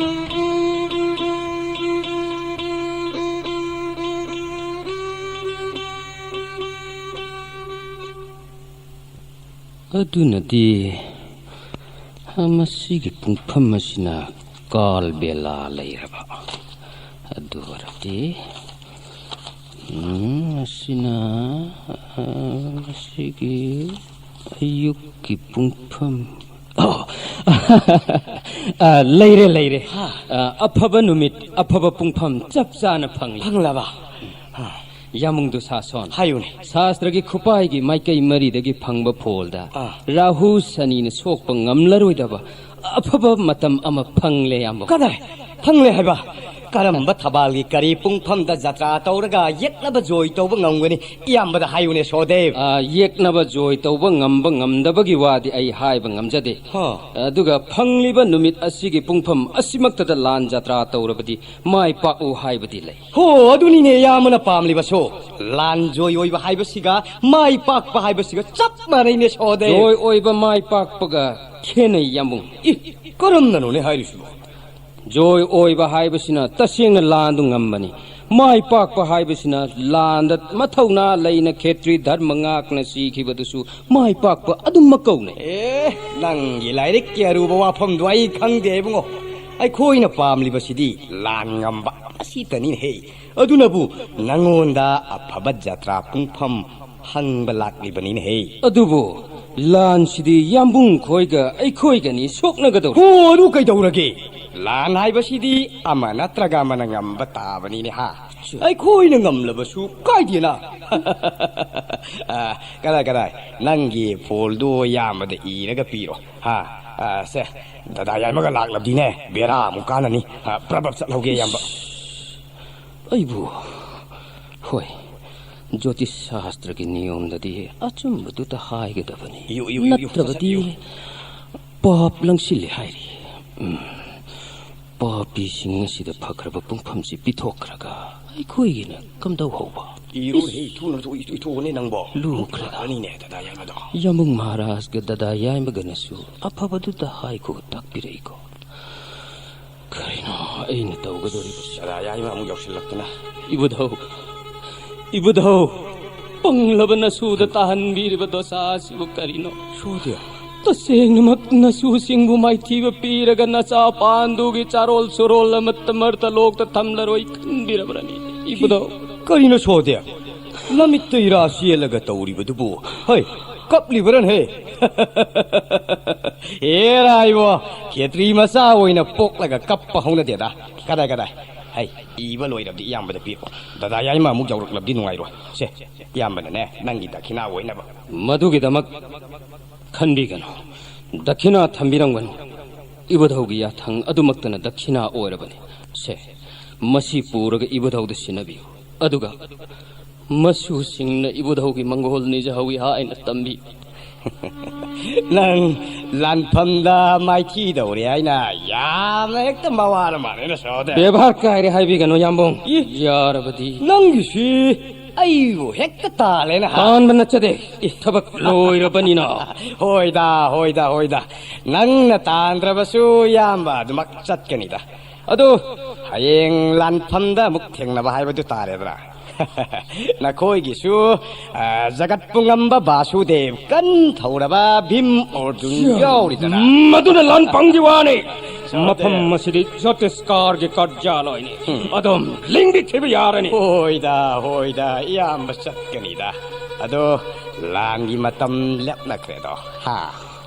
ꯑꯗꯨꯅꯗꯤ ꯃꯁꯤꯒꯤ ꯄꯨꯡꯐꯝ ꯑꯁꯤꯅ ꯀꯥꯜ ꯕꯦꯂꯥ ꯂꯩꯔꯕ꯫ ꯑꯗꯨ ꯑꯣꯏꯔꯗꯤ, ꯎꯝ, ꯃꯁꯤꯅ, ꯑ, ꯃꯁꯤꯒꯤ ꯑꯌꯨꯛꯀꯤ ꯄꯨꯡꯐꯝ꯫ ꯑꯣ, ꯑ, ꯂꯩꯔꯦ, ꯂꯩꯔꯦ꯫ ꯍꯥ꯫ ꯑ, ꯑꯐꯕ ꯅꯨꯃꯤꯠ, ꯑꯐꯕ ꯄꯨꯡꯐꯝ ꯆꯞ ꯆꯥꯅ ꯐꯪꯂꯦ꯫ ꯐꯪꯂꯕ? ꯍꯥ꯫ ꯌꯥꯃꯨꯡꯗꯨ ꯁꯥꯁꯣꯟ꯫ ꯍꯥꯏꯌꯨꯅꯦ꯫ ꯁꯥꯁꯇ꯭ꯔꯒꯤ ꯈꯨꯄꯥꯏꯒꯤ ꯃꯥꯏꯀꯩ ꯃꯔꯤꯗꯒꯤ ꯐꯪꯕ ꯐꯣꯜꯗ ꯑꯥ꯫ ꯔꯥꯍꯨ ꯁꯅꯤꯅ ꯁꯣꯛꯄ ꯉꯝꯂꯔꯣꯏꯗꯕ ꯑꯐꯕ ꯃꯇꯝ ꯑꯃ ꯐꯪꯂꯦ, ꯌꯥꯝꯕ꯫ ꯀꯗꯥꯏ? ꯐꯪꯂꯦ ꯍꯥꯏꯕ? ꯀꯔꯝꯕ ꯊꯕꯥꯜꯒꯤ ꯀꯔꯤ ꯄꯨꯡꯐꯝꯗ ꯖꯇ꯭ꯔꯥ ꯇꯧꯔꯒ ꯌꯦꯛꯅꯕ ꯖꯣꯏ ꯇꯧꯕ ꯉꯝꯒꯅꯤ? ꯏꯌꯥꯝꯕꯗ ꯍꯥꯏꯌꯨꯅꯦ, ꯁꯣꯗꯦꯕ꯫ ꯑꯥ, ꯌꯦꯛꯅꯕ ꯖꯣꯏ ꯇꯧꯕ ꯉꯝꯕ ꯉꯝꯗꯕꯒꯤ ꯋꯥꯗꯤ ꯑꯩ ꯍꯥꯏꯕ ꯉꯝꯖꯗꯦ꯫ ꯍꯥ꯫ ꯑꯗꯨꯒ ꯐꯪꯂꯤꯕ ꯅꯨꯃꯤꯠ ꯑꯁꯤꯒꯤ ꯄꯨꯡꯐꯝ ꯑꯁꯤꯃꯛꯇꯗ ꯂꯥꯟ ꯖꯇ꯭ꯔꯥ ꯇꯧꯔꯕꯗꯤ ꯃꯥꯏ ꯄꯥꯛꯎ ꯍꯥꯏꯕꯗꯤ ꯂꯩ꯫ ꯍꯣ, ꯑꯗꯨꯅꯤꯅꯦ ꯏꯌꯥꯝꯕꯅ ꯄꯥꯝꯂꯤꯕꯁꯨ꯫ ꯂꯥꯟ ꯖꯣꯏ ꯑꯣꯏꯕ ꯍꯥꯏꯕꯁꯤꯒ ꯃꯥꯏ ꯄꯥꯛꯄ ꯍꯥꯏꯕꯁꯤꯒ ꯆꯞ ꯃꯥꯟꯅꯩꯅꯦ, ꯁꯣꯗꯦꯕ꯫ ꯖꯣꯏ ꯑꯣꯏꯕ ꯃꯥꯏ ꯄꯥꯛꯄꯒ ꯈꯦꯠꯅꯩ, ꯌꯥꯝꯕꯨꯡ꯫ ꯏ, ꯀꯔꯝꯅꯅꯣꯅꯦ ꯍꯥꯏꯔꯤꯁꯤꯕꯣ? ꯖꯣꯏ ꯑꯣꯏꯕ ꯍꯥꯏꯕꯁꯤꯅ ꯇꯁꯦꯡꯅ ꯂꯥꯟꯗꯨ ꯉꯝꯕꯅꯤ꯫ ꯃꯥꯏ ꯄꯥꯛꯄ ꯍꯥꯏꯕꯁꯤꯅ ꯂꯥꯟꯗ ꯃꯊꯧꯅꯥ ꯂꯩꯅ ꯈꯦꯇ꯭ꯔꯤ ꯙꯔꯃ ꯉꯥꯛꯅ ꯁꯤꯈꯤꯕꯗꯨꯁꯨ ꯃꯥꯏ ꯄꯥꯛꯄ ꯑꯗꯨꯃꯛ ꯀꯧꯅꯩ꯫ ꯑꯦ, ꯅꯪꯒꯤ ꯂꯥꯏꯔꯤꯛꯀꯤ ꯑꯔꯨꯕ ꯋꯥꯐꯝꯗꯣ ꯑꯩ ꯈꯪꯗꯦ, ꯏꯕꯨꯡꯉꯣ꯫ ꯑꯩꯈꯣꯏꯅ ꯄꯥꯝꯂꯤꯕꯁꯤꯗꯤ ꯂꯥꯟ ꯉꯝꯕ ꯑꯁꯤꯇꯅꯤꯅꯦꯍꯦ꯫ ꯑꯗꯨꯅꯕꯨ ꯅꯉꯣꯟꯗ ꯑꯐꯕ ꯖꯇ꯭ꯔꯥ ꯄꯨꯡꯐꯝ ꯍꯪꯕ ꯂꯥꯛꯂꯤꯕꯅꯤꯅꯦꯍꯦ꯫ ꯑꯗꯨꯕꯨ ꯂꯥꯟꯁꯤꯗꯤ ꯌꯥꯝꯕꯨꯡ ꯈꯣꯏꯒ ꯑꯩꯈꯣꯏꯒꯅꯤ ꯁꯣꯛꯅꯒꯗꯧꯔꯤ꯫ ꯍꯣ, ꯑꯗꯨ ꯀꯩꯗꯧꯔꯒꯦ? ꯂꯥꯟ ꯍꯥꯏꯕꯁꯤꯗꯤ ꯑꯃ ꯅꯠꯇ꯭ꯔꯒ ꯑꯃꯅ ꯉꯝꯕ ꯇꯥꯕꯅꯤꯅꯦ, ꯍꯥ? ꯆꯨ- ꯑꯩꯈꯣꯏꯅ ꯉꯝꯂꯕꯁꯨ ꯀꯥꯏꯗꯦꯅ꯫ ꯑ, ꯀꯗꯥꯏ, ꯀꯗꯥꯏ? ꯅꯪꯒꯤ ꯐꯣꯜꯗꯣ ꯏꯌꯥꯝꯕꯗ ꯏꯔꯒ ꯄꯤꯔꯣ꯫ ꯍꯥ? ꯑ, ꯁꯦ, ꯗꯗꯥ ꯌꯥꯏꯃꯒ ꯂꯥꯛꯂꯕꯗꯤꯅꯦ, ꯕꯦꯔꯥ ꯑꯃꯨꯛ ꯀꯥꯟꯅꯅꯤ꯫ ꯑ, ꯄ꯭ꯔꯞ ꯄ꯭ꯔꯞ ꯆꯠꯍꯧꯒꯦ, ꯏꯌꯥꯝꯕ꯫ ꯑꯩꯕꯨ? ꯍꯣꯏ, ꯖꯣꯇꯤꯁ ꯁꯥꯁꯇ꯭ꯔꯒꯤ ꯅꯤꯌꯣꯝꯗꯗꯤ ꯑꯆꯨꯝꯕꯗꯨꯇ ꯍꯥꯏꯒꯗꯕꯅꯤ꯫ ꯏꯌꯨ, ꯏꯌꯨ, ꯏꯌꯨ, ꯏꯌꯨ, ꯅꯠꯇ꯭ꯔꯕꯗꯤ ꯁꯠ, ꯁꯠ, ꯏꯌꯨ꯫ ꯄꯥꯞ ꯂꯪꯁꯤꯜꯂꯦ ꯍꯥꯏꯔꯤ꯫ ꯎꯝ, ꯄꯥꯄꯤꯁꯤꯡ ꯑꯁꯤꯗ ꯐꯈ꯭ꯔꯕ ꯄꯨꯡꯐꯝꯁꯤ ꯄꯤꯊꯣꯛꯈ꯭ꯔꯒ ꯑꯩꯈꯣꯏꯒꯤꯅ ꯀꯝꯗꯧꯍꯧꯕ? ꯏꯔꯨꯅꯦ, ꯏꯁ꯫ ꯏꯊꯨꯅ ꯊꯣꯛ-, ꯏꯊꯨ-, ꯏꯊꯨꯕꯅꯦ ꯅꯪꯕꯣ꯫ ꯂꯨꯈ꯭ꯔꯦꯗ꯫ ꯂꯨꯈ꯭ꯔꯕꯅꯤꯅꯦ, ꯗꯗꯥ ꯌꯥꯏꯃꯗꯣ꯫ ꯌꯥꯝꯕꯨꯡ ꯃꯍꯥꯔꯥꯖꯒ ꯗꯗꯥ ꯌꯥꯏꯃꯒꯅꯁꯨ ꯑꯐꯕꯗꯨꯗ ꯍꯥꯏꯈꯣ ꯇꯥꯛꯄꯤꯔꯛꯏꯀꯣ꯫ ꯀꯔꯤꯅꯣ ꯑꯩꯅ ꯇꯧꯒꯗꯧꯔꯤꯕꯁꯤ? ꯗꯗꯥ ꯌꯥꯏꯃ ꯑꯃꯨꯛ ꯌꯧꯁꯤꯜꯂꯛꯇꯅ꯫ ꯏꯕꯨꯙꯧ, ꯏꯕꯨꯙꯧ, ꯄꯪꯂꯕ ꯅꯁꯨꯗ ꯇꯥꯍꯟꯕꯤꯔꯤꯕ ꯗꯣꯁꯥ ꯑꯁꯤꯕꯨ ꯀꯔꯤꯅꯣ? ꯁꯣꯗꯦ, ꯇꯁꯦꯡꯅꯃꯛ ꯅꯁꯨꯁꯤꯡꯕꯨ ꯃꯥꯏꯊꯤꯕ ꯄꯤꯔꯒ ꯅꯆꯥ ꯄꯥꯟꯗꯨꯒꯤ ꯆꯥꯔꯣꯜ ꯁꯨꯔꯣꯜ ꯑꯃꯠꯇ ꯃꯔꯛꯇ ꯂꯣꯛꯇ ꯊꯝꯂꯔꯣꯏ ꯈꯟꯕꯤꯔꯕ꯭ꯔꯅꯤ? ꯏꯕꯨꯙꯧ꯫ ꯀꯔꯤꯅꯣ ꯁꯣꯗꯦ? ꯅꯃꯤꯠꯇ ꯏꯔꯥ ꯆꯦꯜꯂꯒ ꯇꯧꯔꯤꯕꯗꯨꯕꯨ? ꯍꯩ, ꯀꯞꯂꯤꯕꯔꯅꯦ? ꯍꯦꯔꯥ ꯏꯕꯣ, ꯈꯦꯇ꯭ꯔꯤ ꯃꯆꯥ ꯑꯣꯏꯅ ꯄꯣꯛꯂꯒ ꯀꯞꯄ ꯍꯧꯅꯗꯦꯗ꯫ ꯀꯗꯥꯏ, ꯀꯗꯥꯏ? ꯍꯩ, ꯏꯕ ꯂꯣꯏꯔꯕꯗꯤ ꯏꯌꯥꯝꯕꯗ ꯄꯤꯔꯛꯑꯣ꯫ ꯗꯗꯥ ꯌꯥꯏꯃ ꯑꯃꯨꯛ ꯌꯧꯔꯛꯂꯕꯗꯤ ꯅꯨꯡꯉꯥꯏꯔꯣꯏ꯫ ꯁꯦ, ꯏꯌꯥꯝꯕꯅꯅꯦ, ꯅꯪꯒꯤ ꯗꯈꯤꯅꯥ ꯑꯣꯏꯅꯕ꯫ ꯃꯗꯨꯒꯤꯗꯃꯛ ꯈꯟꯕꯤꯒꯅꯨ꯫ ꯗꯈꯤꯅꯥ ꯊꯝꯕꯤꯔꯝꯒꯅꯨ꯫ ꯏꯕꯨꯙꯧꯒꯤ ꯌꯥꯊꯪ ꯑꯗꯨꯃꯛꯇꯅ ꯗꯈꯤꯅꯥ ꯑꯣꯏꯔꯕꯅꯤ꯫ ꯁꯦ, ꯃꯁꯤ ꯄꯨꯔꯒ ꯏꯕꯨꯙꯧꯗ ꯁꯤꯟꯅꯕꯤꯌꯨ꯫ ꯑꯗꯨꯒ ꯃꯁꯨꯁꯤꯡꯅ ꯏꯕꯨꯙꯧꯒꯤ ꯃꯪꯒꯣꯜ ꯅꯤꯖꯍꯧꯏ ꯍꯥꯏꯅ ꯇꯝꯕꯤ꯫ ꯅꯪ ꯂꯥꯟꯐꯝꯗ ꯃꯥꯏꯊꯤꯗꯧꯔꯦ ꯍꯥꯏꯅ ꯌꯥꯝꯅ ꯍꯦꯛꯇ ꯃꯋꯥꯔ ꯃꯥꯜꯂꯦꯅ ꯁꯣꯗꯦ꯫ ꯕꯦꯕꯥꯔ ꯀꯥꯏꯔꯦ ꯍꯥꯏꯕꯤꯒꯅꯨ, ꯌꯥꯝꯕꯨꯡ꯫ ꯏ? ꯌꯥꯔꯕꯗꯤ꯫ ꯅꯪꯒꯤꯁꯤ ꯑꯩꯕꯨ ꯍꯦꯛꯇ ꯇꯥꯜꯂꯦꯅ ꯍꯥ? ꯇꯥꯟꯕ ꯅꯠꯆꯗꯦ꯫ ꯏ, ꯊꯕꯛ ꯂꯣꯏꯔꯕꯅꯤꯅ꯫ ꯍꯣꯏꯗ, ꯍꯣꯏꯗ, ꯍꯣꯏꯗ꯫ ꯅꯪꯅ ꯇꯥꯟꯗ꯭ꯔꯕꯁꯨ ꯏꯌꯥꯝꯕ ꯑꯗꯨꯃꯛ ꯆꯠꯀꯅꯤꯗ꯫ ꯑꯗꯨ ꯍꯌꯦꯡ ꯂꯥꯟꯐꯝꯗ ꯑꯃꯨꯛ ꯊꯦꯡꯅꯕ ꯍꯥꯏꯕꯗꯨ ꯇꯥꯔꯦꯗꯅ꯫ ꯅꯈꯣꯏꯒꯤꯁꯨ, ꯑ, ꯖꯒꯠ ꯄꯨꯡꯉꯝꯕ ꯕꯥꯁꯨꯗꯦꯕ, ꯀꯟ ꯊꯧꯔꯕ ꯚꯤꯝ ꯑꯣꯔꯖꯨꯟ ꯌꯥꯎꯔꯤꯗꯅ꯫ ꯃꯗꯨꯅ ꯂꯥꯟꯐꯝꯒꯤ ꯋꯥꯅꯤ꯫ ꯁꯣꯗꯦ꯫ ꯃꯐꯝ ꯑꯁꯤꯗꯤ ꯖꯣꯇꯤꯁꯀꯥꯔꯒꯤ ꯀꯥꯔꯖꯥꯂꯣꯏꯅꯤ꯫ ꯎꯝ꯫ ꯑꯗꯨꯝ ꯂꯤꯡꯕꯤꯈꯤꯕ ꯌꯥꯔꯅꯤ꯫ ꯍꯣꯏꯗ, ꯍꯣꯏꯗ, ꯏꯌꯥꯝꯕ ꯆꯠꯀꯅꯤꯗ꯫ ꯑꯗꯣ ꯂꯥꯟꯒꯤ ꯃꯇꯝ ꯂꯦꯞꯅꯈ꯭ꯔꯦꯗꯣ꯫ ꯍꯥ?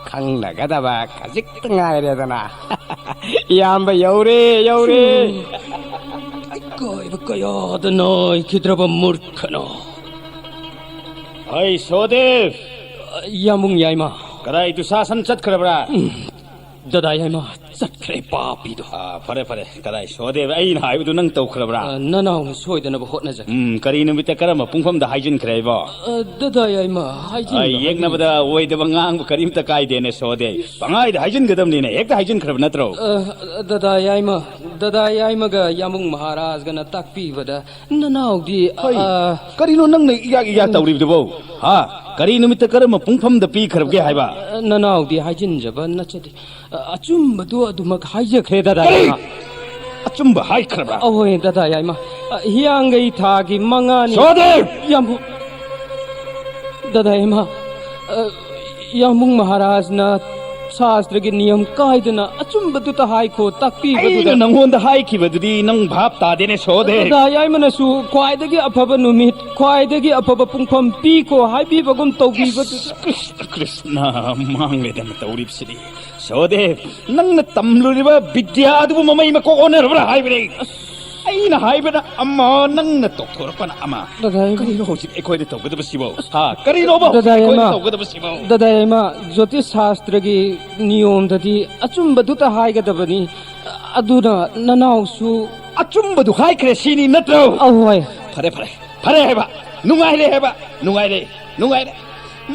ꯈꯪꯅꯒꯗꯕ ꯈꯖꯤꯛꯇ ꯉꯥꯏꯔꯦꯗꯅ꯫ ꯏꯌꯥꯝꯕ ꯌꯧꯔꯦ, ꯌꯧꯔꯦ꯫ ꯏꯀꯥꯏꯕ ꯀꯌꯥꯗ ꯅꯥꯏꯈꯤꯗ꯭ꯔꯕ ꯃꯨꯔꯈꯅꯣ꯫ ꯍꯩ, ꯁꯣꯗꯦꯕ! ꯌꯥꯝꯕꯨꯡ ꯌꯥꯏꯃ꯫ ꯀꯗꯥꯏ ꯗꯨꯁꯥꯁꯟ ꯆꯠꯈ꯭ꯔꯕ꯭ꯔꯥ? ꯎꯝ, ꯗꯗꯥ ꯌꯥꯏꯃ, ꯆꯠꯈ꯭ꯔꯦ ꯄꯥꯄꯤꯗꯣ꯫ ꯑꯥ, ꯐꯔꯦ, ꯐꯔꯦ꯫ ꯀꯗꯥꯏ ꯁꯣꯗꯦꯕ? ꯑꯩꯅ ꯍꯥꯏꯕꯗꯨ ꯅꯪ ꯇꯧꯈ꯭ꯔꯕ꯭ꯔꯥ? ꯑ, ꯅꯅꯥꯎꯅ ꯁꯣꯏꯗꯅꯕ ꯍꯣꯠꯅꯖꯒꯦ꯫ ꯎꯝ, ꯀꯔꯤ ꯅꯨꯃꯤꯠꯇ ꯀꯔꯝꯕ ꯄꯨꯡꯐꯝꯗ ꯍꯥꯏꯖꯤꯟꯈ꯭ꯔꯦ ꯍꯥꯏꯕꯣ? ꯑ, ꯗꯗꯥ ꯌꯥꯏꯃ, ꯍꯥꯏꯖꯤꯟꯕ ꯑ, ꯌꯦꯛꯅꯕꯗ ꯑꯣꯏꯗꯕ ꯉꯥꯡꯕ ꯀꯔꯤꯝꯇ ꯀꯥꯏꯗꯦꯅꯦ ꯁꯣꯗꯦ꯫ ꯄꯪꯍꯥꯏꯗ ꯍꯥꯏꯖꯤꯟꯒꯗꯕꯅꯤꯅꯦ꯫ ꯍꯦꯛꯇ ꯍꯥꯏꯖꯤꯟꯈ꯭ꯔꯕ ꯅꯠꯇ꯭ꯔꯣ? ꯑ, ꯗꯗꯥ ꯌꯥꯏꯃ, ꯗꯗꯥ ꯌꯥꯏꯃꯒ ꯌꯥꯝꯕꯨꯡ ꯃꯍꯥꯔꯥꯖꯒꯅ ꯇꯥꯛꯄꯤꯕꯗ ꯅꯅꯥꯎꯗꯤ, ꯍꯩ, ꯑ, ꯀꯔꯤꯅꯣ ꯅꯪꯅ ꯏꯌꯥꯛ ꯏꯌꯥꯛ ꯇꯧꯔꯤꯕꯗꯨꯕꯣ? ꯍꯥ? ꯀꯔꯤ ꯅꯨꯃꯤꯠꯇ ꯀꯔꯝꯕ ꯄꯨꯡꯐꯝꯗ ꯄꯤꯈ꯭ꯔꯕꯒꯦ ꯍꯥꯏꯕ? ꯑ, ꯅꯅꯥꯎꯗꯤ ꯍꯥꯏꯖꯤꯟꯖꯕ ꯅꯠꯆꯗꯦ꯫ ꯑ, ꯑꯆꯨꯝꯕꯗꯨ ꯑꯗꯨꯃꯛ ꯍꯥꯏꯖꯈ꯭ꯔꯦ, ꯗꯗꯥ ꯀꯔꯤ? ꯌꯥꯏꯃ꯫ ꯑꯆꯨꯝꯕ ꯍꯥꯏꯈ꯭ꯔꯕ꯭ꯔꯥ? ꯑꯍꯣꯏ, ꯗꯗꯥ ꯌꯥꯏꯃ꯫ ꯑ, ꯍꯤꯌꯥꯡꯒꯩ ꯊꯥꯒꯤ ꯃꯉꯥꯅꯤ꯫ ꯁꯣꯗꯦ! ꯌꯥꯝꯕꯨ-, ꯗꯗꯥ ꯌꯥꯏꯃ, ꯑ, ꯌꯥꯝꯕꯨꯡ ꯃꯍꯥꯔꯥꯖꯅ ꯁꯥꯁꯇ꯭ꯔꯒꯤ ꯅꯤꯌꯝ ꯀꯥꯏꯗꯅ ꯑꯆꯨꯝꯕꯗꯨꯇ ꯍꯥꯏꯈꯣ, ꯇꯥꯛꯄꯤꯕꯗꯨꯗ ꯑꯩꯅ ꯅꯪꯉꯣꯟꯗ ꯍꯥꯏꯈꯤꯕꯗꯨꯗꯤ ꯅꯪ ꯚꯥꯞ ꯇꯥꯗꯦꯅꯦ, ꯁꯣꯗꯦ꯫ ꯗꯥꯗꯥ ꯌꯥꯏꯃꯅꯁꯨ ꯈ꯭ꯋꯥꯏꯗꯒꯤ ꯑꯐꯕ ꯅꯨꯃꯤꯠ, ꯈ꯭ꯋꯥꯏꯗꯒꯤ ꯑꯐꯕ ꯄꯨꯡꯐꯝ ꯄꯤꯈꯣ ꯍꯥꯏꯕꯤꯕꯒꯨꯝ ꯇꯧꯕꯤꯕꯗꯨ꯫ ꯏꯁ, ꯀ꯭ꯔꯤꯁꯅ, ꯀ꯭ꯔꯤꯁꯅ, ꯃꯥꯡꯂꯦꯗꯅ ꯇꯧꯔꯤꯕꯁꯤꯗꯤ꯫ ꯁꯣꯗꯦ, ꯅꯪꯅ ꯇꯝꯂꯨꯔꯤꯕ ꯕꯤꯗ꯭ꯌꯥ ꯑꯗꯨꯕꯨ ꯃꯃꯩ ꯃꯀꯣꯛ ꯑꯣꯟꯅꯔꯕ꯭ꯔꯥ ꯍꯥꯏꯕꯅꯦ꯫ ꯑꯩꯅ ꯍꯥꯏꯕꯅ ꯑꯃ, ꯅꯪꯅ ꯇꯧꯊꯣꯔꯛꯄꯅ ꯑꯃ꯫ ꯗꯥꯗꯥ ꯌꯥꯏꯃ꯫ ꯀꯔꯤꯅꯣ ꯍꯧꯖꯤꯛ ꯑꯩꯈꯣꯏꯗ ꯇꯧꯒꯗꯕꯁꯤꯕꯣ? ꯍꯥ? ꯀꯔꯤꯅꯣꯕ ꯍꯧꯖꯤꯛ ꯗꯥꯗꯥ ꯑꯩꯈꯣꯏꯗ ꯌꯥꯏꯃ꯫ ꯇꯧꯒꯗꯕꯁꯤꯕꯣ? ꯗꯥꯗꯥ ꯌꯥꯏꯃ, ꯖ꯭ꯌꯣꯇꯤꯁ ꯁꯥꯁꯇ꯭ꯔꯒꯤ ꯅꯤꯌꯣꯝꯗꯗꯤ ꯑꯆꯨꯝꯕꯗꯨꯇ ꯍꯥꯏꯒꯗꯕꯅꯤ꯫ ꯑꯗꯨꯅ ꯅꯅꯥꯎꯁꯨ ꯑꯆꯨꯝꯕꯗꯨ ꯍꯥꯏꯈ꯭ꯔꯦ ꯁꯤꯅꯤ ꯅꯠꯇ꯭ꯔꯣ? ꯑꯧ, ꯍꯣꯏ꯫ ꯐꯔꯦ, ꯐꯔꯦ꯫ ꯐꯔꯦ ꯍꯥꯏꯕ꯫ ꯅꯨꯡꯉꯥꯏꯔꯦ ꯍꯥꯏꯕ꯫ ꯅꯨꯡꯉꯥꯏꯔꯦ꯫ ꯅꯨꯡꯉꯥꯏꯔꯦ꯫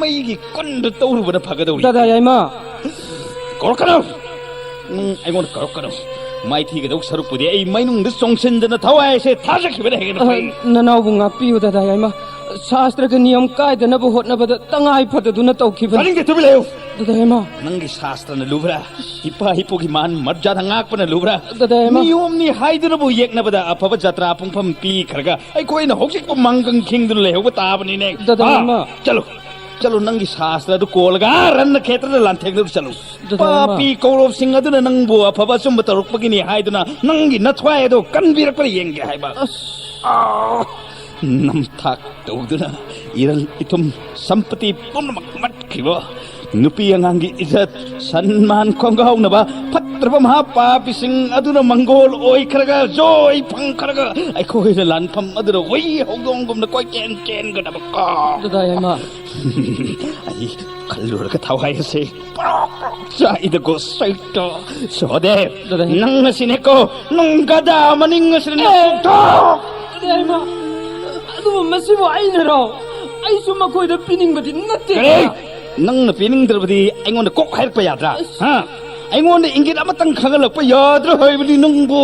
ꯃꯩꯒꯤ ꯀꯨꯟꯗ ꯇꯧꯔꯨꯕꯅ ꯐꯒꯗꯧꯔꯤ꯫ ꯗꯥꯗꯥ ꯌꯥꯏꯃ꯫ ꯀꯧꯔꯛꯀꯅꯨ꯫ ꯎꯝ, ꯑꯩꯉꯣꯟꯗ ꯀꯧꯔꯛꯀꯅꯨ꯫ ꯃꯥꯏꯊꯤꯒꯗꯧ ꯁꯔꯨꯛꯄꯨꯗꯤ ꯑꯩ ꯃꯩꯅꯨꯡꯗ ꯆꯣꯡꯁꯤꯟꯗꯅ ꯊꯋꯥꯏꯁꯦ ꯊꯥꯖꯈꯤꯕꯅ ꯍꯦꯟꯅ ꯑ, ꯐꯩ꯫ ꯅꯅꯥꯎꯕꯨ ꯉꯥꯛꯄꯤꯌꯨ, ꯗꯥꯗꯥ ꯌꯥꯏꯃ꯫ ꯁꯥꯁꯇ꯭ꯔꯒ ꯅꯤꯌꯝ ꯀꯥꯏꯗꯅꯕ ꯍꯣꯠꯅꯕꯗ ꯇꯉꯥꯏ ꯐꯗꯗꯨꯅ ꯇꯧꯈꯤꯕꯅꯤ꯫ ꯇꯥꯅꯤꯡꯗꯦ, ꯇꯨꯃꯤꯟ ꯂꯩꯌꯨ꯫ ꯗꯥꯗꯥ ꯌꯥꯏꯃ꯫ ꯅꯪꯒꯤ ꯁꯥꯁꯇ꯭ꯔꯅ ꯂꯨꯕ꯭ꯔꯥ? ꯏꯄꯥ ꯏꯄꯨꯒꯤ ꯃꯥꯟ ꯃꯔꯖꯥꯗ ꯉꯥꯛꯄꯅ ꯂꯨꯕ꯭ꯔꯥ? ꯗꯥꯗꯥ ꯌꯥꯏꯃ꯫ ꯅꯤꯌꯣꯝꯅꯤ ꯍꯥꯏꯗꯨꯅꯕꯨ ꯌꯦꯛꯅꯕꯗ ꯑꯐꯕ ꯖꯇ꯭ꯔꯥ ꯄꯨꯡꯐꯝ ꯄꯤꯈ꯭ꯔꯒ ꯑꯩꯈꯣꯏꯅ ꯍꯧꯖꯤꯛꯄꯨ ꯃꯥꯡꯒꯪ ꯈꯤꯡꯗꯨꯅ ꯂꯩꯍꯧꯕ ꯇꯥꯕꯅꯤꯅꯦ꯫ ꯗꯥꯗꯥ ꯍꯥ? ꯌꯥꯏꯃ꯫ ꯆꯠꯂꯨ, ꯆꯠꯂꯨ, ꯅꯪꯒꯤ ꯁꯥꯁꯇ꯭ꯔ ꯑꯗꯨ ꯀꯣꯜꯂꯒ ꯑꯥ ꯔꯟꯅ ꯈꯦꯇ꯭ꯔꯗ ꯂꯥꯟꯊꯦꯡꯅꯕ ꯆꯠꯂꯨ꯫ ꯗꯥꯗꯥ ꯌꯥꯏꯃ꯫ ꯄꯥꯄꯤ ꯀꯧꯔꯣꯞꯁꯤꯡ ꯑꯗꯨꯅ ꯅꯪꯕꯨ ꯑꯐꯕ ꯑꯆꯨꯝꯕ ꯇꯧꯔꯛꯄꯒꯤꯅꯤ ꯍꯥꯏꯗꯨꯅ ꯅꯪꯒꯤ ꯅꯊ꯭ꯋꯥꯏ ꯑꯗꯨ ꯀꯟꯕꯤꯔꯛꯄ꯭ꯔꯥ ꯌꯦꯡꯒꯦ ꯍꯥꯏꯕ꯫ ꯑꯁ꯫ ꯑꯥ! ꯅꯝꯊꯥꯛ ꯇꯧꯗꯨꯅ ꯏꯔꯜ ꯏꯊꯨꯝ ꯁꯝꯄꯇꯤ ꯄꯨꯝꯅꯃꯛ ꯃꯠꯈꯤꯕ, ꯅꯨꯄꯤ ꯑꯉꯥꯡꯒꯤ ꯏꯖꯠ, ꯁꯟꯃꯥꯟ ꯈꯣꯡꯒꯥꯎꯅꯕ ꯐꯠꯇ꯭ꯔꯕ ꯃꯍꯥꯄꯥꯄꯤꯁꯤꯡ ꯑꯗꯨꯅ ꯃꯪꯒꯣꯜ ꯑꯣꯏꯈ꯭ꯔꯒ, ꯖꯣꯏ ꯐꯪꯈ꯭ꯔꯒ, ꯑꯩꯈꯣꯏꯅ ꯂꯥꯟꯐꯝ ꯑꯗꯨꯗ ꯍꯨꯏ ꯍꯧꯗꯣꯡꯒꯨꯝꯅ ꯀꯣꯏꯆꯦꯟ ꯆꯦꯟꯒꯗꯕ ꯀꯣ꯫ ꯗꯥꯗꯥ ꯌꯥꯏꯃ꯫ ꯑꯩ ꯈꯜꯂꯨꯔꯒ ꯊꯋꯥꯏ ꯑꯁꯦ ꯄ꯭ꯔꯣꯛ ꯄ꯭ꯔꯣꯛ ꯆꯥꯛꯏꯗꯀꯣ, ꯁꯩꯇ꯫ ꯁꯣꯗꯦ, ꯗꯥꯗꯥ꯫ ꯅꯪ ꯑꯁꯤꯅꯦꯀꯣ, ꯅꯪ ꯒꯗꯥ ꯃꯅꯤꯡ ꯑꯁꯤꯅ ꯑꯦ! ꯅꯀꯣꯛ ꯊꯣꯛ! ꯗꯥꯗꯥ ꯌꯥꯏꯃ, ꯑꯗꯨꯕꯨ ꯃꯁꯤꯕꯨ ꯑꯩꯅꯔꯣ? ꯑꯩꯁꯨ ꯃꯈꯣꯏꯗ ꯄꯤꯅꯤꯡꯕꯗꯤ ꯅꯠꯇꯦ꯫ ꯀꯔꯤ? ꯅꯪꯅ ꯄꯤꯅꯤꯡꯗ꯭ꯔꯕꯗꯤ ꯑꯩꯉꯣꯟꯗ ꯀꯣꯛ ꯍꯥꯏꯔꯛꯄ ꯌꯥꯗ꯭ꯔꯥ? ꯑꯁ꯫ ꯍꯥ? ꯑꯩꯉꯣꯟꯗ ꯏꯪꯒꯤꯠ ꯑꯃꯇꯪ ꯈꯪꯍꯜꯂꯛꯄ ꯌꯥꯗ꯭ꯔꯥ ꯍꯥꯏꯕꯅꯤ ꯅꯪꯕꯨ?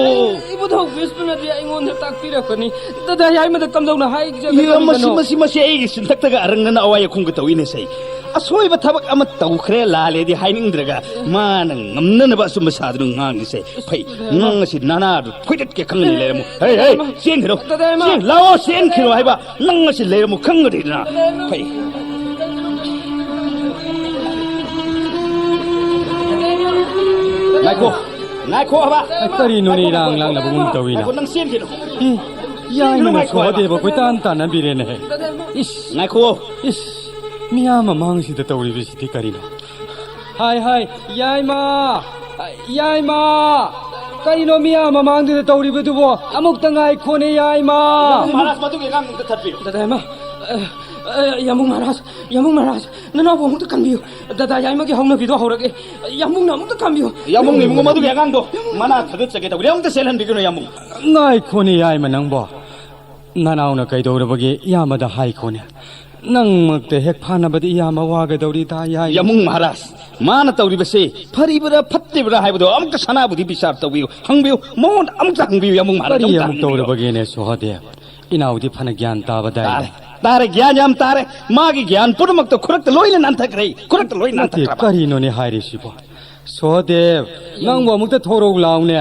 ꯏꯕꯨꯙꯧ ꯕꯤꯁ꯭ꯋꯥꯅꯗꯤ ꯑꯩꯉꯣꯟꯗ ꯇꯥꯛꯄꯤꯔꯛꯄꯅꯤ꯫ ꯗꯥꯗꯥ ꯌꯥꯏꯃꯗ ꯀꯝꯗꯧꯅ ꯏꯌꯥ, ꯃꯁꯤ, ꯍꯥꯏꯖꯒꯗꯧꯔꯤꯕꯅꯣ? ꯃꯁꯤ, ꯃꯁꯤ ꯑꯩꯒꯤ ꯁꯤꯟꯊꯛꯇꯒ ꯑꯔꯪꯅꯅ ꯑꯋꯥꯏ ꯑꯈꯨꯝꯒ ꯇꯧꯏꯅꯦꯁꯦ꯫ ꯑꯁꯣꯏꯕ ꯊꯕꯛ ꯑꯃ ꯇꯧꯈ꯭ꯔꯦ, ꯂꯥꯜꯂꯦꯗꯤ ꯍꯥꯏꯅꯤꯡꯗ꯭ꯔꯒ ꯃꯥꯅ ꯉꯝꯅꯅꯕ ꯑꯆꯨꯝꯕ ꯁꯥꯗꯨꯅ ꯉꯥꯡꯉꯤꯁꯦ꯫ ꯐꯩ, ꯗꯥꯗꯥ ꯌꯥꯏꯃ꯫ ꯅꯪ ꯑꯁꯤ ꯅꯅꯥꯗꯨ ꯐꯣꯏꯗꯠꯀꯦ ꯈꯪꯒꯅꯤ ꯂꯩꯔꯝꯃꯨ꯫ ꯍꯦ, ꯍꯦ, ꯗꯥꯗꯥ ꯌꯥꯏꯃ꯫ ꯆꯦꯟꯈꯤꯔꯣ꯫ ꯗꯥꯗꯥ ꯌꯥꯏꯃ꯫ ꯆꯦꯟ, ꯂꯥꯛꯑꯣ, ꯆꯦꯟꯈꯤꯔꯣ ꯍꯥꯏꯕ꯫ ꯅꯪ ꯑꯁꯤ ꯂꯩꯔꯝꯃꯨ ꯈꯪꯒꯅꯤꯗꯅ꯫ ꯗꯥꯗꯥ ꯌꯥꯏꯃ꯫ ꯐꯩ꯫ ꯉꯥꯏꯈꯣ, ꯉꯥꯏꯈꯣ ꯍꯥꯏꯕ꯫ ꯑꯩ ꯀꯔꯤꯅꯣꯅꯦ, ꯉꯥꯏꯈꯣ, ꯏꯔꯥꯡ ꯉꯥꯏꯈꯣ, ꯂꯥꯡꯅꯕꯒꯨꯝ ꯉꯥꯏꯈꯣ, ꯇꯧꯋꯤꯅ? ꯉꯥꯏꯈꯣ, ꯅꯪ ꯆꯦꯟꯈꯤꯅꯨ꯫ ꯏ, ꯌꯥꯏꯃꯅ ꯉꯥꯏꯈꯣ ꯍꯥꯏꯕ꯫ ꯁꯣꯍꯗꯦꯕ ꯀꯣꯏꯇꯥꯟ ꯇꯥꯟꯅꯕꯤꯔꯦꯅꯦ꯫ ꯏꯁ, ꯉꯥꯏꯈꯣ꯫ ꯏꯁ, ꯃꯤꯌꯥꯝ ꯃꯃꯥꯡꯁꯤꯗ ꯇꯧꯔꯤꯕꯁꯤꯗꯤ ꯀꯔꯤꯅꯣ? ꯍꯥꯏ, ꯍꯥꯏ, ꯌꯥꯏꯃ! ꯌꯥꯏꯃ! ꯀꯔꯤꯅꯣ ꯃꯤꯌꯥꯝ ꯃꯃꯥꯡꯗꯨꯗ ꯇꯧꯔꯤꯕꯗꯨꯕꯣ? ꯑꯃꯨꯛꯇ ꯉꯥꯏꯈꯣꯅꯦ, ꯌꯥꯏꯃ! ꯌꯥꯏꯃ ꯃꯍꯥꯔꯥꯖ, ꯃꯗꯨꯒꯤ ꯑꯉꯥꯡꯗꯨ ꯑꯝꯇ ꯊꯠꯄꯤꯌꯨ꯫ ꯗꯗꯥ, ꯌꯥꯏꯃ, ꯑ, ꯑ, ꯌꯥꯝꯕꯨꯡ ꯃꯍꯥꯔꯥꯖ, ꯌꯥꯝꯕꯨꯡ ꯃꯍꯥꯔꯥꯖ, ꯅꯅꯥꯎꯕꯨ ꯑꯃꯨꯛꯇ ꯀꯟꯕꯤꯌꯨ꯫ ꯗꯗꯥ ꯌꯥꯏꯃꯒꯤ ꯍꯧꯅꯕꯤꯗꯣ ꯍꯧꯔꯒꯦ꯫ ꯌꯥꯝꯕꯨꯡꯅ ꯑꯃꯨꯛꯇ ꯀꯟꯕꯤꯌꯨ꯫ ꯌꯥꯝꯕꯨꯡ, ꯏꯕꯨꯡꯉꯣ, ꯃꯗꯨꯒꯤ ꯑꯉꯥꯡꯗꯣ ꯃꯅꯥ ꯊꯥꯒꯠꯆꯒꯦ ꯇꯧꯕꯅꯦ, ꯑꯃꯨꯛꯇ ꯆꯦꯜꯍꯟꯕꯤꯒꯅꯨ, ꯌꯥꯝꯕꯨꯡ꯫ ꯉꯥꯏꯈꯣꯅꯦ, ꯌꯥꯏꯃ ꯅꯪꯕꯣ꯫ ꯅꯅꯥꯎꯅ ꯀꯩꯗꯧꯔꯕꯒꯦ? ꯏꯌꯥꯝꯕꯗ ꯍꯥꯏꯈꯣꯅꯦ꯫ ꯅꯪꯃꯛꯇ ꯍꯦꯛ ꯐꯥꯅꯕꯗꯤ ꯏꯌꯥꯝꯕ ꯋꯥꯒꯗꯧꯔꯤꯗ, ꯌꯥꯏꯃ꯫ ꯌꯥꯝꯕꯨꯡ ꯃꯍꯥꯔꯥꯖ, ꯃꯥꯅ ꯇꯧꯔꯤꯕꯁꯦ ꯐꯔꯤꯕꯔꯥ ꯐꯠꯇ꯭ꯔꯤꯕꯔꯥ ꯍꯥꯏꯕꯗꯣ ꯑꯃꯨꯛꯇ ꯁꯅꯥꯕꯨꯗꯤ ꯕꯤꯆꯥꯔ ꯇꯧꯕꯤꯌꯨ, ꯍꯪꯕꯤꯌꯨ, ꯃꯉꯣꯟꯗ ꯑꯃꯨꯛꯇ ꯍꯪꯕꯤꯌꯨ, ꯌꯥꯝꯕꯨꯡ ꯃꯍꯥꯔꯥꯖ, ꯀꯔꯤ ꯑꯃꯨꯛꯇ ꯑꯃꯨꯛ ꯍꯪꯕꯤꯌꯨ꯫ ꯇꯧꯔꯕꯒꯦꯅꯦ, ꯁꯣꯍꯗꯦꯕ? ꯏꯅꯥꯎꯗꯤ ꯐꯅ ꯒ꯭ꯌꯥꯟ ꯇꯥꯕꯗꯥꯏꯅꯦ꯫ ꯇꯥꯔꯦ, ꯇꯥꯔꯦ, ꯒ꯭ꯌꯥꯟ ꯌꯥꯝ ꯇꯥꯔꯦ꯫ ꯃꯥꯒꯤ ꯒ꯭ꯌꯥꯟ ꯄꯨꯝꯅꯃꯛꯇꯣ ꯈꯨꯔꯛꯇ ꯂꯣꯏꯅ ꯅꯥꯟꯊꯈ꯭ꯔꯦ, ꯈꯨꯔꯛꯇ ꯂꯣꯏꯅ ꯅꯠꯇꯦ, ꯅꯥꯟꯊꯈ꯭ꯔꯕ꯫ ꯀꯔꯤꯅꯣꯅꯦ ꯍꯥꯏꯔꯤꯁꯤꯕꯣ? ꯁꯣꯍꯗꯦꯕ, ꯅꯪꯕꯨ ꯑꯃꯨꯛꯇ ꯊꯣꯔꯛꯎ ꯂꯥꯎꯅꯦ꯫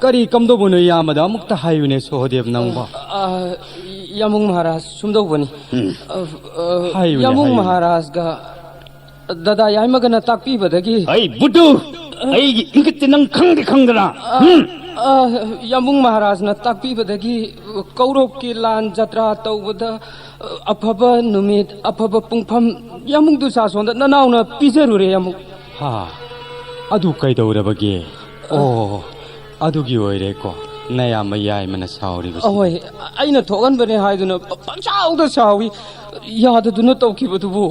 ꯀꯔꯤ ꯀꯝꯗꯧꯕꯅꯣ ꯏꯌꯥꯝꯕꯗ ꯑꯃꯨꯛꯇ ꯍꯥꯏꯌꯨꯅꯦ, ꯁꯣꯍꯗꯦꯕ ꯅꯪꯕꯣ꯫ ꯑ, ꯌꯥꯝꯕꯨꯡ ꯃꯍꯥꯔꯥꯖ, ꯁꯨꯝꯗꯧꯕꯅꯤ꯫ ꯎꯝ꯫ ꯑ, ꯑ, ꯍꯥꯏꯌꯨꯅꯦ, ꯌꯥꯝꯕꯨꯡ ꯍꯥꯏꯌꯨꯅꯦ꯫ ꯃꯍꯥꯔꯥꯖꯒ ꯗꯗꯥ ꯌꯥꯏꯃꯒꯅ ꯇꯥꯛꯄꯤꯕꯗꯒꯤ ꯑꯩ ꯕꯨꯗꯨ! ꯑꯩꯒꯤ ꯏꯪꯒꯤꯠꯇꯤ ꯅꯪ ꯈꯪꯗꯤ ꯈꯪꯗꯅ? ꯑ, ꯎꯝ? ꯑ, ꯌꯥꯝꯕꯨꯡ ꯃꯍꯥꯔꯥꯖꯅ ꯇꯥꯛꯄꯤꯕꯗꯒꯤ ꯀꯧꯔꯣꯛꯀꯤ ꯂꯥꯟ ꯖꯇ꯭ꯔꯥ ꯇꯧꯕꯗ ꯑꯐꯕ ꯅꯨꯃꯤꯠ, ꯑꯐꯕ ꯄꯨꯡꯐꯝ ꯌꯥꯝꯕꯨꯡ ꯗꯨꯁꯥꯁꯣꯟꯗ ꯅꯅꯥꯎꯅ ꯄꯤꯖꯔꯨꯔꯦ, ꯌꯥꯝꯕꯨꯡ꯫ ꯍꯥ, ꯑꯗꯨ ꯀꯩꯗꯧꯔꯕꯒꯦ? ꯑꯣ, ꯑꯗꯨꯒꯤ ꯑꯣꯏꯔꯦꯀꯣ ꯅꯌꯥꯝꯕ ꯌꯥꯏꯃꯅ ꯁꯥꯎꯔꯤꯕꯁꯤ꯫ ꯑꯍꯣꯏ, ꯑꯩꯅ ꯊꯣꯛꯍꯟꯕꯅꯦ ꯍꯥꯏꯗꯨꯅ ꯄ-, ꯄꯪꯁꯥꯎꯗ ꯁꯥꯎꯏ꯫ ꯌꯥꯗꯗꯨꯅ ꯇꯧꯈꯤꯕꯗꯨꯕꯨ꯫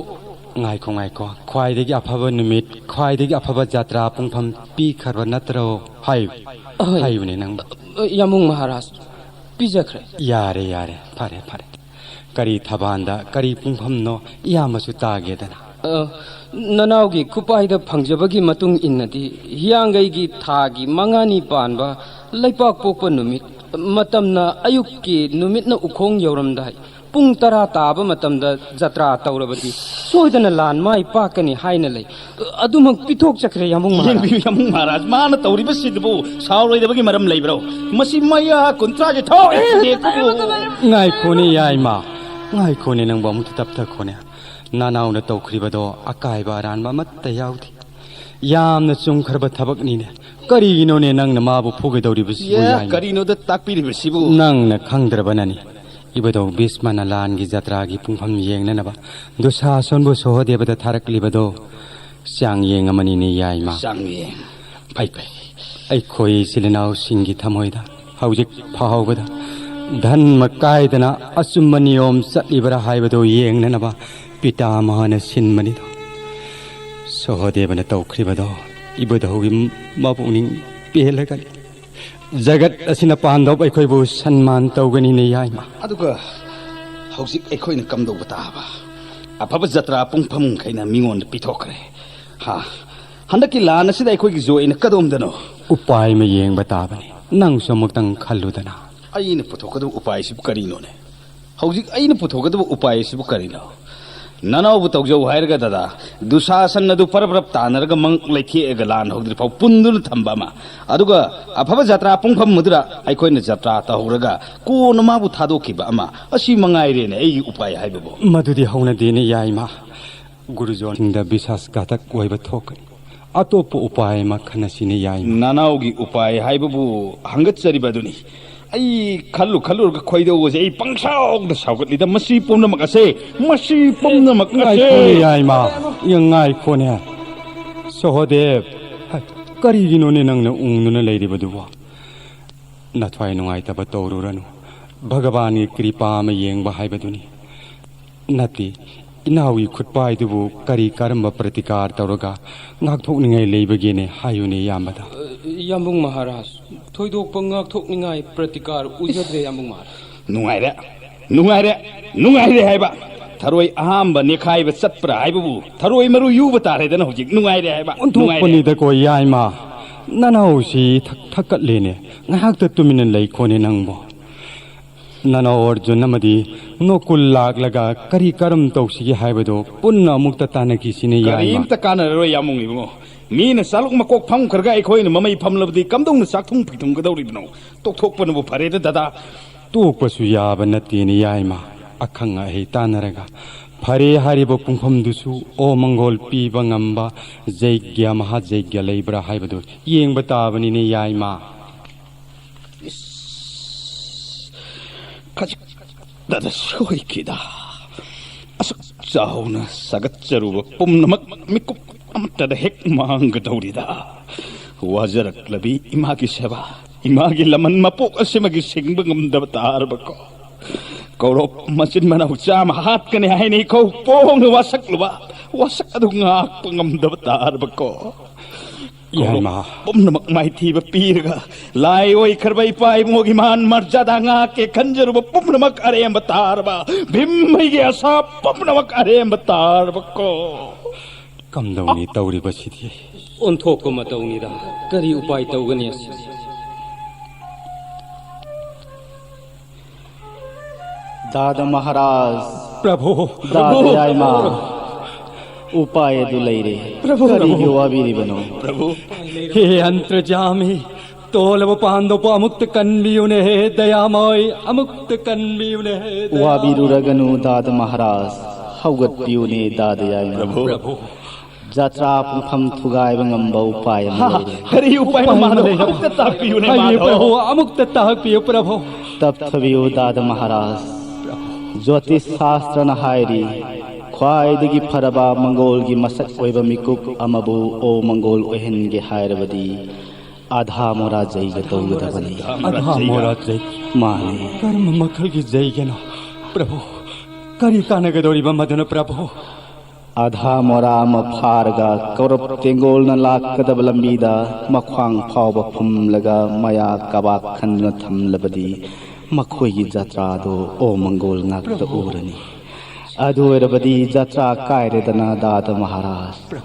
ꯉꯥꯏꯈꯣ, ꯉꯥꯏꯈꯣ꯫ ꯈ꯭ꯋꯥꯏꯗꯒꯤ ꯑꯐꯕ ꯅꯨꯃꯤꯠ, ꯈ꯭ꯋꯥꯏꯗꯒꯤ ꯑꯐꯕ ꯖꯇ꯭ꯔꯥ ꯄꯨꯡꯐꯝ ꯄꯤꯈ꯭ꯔꯕ ꯅꯠꯇ꯭ꯔꯣ? ꯍꯥꯏꯌꯨ꯫ ꯑꯍꯣꯏ꯫ ꯍꯥꯏꯌꯨꯅꯦ ꯅꯪꯕꯨ꯫ ꯌꯥꯝꯕꯨꯡ ꯃꯍꯥꯔꯥꯖ, ꯄꯤꯖꯈ꯭ꯔꯦ꯫ ꯌꯥꯔꯦ, ꯌꯥꯔꯦ꯫ ꯐꯔꯦ, ꯐꯔꯦ꯫ ꯀꯔꯤ ꯊꯕꯥꯟꯗ, ꯀꯔꯤ ꯄꯨꯡꯐꯝꯅꯣ, ꯏꯌꯥꯝꯕꯁꯨ ꯇꯥꯒꯦꯗꯅ꯫ ꯑ, ꯅꯅꯥꯎꯒꯤ ꯈꯨꯄꯥꯏꯗ ꯐꯪꯖꯕꯒꯤ ꯃꯇꯨꯡ ꯏꯟꯅꯗꯤ, ꯍꯤꯌꯥꯡꯒꯩꯒꯤ ꯊꯥꯒꯤ ꯃꯉꯥꯅꯤ ꯄꯥꯟꯕ ꯂꯩꯄꯥꯛꯄꯣꯛꯄ ꯅꯨꯃꯤꯠ, ꯃꯇꯝꯅ ꯑꯌꯨꯛꯀꯤ ꯅꯨꯃꯤꯠꯅ ꯎꯈꯣꯡ ꯌꯧꯔꯝꯗꯥꯏ, ꯄꯨꯡ ꯇꯔꯥ ꯇꯥꯕ ꯃꯇꯝꯗ ꯖꯇ꯭ꯔꯥ ꯇꯧꯔꯕꯗꯤ ꯁꯣꯏꯗꯅ ꯂꯥꯟ ꯃꯥꯏ ꯄꯥꯛꯀꯅꯤ ꯍꯥꯏꯅ ꯂꯩ꯫ ꯑꯗꯨꯃꯛ ꯄꯤꯊꯣꯛꯆꯈ꯭ꯔꯦ, ꯌꯥꯝꯕꯨꯡ ꯃꯍꯥꯔꯥꯖ꯫ ꯌꯦꯡꯕꯤꯌꯨ, ꯌꯥꯝꯕꯨꯡ ꯃꯍꯥꯔꯥꯖ, ꯃꯥꯅ ꯇꯧꯔꯤꯕꯁꯤꯗꯕꯨ ꯁꯥꯎꯔꯣꯏꯗꯕꯒꯤ ꯃꯔꯝ ꯂꯩꯕ꯭ꯔꯣ? ꯃꯁꯤ ꯃꯌꯥ ꯀꯨꯟꯊ꯭ꯔꯥꯁꯦ ꯊꯣꯛꯑꯦ ꯁꯤꯗꯤ꯫ ꯉꯥꯏꯈꯣꯅꯦ, ꯌꯥꯏꯃ꯫ ꯉꯥꯏꯈꯣꯅꯦ, ꯅꯪꯕꯨ ꯑꯃꯨꯛꯇ ꯇꯞꯊꯈꯣꯅꯦ꯫ ꯅꯅꯥꯎꯅ ꯇꯧꯈ꯭ꯔꯤꯕꯗꯣ ꯑꯀꯥꯏꯕ ꯑꯔꯥꯟꯕ ꯑꯃꯠꯇ ꯌꯥꯎꯗꯦ꯫ ꯌꯥꯝꯅ ꯆꯨꯝꯈ꯭ꯔꯕ ꯊꯕꯛꯅꯤꯅꯦ꯫ ꯀꯔꯤꯒꯤꯅꯣꯅꯦ ꯅꯪꯅ ꯃꯥꯕꯨ ꯐꯨꯒꯗꯧꯔꯤꯕꯁꯤꯕꯨ, ꯌꯥꯏꯃ? ꯀꯔꯤꯅꯣꯗ ꯇꯥꯛꯄꯤꯔꯤꯕꯁꯤꯕꯨ? ꯅꯪꯅ ꯈꯪꯗ꯭ꯔꯕꯅꯅꯤ꯫ ꯏꯕꯨꯙꯧ ꯚꯤꯁꯃꯅ ꯂꯥꯟꯒꯤ ꯖꯇ꯭ꯔꯥꯒꯤ ꯄꯨꯡꯐꯝ ꯌꯦꯡꯅꯅꯕ ꯗꯨꯁꯥꯁꯣꯟꯕꯨ ꯁꯣꯍꯗꯦꯕꯗ ꯊꯥꯔꯛꯂꯤꯕꯗꯣ ꯆꯥꯡꯌꯦꯡ ꯑꯃꯅꯤꯅꯦ, ꯌꯥꯏꯃ꯫ ꯆꯥꯡꯌꯦꯡ꯫ ꯐꯩ, ꯐꯩ꯫ ꯑꯩꯈꯣꯏ ꯏꯆꯤꯜ ꯏꯅꯥꯎꯁꯤꯡꯒꯤ ꯊꯃꯣꯏꯗ ꯍꯧꯖꯤꯛ ꯐꯥꯎꯕꯗ ꯙꯔꯃ ꯀꯥꯏꯗꯅ ꯑꯆꯨꯝꯕ ꯅꯤꯌꯣꯝ ꯆꯠꯂꯤꯕ꯭ꯔꯥ ꯍꯥꯏꯕꯗꯨ ꯌꯦꯡꯅꯅꯕ ꯄꯤꯇꯥꯃꯍꯅ ꯁꯤꯟꯕꯅꯤꯗꯣ꯫ ꯁꯣꯍꯗꯦꯕꯅ ꯇꯧꯈ꯭ꯔꯤꯕꯗꯣ ꯏꯕꯨꯙꯧꯒꯤ ꯃꯄꯨꯛꯅꯤꯡ ꯄꯦꯜꯂꯒꯅꯤ꯫ ꯖꯒꯠ ꯑꯁꯤꯅ ꯄꯥꯟꯗꯧꯕ ꯑꯩꯈꯣꯏꯕꯨ ꯁꯟꯃꯥꯟ ꯇꯧꯒꯅꯤꯅꯦ, ꯌꯥꯏꯃ꯫ ꯑꯗꯨꯒ ꯍꯧꯖꯤꯛ ꯑꯩꯈꯣꯏꯅ ꯀꯝꯗꯧꯕ ꯇꯥꯕ? ꯑꯐꯕ ꯖꯇ꯭ꯔꯥ ꯄꯨꯡꯐꯝꯈꯩꯅ ꯃꯤꯉꯣꯟꯗ ꯄꯤꯊꯣꯛꯈ꯭ꯔꯦ꯫ ꯍꯥ, ꯍꯟꯗꯛꯀꯤ ꯂꯥꯟ ꯑꯁꯤꯗ ꯑꯩꯈꯣꯏꯒꯤꯁꯨ ꯑꯣꯏꯅ ꯀꯗꯣꯝꯗꯅꯣ? ꯎꯄꯥꯏ ꯑꯃ ꯌꯦꯡꯕ ꯇꯥꯕꯅꯤ꯫ ꯅꯪꯁꯨ ꯑꯃꯨꯛꯇꯪ ꯈꯜꯂꯨꯗꯅ꯫ ꯑꯩꯅ ꯄꯨꯊꯣꯛꯀꯗꯕ ꯎꯄꯥꯏꯁꯤꯕꯨ ꯀꯔꯤꯅꯣꯅꯦ? ꯍꯧꯖꯤꯛ ꯑꯩꯅ ꯄꯨꯊꯣꯛꯀꯗꯕ ꯎꯄꯥꯏ ꯑꯁꯤꯕꯨ ꯀꯔꯤꯅꯣ? ꯅꯅꯥꯎꯕꯨ ꯇꯧꯖꯧ ꯍꯥꯏꯔꯒ, ꯗꯗꯥ, ꯗꯨꯁꯥꯁꯟ ꯑꯗꯨ ꯄꯔꯞ ꯄꯔꯞ ꯇꯥꯟꯅꯔꯒ ꯃꯉꯛ ꯂꯩꯊꯦꯛꯑꯒ ꯂꯥꯟ ꯍꯧꯗ꯭ꯔꯤꯐꯥꯎ ꯄꯨꯟꯗꯨꯅ ꯊꯝꯕ ꯑꯃ, ꯑꯗꯨꯒ ꯑꯐꯕ ꯖꯇ꯭ꯔꯥ ꯄꯨꯡꯐꯝ ꯑꯗꯨꯗ ꯑꯩꯈꯣꯏꯅ ꯖꯇ꯭ꯔꯥ ꯇꯧꯍꯧꯔꯒ ꯀꯣꯟꯅ ꯃꯥꯕꯨ ꯊꯥꯗꯣꯛꯈꯤꯕ ꯑꯃ, ꯑꯁꯤ ꯃꯉꯥꯏꯔꯦꯅꯦ ꯑꯩꯒꯤ ꯎꯄꯥꯏ ꯍꯥꯏꯕꯕꯨ꯫ ꯃꯗꯨꯗꯤ ꯍꯧꯅꯗꯦꯅꯦ, ꯌꯥꯏꯃ꯫ ꯒꯨꯔꯨꯖꯣꯟꯁꯤꯡꯗ ꯕꯤꯁꯥꯁ ꯘꯥꯇꯛ ꯑꯣꯏꯕ ꯊꯣꯛꯀꯅꯤ꯫ ꯑꯇꯣꯞꯄ ꯎꯄꯥꯏ ꯑꯃ ꯈꯟꯅꯁꯤꯅꯦ, ꯌꯥꯏꯃ꯫ ꯅꯅꯥꯎꯒꯤ ꯎꯄꯥꯏ ꯍꯥꯏꯕꯕꯨ ꯍꯪꯒꯠꯆꯔꯤꯕ ꯑꯗꯨꯅꯤ꯫ ꯑꯩ ꯈꯜꯂꯨ ꯈꯜꯂꯨꯔꯒ ꯈꯣꯏꯗꯧ ꯑꯁꯦ ꯑꯩ ꯄꯪꯁꯥꯎꯗ ꯁꯥꯎꯒꯠꯂꯤꯗ꯫ ꯃꯁꯤ ꯄꯨꯝꯅꯃꯛ ꯑꯁꯦ, ꯃꯁꯤ ꯄꯨꯝꯅꯃꯛ ꯑꯁꯦ꯫ ꯉꯥꯏꯈꯣꯅꯦ, ꯌꯥꯏꯃ, ꯌꯥ, ꯉꯥꯏꯈꯣꯅꯦ꯫ ꯁꯣꯍꯗꯦꯕ, ꯍ, ꯀꯔꯤꯒꯤꯅꯣꯅꯦ ꯅꯪꯅ ꯎꯪꯗꯨꯅ ꯂꯩꯔꯤꯕꯗꯨꯕꯣ? ꯅꯊ꯭ꯋꯥꯏ ꯅꯨꯡꯉꯥꯏꯇꯕ ꯇꯧꯔꯨꯔꯅꯨ꯫ ꯚꯒꯕꯥꯟꯒꯤ ꯀ꯭ꯔꯤꯄꯥ ꯑꯃ ꯌꯦꯡꯕ ꯍꯥꯏꯕꯗꯨꯅꯤ꯫ ꯅꯠꯇꯦ, ꯏꯅꯥꯎꯒꯤ ꯈꯨꯠꯄꯥꯏꯗꯨꯕꯨ ꯀꯔꯤ ꯀꯔꯝꯕ ꯄ꯭ꯔꯇꯤꯀꯥꯔ ꯇꯧꯔꯒ ꯉꯥꯛꯊꯣꯛꯅꯤꯡꯉꯥꯏ ꯂꯩꯕꯒꯦꯅꯦ? ꯍꯥꯏꯌꯨꯅꯦ, ꯏꯌꯥꯝꯕꯗ꯫ ꯏꯌꯥꯝꯕꯨꯡ ꯃꯍꯥꯔꯥꯖ, ꯊꯣꯏꯗꯣꯛꯄ ꯉꯥꯛꯊꯣꯛꯅꯤꯡꯉꯥꯏ ꯄ꯭ꯔꯇꯤꯀꯥꯔ ꯎꯖꯗ꯭ꯔꯦ, ꯏꯌꯥꯝꯕꯨꯡ ꯃꯍꯥꯔꯥꯖ꯫ ꯅꯨꯡꯉꯥꯏꯔꯦ, ꯅꯨꯡꯉꯥꯏꯔꯦ, ꯅꯨꯡꯉꯥꯏꯔꯦ ꯍꯥꯏꯕ꯫ ꯊꯔꯣꯏ ꯑꯍꯥꯝꯕ ꯅꯦꯈꯥꯏꯕ ꯆꯠꯄ꯭ꯔꯥ ꯍꯥꯏꯕꯕꯨ ꯊꯔꯣꯏ ꯃꯔꯨ ꯌꯨꯕ ꯇꯥꯔꯦꯗꯅ ꯍꯧꯖꯤꯛ꯫ ꯅꯨꯡꯉꯥꯏꯔꯦ ꯍꯥꯏꯕ, ꯅꯨꯡꯉꯥꯏꯔꯦ꯫ ꯑꯣꯟꯊꯣꯛꯄꯅꯤꯗꯀꯣ, ꯌꯥꯏꯃ꯫ ꯅꯅꯥꯎꯁꯤ ꯊꯛ-, ꯊꯛꯀꯠꯂꯦꯅꯦ꯫ ꯉꯥꯏꯍꯥꯛꯇ ꯇꯨꯃꯤꯟꯅ ꯂꯩꯈꯣꯅꯦ ꯅꯪꯕꯣ꯫ ꯅꯅꯥꯎ ꯑꯔꯖꯨꯟ ꯑꯃꯗꯤ ꯅꯣꯀꯨꯜ ꯂꯥꯛꯂꯒ ꯀꯔꯤ ꯀꯔꯝ ꯇꯧꯁꯤꯒꯦ ꯍꯥꯏꯕꯗꯣ ꯄꯨꯟꯅ ꯑꯃꯨꯛꯇ ꯇꯥꯟꯅꯈꯤꯁꯤꯅꯦ, ꯌꯥꯏꯃ꯫ ꯀꯔꯤꯝꯇ ꯀꯥꯟꯅꯔꯔꯣꯏ, ꯌꯥꯝꯕꯨꯡ ꯏꯕꯨꯡꯉꯣ꯫ ꯃꯤꯅ ꯆꯥꯂꯨꯛ ꯃꯀꯣꯛ ꯐꯝꯈ꯭ꯔꯒ ꯑꯩꯈꯣꯏꯅ ꯃꯃꯩ ꯐꯝꯂꯕꯗꯤ ꯀꯝꯗꯧꯅ ꯆꯥꯛ ꯊꯨꯝ ꯐꯤꯊꯨꯝꯒꯗꯧꯔꯤꯕꯅꯣ? ꯇꯣꯛꯊꯣꯛꯄꯅꯕꯨ ꯐꯔꯦꯗ, ꯗꯗꯥ꯫ ꯇꯣꯛꯄꯁꯨ ꯌꯥꯕ ꯅꯠꯇꯦꯅꯦ, ꯌꯥꯏꯃ꯫ ꯑꯈꯪ ꯑꯍꯩ ꯇꯥꯟꯅꯔꯒ ꯐꯔꯦ ꯍꯥꯏꯔꯤꯕ ꯄꯨꯡꯐꯝꯗꯨꯁꯨ ꯑꯣ ꯃꯪꯒꯣꯜ ꯄꯤꯕ ꯉꯝꯕ ꯖꯩꯒ꯭ꯌ ꯃꯍꯥꯖꯩꯒ꯭ꯌ ꯂꯩꯕ꯭ꯔꯥ ꯍꯥꯏꯕꯗꯨ ꯌꯦꯡꯕ ꯇꯥꯕꯅꯤꯅꯦ ꯌꯥꯏꯃ꯫ ꯏꯁ, ꯈꯖꯤꯛꯇꯗ ꯁꯣꯏꯈꯤꯗ꯫ ꯑꯁꯨꯛ ꯆꯥꯎꯅ ꯁꯥꯒꯠꯆꯔꯨꯕ ꯄꯨꯝꯅꯃꯛ ꯃꯤꯀꯨꯞ ꯑꯃꯠꯇꯗ ꯍꯦꯛ ꯃꯥꯡꯒꯗꯧꯔꯤꯗ꯫ ꯋꯥꯖꯔꯛꯂꯕꯤ ꯏꯃꯥꯒꯤ ꯁꯦꯕꯥ, ꯏꯃꯥꯒꯤ ꯂꯃꯟ ꯃꯄꯣꯛ ꯑꯁꯤꯃꯒꯤ ꯁꯤꯡꯕ ꯉꯝꯗꯕ ꯇꯥꯔꯕꯀꯣ꯫ ꯀꯧꯔꯣꯞ ꯃꯆꯤꯟ ꯃꯅꯥꯎ ꯆꯥꯝꯃ ꯍꯥꯠꯀꯅꯤ ꯍꯥꯏꯅ ꯏꯈꯧ ꯄꯣꯡꯅ ꯋꯥꯁꯛꯂꯨꯕ, ꯋꯥꯁꯛ ꯑꯗꯨ ꯉꯥꯛꯄ ꯉꯝꯗꯕ ꯇꯥꯔꯕꯀꯣ꯫ ꯀꯧꯔꯣꯞ ꯌꯥꯏꯃ꯫ ꯄꯨꯝꯅꯃꯛ ꯃꯥꯏꯊꯤꯕ ꯄꯤꯔꯒ ꯂꯥꯏ ꯑꯣꯏꯈ꯭ꯔꯕ ꯏꯄꯥ ꯏꯕꯨꯡꯉꯣꯒꯤ ꯃꯥꯟ ꯃꯔꯖꯥꯗꯥ ꯉꯥꯛꯀꯦ ꯈꯟꯖꯔꯨꯕ ꯄꯨꯝꯅꯃꯛ ꯑꯔꯦꯝꯕ ꯇꯥꯔꯕ, ꯚꯤꯝꯍꯩꯒꯤ ꯑꯁꯥ ꯄꯨꯝꯅꯃꯛ ꯑꯔꯦꯝꯕ ꯇꯥꯔꯕꯀꯣ꯫ ꯀꯝꯗꯧꯅꯤ ꯇꯧꯔꯤꯕꯁꯤꯗꯤ? ꯑꯣꯟꯊꯣꯛꯄ ꯃꯇꯧꯅꯤꯗ꯫ ꯀꯔꯤ ꯎꯄꯥꯏ ꯇꯧꯒꯅꯤ ꯑꯁꯤ? ꯗꯥꯗ ꯃꯍꯥꯔꯥꯖ꯫ ꯄ꯭ꯔꯚꯨ꯫ ꯗꯥꯗ ꯄ꯭ꯔꯚꯨ꯫ ꯌꯥꯏꯃ꯫ ꯎꯄꯥꯏ ꯑꯗꯨ ꯂꯩꯔꯦ꯫ ꯄ꯭ꯔꯚꯨ꯫ ꯀꯔꯤꯒꯤ ꯋꯥꯕꯤꯔꯤꯕꯅꯣ? ꯄ꯭ꯔꯚꯨ꯫ ꯍꯦ ꯑꯟꯇ꯭ꯔꯖꯥꯃꯤ, ꯇꯣꯜꯂꯕ ꯄꯥꯟꯗꯣꯞꯄꯨ ꯑꯃꯨꯛꯇ ꯀꯟꯕꯤꯌꯨꯅꯦ, ꯍꯦ ꯗꯌꯥꯃꯣꯏ, ꯑꯃꯨꯛꯇ ꯀꯟꯕꯤꯌꯨꯅꯦ, ꯍꯦ ꯗꯌꯥꯃꯣꯏ꯫ ꯋꯥꯕꯤꯔꯨꯔꯒꯅꯨ ꯗꯥꯗ ꯃꯍꯥꯔꯥꯖ, ꯍꯧꯒꯠꯄꯤꯌꯨꯅꯦ ꯗꯥꯗ ꯌꯥꯏꯃ꯫ ꯄ꯭ꯔꯚꯨ꯫ ꯄ꯭ꯔꯚꯨ꯫ ꯖꯇ꯭ꯔꯥ ꯄꯨꯡꯐꯝ ꯊꯨꯒꯥꯏꯕ ꯉꯝꯕ ꯎꯄꯥꯏ ꯑꯃ ꯍꯥ, ꯂꯩꯔꯦ꯫ ꯀꯔꯤ ꯎꯄꯥꯏꯅꯣ ꯎꯄꯥꯏ ꯑꯃ ꯃꯥꯙꯕ? ꯂꯩꯔꯦ꯫ ꯑꯃꯨꯛꯇ ꯇꯥꯛꯄꯤꯌꯨꯅꯦ ꯍꯥꯏꯕꯤꯌꯨ ꯃꯥꯙꯕ꯫ ꯄ꯭ꯔꯚꯨ, ꯑꯃꯨꯛꯇ ꯇꯥꯛꯄꯤꯌꯨ ꯄ꯭ꯔꯚꯨ꯫ ꯇꯞꯊꯕꯤꯌꯨ ꯗꯥꯗ ꯃꯍꯥꯔꯥꯖ꯫ ꯖꯣꯇꯤꯁ ꯁꯥꯁꯇ꯭ꯔꯅ ꯍꯥꯏꯔꯤ, ꯈ꯭ꯋꯥꯏꯗꯒꯤ ꯐꯔꯕ ꯃꯪꯒꯣꯜꯒꯤ ꯃꯁꯛ ꯑꯣꯏꯕ ꯃꯤꯀꯨꯞ ꯑꯃꯕꯨ ꯑꯣ ꯃꯪꯒꯣꯜ ꯑꯣꯏꯍꯟꯒꯦ ꯍꯥꯏꯔꯕꯗꯤ ꯑꯥꯙꯥ ꯃꯣꯔꯥ ꯖꯩꯒ ꯇꯧꯒꯗꯕꯅꯤ꯫ ꯑꯥꯙꯥ ꯃꯣꯔꯥ ꯖꯩ? ꯃꯥꯅꯤ꯫ ꯀꯔꯝꯕ ꯃꯈꯜꯒꯤ ꯖꯩꯒꯅꯣ? ꯄ꯭ꯔꯚꯨ, ꯀꯔꯤ ꯀꯥꯟꯅꯒꯗꯧꯔꯤꯕ ꯃꯗꯨꯅ ꯄ꯭ꯔꯚꯨ? ꯑꯥꯙꯥ ꯃꯣꯔꯥ ꯑꯃ ꯐꯥꯔꯒ ꯀꯧꯔꯕ ꯇꯦꯡꯒꯣꯜꯅ ꯂꯥꯛꯀꯗꯕ ꯂꯝꯕꯤꯗ ꯃꯈ꯭ꯋꯥꯡ ꯐꯥꯎꯕ ꯐꯨꯝꯂꯒ ꯃꯌꯥ ꯀꯕꯥꯛ ꯈꯟꯗꯨꯅ ꯊꯝꯂꯕꯗꯤ ꯃꯈꯣꯏꯒꯤ ꯖꯇ꯭ꯔꯥꯗꯣ ꯑꯣ ꯃꯪꯒꯣꯜ ꯉꯥꯛꯇ ꯎꯔꯅꯤ꯫ ꯑꯗꯨ ꯑꯣꯏꯔꯕꯗꯤ ꯖꯇ꯭ꯔꯥ ꯀꯥꯏꯔꯦꯗꯅ ꯗꯥꯗ ꯃꯍꯥꯔꯥꯖ꯫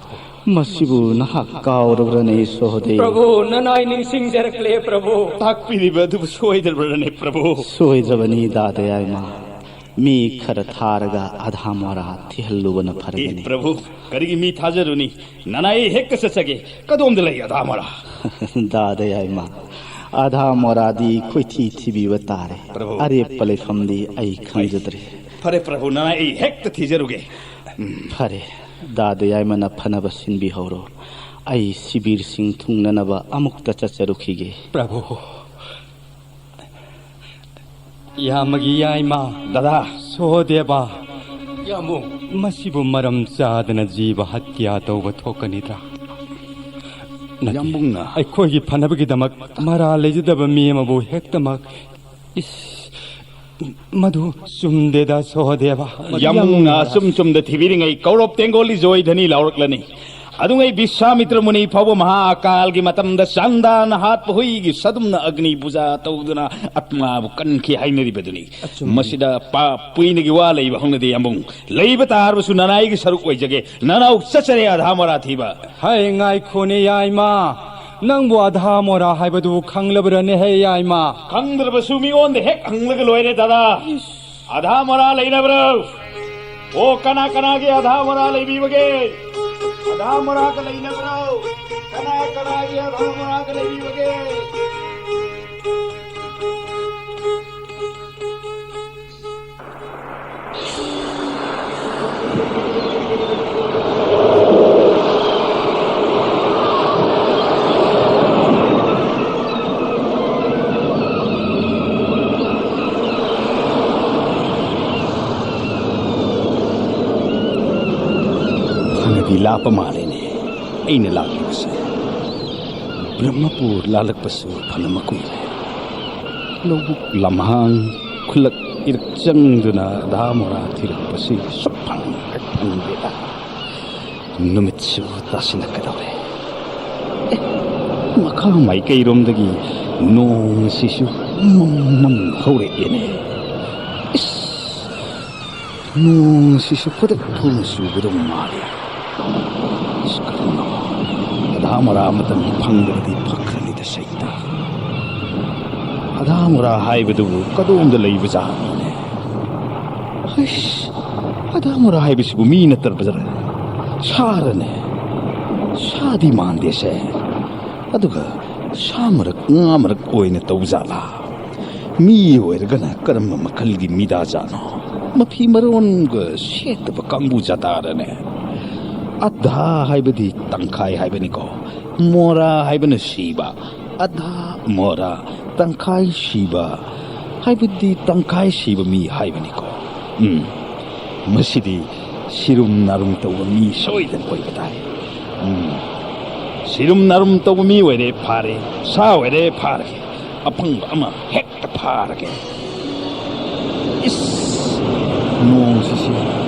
ꯃꯁꯤꯕꯨ ꯅꯍꯥꯛ ꯀꯥꯎꯔꯕ꯭ꯔꯅꯦ ꯁꯣꯍꯗꯦꯕ? ꯄ꯭ꯔꯚꯨ, ꯅꯅꯥꯏ ꯅꯤꯡꯁꯤꯡꯖꯔꯛꯂꯦ ꯄ꯭ꯔꯚꯨ꯫ ꯇꯥꯛꯄꯤꯔꯤꯕ ꯑꯗꯨꯕꯨ ꯁꯣꯏꯗ꯭ꯔꯕ꯭ꯔꯅꯦ ꯄ꯭ꯔꯚꯨ? ꯁꯣꯏꯗ꯭ꯔꯕꯅꯤ ꯗꯥꯗ ꯌꯥꯏꯃ꯫ ꯃꯤ ꯈꯔ ꯊꯥꯔꯒ ꯑꯥꯙꯥ ꯃꯣꯔꯥ ꯊꯤꯍꯜꯂꯨꯕꯅ ꯑꯦ ꯐꯔꯒꯅꯤ꯫ ꯄ꯭ꯔꯚꯨ, ꯀꯔꯤꯒꯤ ꯃꯤ ꯊꯥꯖꯔꯨꯅꯤ? ꯅꯅꯥꯏ ꯍꯦꯛꯇ ꯆꯠꯆꯒꯦ꯫ ꯀꯗꯣꯝꯗ ꯂꯩ ꯑꯥꯙꯥ ꯃꯣꯔꯥ? ꯗꯥꯗ ꯌꯥꯏꯃ, ꯑꯥꯙꯥ ꯃꯣꯔꯥꯗꯤ ꯈꯣꯏꯊꯤ ꯊꯤꯕꯤꯕ ꯇꯥꯔꯦ꯫ ꯄ꯭ꯔꯚꯨ꯫ ꯑꯔꯦꯞꯄ ꯂꯩꯐꯝꯗꯤ ꯑꯩ ꯈꯪꯖꯗ꯭ꯔꯦ꯫ ꯐꯔꯦ ꯄ꯭ꯔꯚꯨ, ꯅꯅꯥꯏ ꯑꯩ ꯍꯦꯛꯇ ꯊꯤꯖꯔꯨꯒꯦ꯫ ꯐꯔꯦ, ꯗꯥꯗꯨ ꯌꯥꯏꯃꯅ ꯐꯅꯕ ꯁꯤꯟꯕꯤꯍꯧꯔꯣ꯫ ꯑꯩ ꯁꯤꯕꯤꯔꯁꯤꯡ ꯊꯨꯡꯅꯅꯕ ꯑꯃꯨꯛꯇ ꯆꯠꯆꯔꯨꯈꯤꯒꯦ꯫ ꯄ꯭ꯔꯚꯨ, ꯌꯥꯝꯕꯒꯤ ꯌꯥꯏꯃ꯫ ꯗꯗꯥ꯫ ꯁꯣꯍꯣꯗꯦꯕ꯫ ꯌꯥꯝꯕꯨꯡ꯫ ꯃꯁꯤꯕꯨ ꯃꯔꯝ ꯆꯥꯗꯅ ꯖꯤꯕ ꯍꯠꯌꯥ ꯇꯧꯕ ꯊꯣꯛꯀꯅꯤꯗ꯭ꯔꯥ? ꯅꯠꯇꯦ꯫ ꯌꯥꯝꯕꯨꯡꯅ꯫ ꯑꯩꯈꯣꯏꯒꯤ ꯐꯅꯕꯒꯤꯗꯃꯛ ꯃꯔꯥ ꯂꯩꯖꯗꯕ ꯃꯤ ꯑꯃꯕꯨ ꯍꯦꯛꯇꯃꯛ꯫ ꯏꯁ, ꯃꯗꯨ ꯆꯨꯝꯗꯦꯗ ꯁꯣꯍꯣꯗꯦꯕ꯫ ꯌꯥꯝꯕꯨꯡꯅ ꯑꯆꯨꯝ ꯆꯨꯝꯗ ꯊꯤꯕꯤꯔꯤꯉꯩ ꯀꯧꯔꯕ ꯇꯦꯡꯒꯣꯜ ꯂꯤꯖꯣꯏ ꯙꯅꯤ ꯂꯥꯎꯔꯛꯂꯅꯤ꯫ ꯑꯗꯨꯉꯩ ꯕꯤꯁ꯭ꯋꯥꯃꯤꯇ꯭ꯔ ꯃꯨꯅꯤ ꯐꯥꯎꯕ ꯃꯍꯥ ꯑꯀꯥꯜꯒꯤ ꯃꯇꯝꯗ ꯆꯥꯡꯗꯥꯅ ꯍꯥꯠꯄ ꯍꯨꯏꯒꯤ ꯁꯗꯨꯝꯅ ꯑꯒ꯭ꯅꯤ ꯄꯨꯖꯥ ꯇꯧꯗꯨꯅ ꯑꯥꯠꯃꯥꯕꯨ ꯀꯟꯈꯤ ꯍꯥꯏꯅꯔꯤꯕꯗꯨꯅꯤ꯫ ꯑꯆꯨꯝꯕꯅꯤ꯫ ꯃꯁꯤꯗ ꯄꯥꯞ ꯄꯨꯏꯅꯒꯤ ꯋꯥ ꯂꯩꯕ ꯍꯧꯅꯗꯦ ꯌꯥꯝꯕꯨꯡ꯫ ꯂꯩꯕ ꯇꯥꯔꯕꯁꯨ ꯅꯅꯥꯏꯒꯤ ꯁꯔꯨꯛ ꯑꯣꯏꯖꯒꯦ꯫ ꯅꯅꯥꯎ ꯆꯠꯆꯔꯦ ꯑꯙꯥ ꯃꯣꯔꯥ ꯊꯤꯕ꯫ ꯍꯩ, ꯉꯥꯏꯈꯣꯅꯦ ꯌꯥꯏꯃ, ꯅꯪꯕꯨ ꯑꯙꯥ ꯃꯣꯔꯥ ꯍꯥꯏꯕꯗꯨ ꯈꯪꯂꯕ꯭ꯔꯅꯦ ꯍꯦ ꯌꯥꯏꯃ? ꯈꯪꯗ꯭ꯔꯕꯁꯨ ꯃꯤꯉꯣꯟꯗ ꯍꯦꯛ ꯍꯪꯂꯒ ꯂꯣꯏꯔꯦ ꯗꯗꯥ꯫ ꯏꯁ꯫ ꯑꯙꯥ ꯃꯣꯔꯥ ꯂꯩꯅꯕ꯭ꯔꯣ? ꯑꯣ, ꯀꯅꯥ ꯀꯅꯥꯒꯤ ꯑꯙꯥ ꯃꯣꯔꯥ ꯂꯩꯕꯤꯕꯒꯦ? ꯑꯙꯥ ꯃꯣꯔꯥꯒ ꯂꯩꯅꯕ꯭ꯔꯣ? ꯀꯅꯥ ꯀꯅꯥꯒꯤ ꯑꯙꯥ ꯃꯣꯔꯥꯒ ꯂꯩꯕꯤꯕꯒꯦ? ꯐꯅꯗꯤ ꯂꯥꯞꯄ ꯃꯥꯜꯂꯦꯅꯦ ꯑꯩꯅ ꯂꯥꯛꯂꯤꯕꯁꯦ꯫ ꯕ꯭ꯔꯍꯃꯄꯨꯔ ꯂꯥꯜꯂꯛꯄꯁꯨ ꯐꯅ ꯃꯀꯨꯏꯔꯦ꯫ ꯂꯧꯕꯨꯛ ꯂꯝꯍꯥꯡ, ꯈꯨꯜꯂꯛ ꯏꯔꯛ ꯆꯪꯗꯨꯅ ꯑꯙꯥ ꯃꯣꯔꯥ ꯊꯤꯔꯛꯄꯁꯤ ꯁꯨꯛꯐꯪ ꯍꯦꯛ ꯐꯪꯗꯦꯗ꯫ ꯅꯨꯃꯤꯠꯁꯨ ꯇꯥꯁꯤꯜꯂꯛꯀꯗꯧꯔꯦ꯫ ꯑꯦ, ꯃꯈꯥ ꯃꯥꯏꯀꯩꯔꯣꯝꯗꯒꯤ ꯅꯣꯡꯁꯤꯁꯨ ꯃꯝ ꯃꯝ ꯍꯧꯔꯛꯑꯦꯅꯦ꯫ ꯏꯁ! ꯅꯣꯡꯁꯤꯁꯨ ꯈꯨꯗꯛ ꯊꯣꯡꯅ ꯆꯨꯒꯗꯧ ꯃꯥꯜꯂꯤ꯫ ꯏꯁ, ꯀꯔꯝꯅ ꯑꯙꯥ ꯃꯣꯔꯥ ꯑꯃꯇꯪ ꯐꯪꯗ꯭ꯔꯗꯤ ꯐꯈ꯭ꯔꯅꯤꯗ ꯁꯩꯇ꯫ ꯑꯙꯥ ꯃꯣꯔꯥ ꯍꯥꯏꯕꯗꯨꯕꯨ ꯀꯗꯣꯝꯗ ꯂꯩꯕꯖꯥꯠꯅꯣꯅꯦ? ꯍꯩꯁ, ꯑꯙꯥ ꯃꯣꯔꯥ ꯍꯥꯏꯕꯁꯤꯕꯨ ꯃꯤ ꯅꯠꯇ꯭ꯔꯕꯖꯔ? ꯁꯥꯔꯅꯦ꯫ ꯁꯥꯗꯤ ꯃꯥꯟꯗꯦꯁꯦ꯫ ꯑꯗꯨꯒ ꯁꯥ ꯃꯔꯛ, ꯉꯥ ꯃꯔꯛ ꯑꯣꯏꯅ ꯇꯧꯕꯖꯥꯠꯂꯥ? ꯃꯤ ꯑꯣꯏꯔꯒꯅ ꯀꯔꯝꯕ ꯃꯈꯜꯒꯤ ꯃꯤꯗꯥꯖꯥꯠꯅꯣ? ꯃꯐꯤ ꯃꯔꯣꯟꯒ ꯁꯦꯠꯇꯕ ꯀꯥꯡꯕꯨ ꯖꯥꯇꯥꯗꯅꯦ꯫ ꯑꯙꯥ ꯍꯥꯏꯕꯗꯤ ꯇꯪꯈꯥꯏ ꯍꯥꯏꯕꯅꯤꯀꯣ꯫ ꯃꯣꯔꯥ ꯍꯥꯏꯕꯅ ꯁꯤꯕ꯫ ꯑꯙꯥ ꯃꯣꯔꯥ, ꯇꯪꯈꯥꯏ ꯁꯤꯕ ꯍꯥꯏꯕꯗꯤ ꯇꯪꯈꯥꯏ ꯁꯤꯕ ꯃꯤ ꯍꯥꯏꯕꯅꯤꯀꯣ꯫ ꯎꯝ, ꯃꯁꯤꯗꯤ ꯁꯤꯔꯨꯝ ꯅꯥꯔꯨꯝ ꯇꯧꯕ ꯃꯤ ꯁꯣꯏꯗꯅ ꯑꯣꯏꯕ ꯇꯥꯏ꯫ ꯎꯝ, ꯁꯤꯔꯨꯝ ꯅꯥꯔꯨꯝ ꯇꯧꯕ ꯃꯤ ꯑꯣꯏꯔꯦ ꯐꯥꯔꯦ, ꯁꯥ ꯑꯣꯏꯔꯦ ꯐꯥꯔꯒꯦ, ꯑꯐꯪꯕ ꯑꯃ ꯍꯦꯛꯇ ꯐꯥꯔꯒꯦ꯫ ꯏꯁ, ꯅꯣꯡꯁꯤꯁꯨ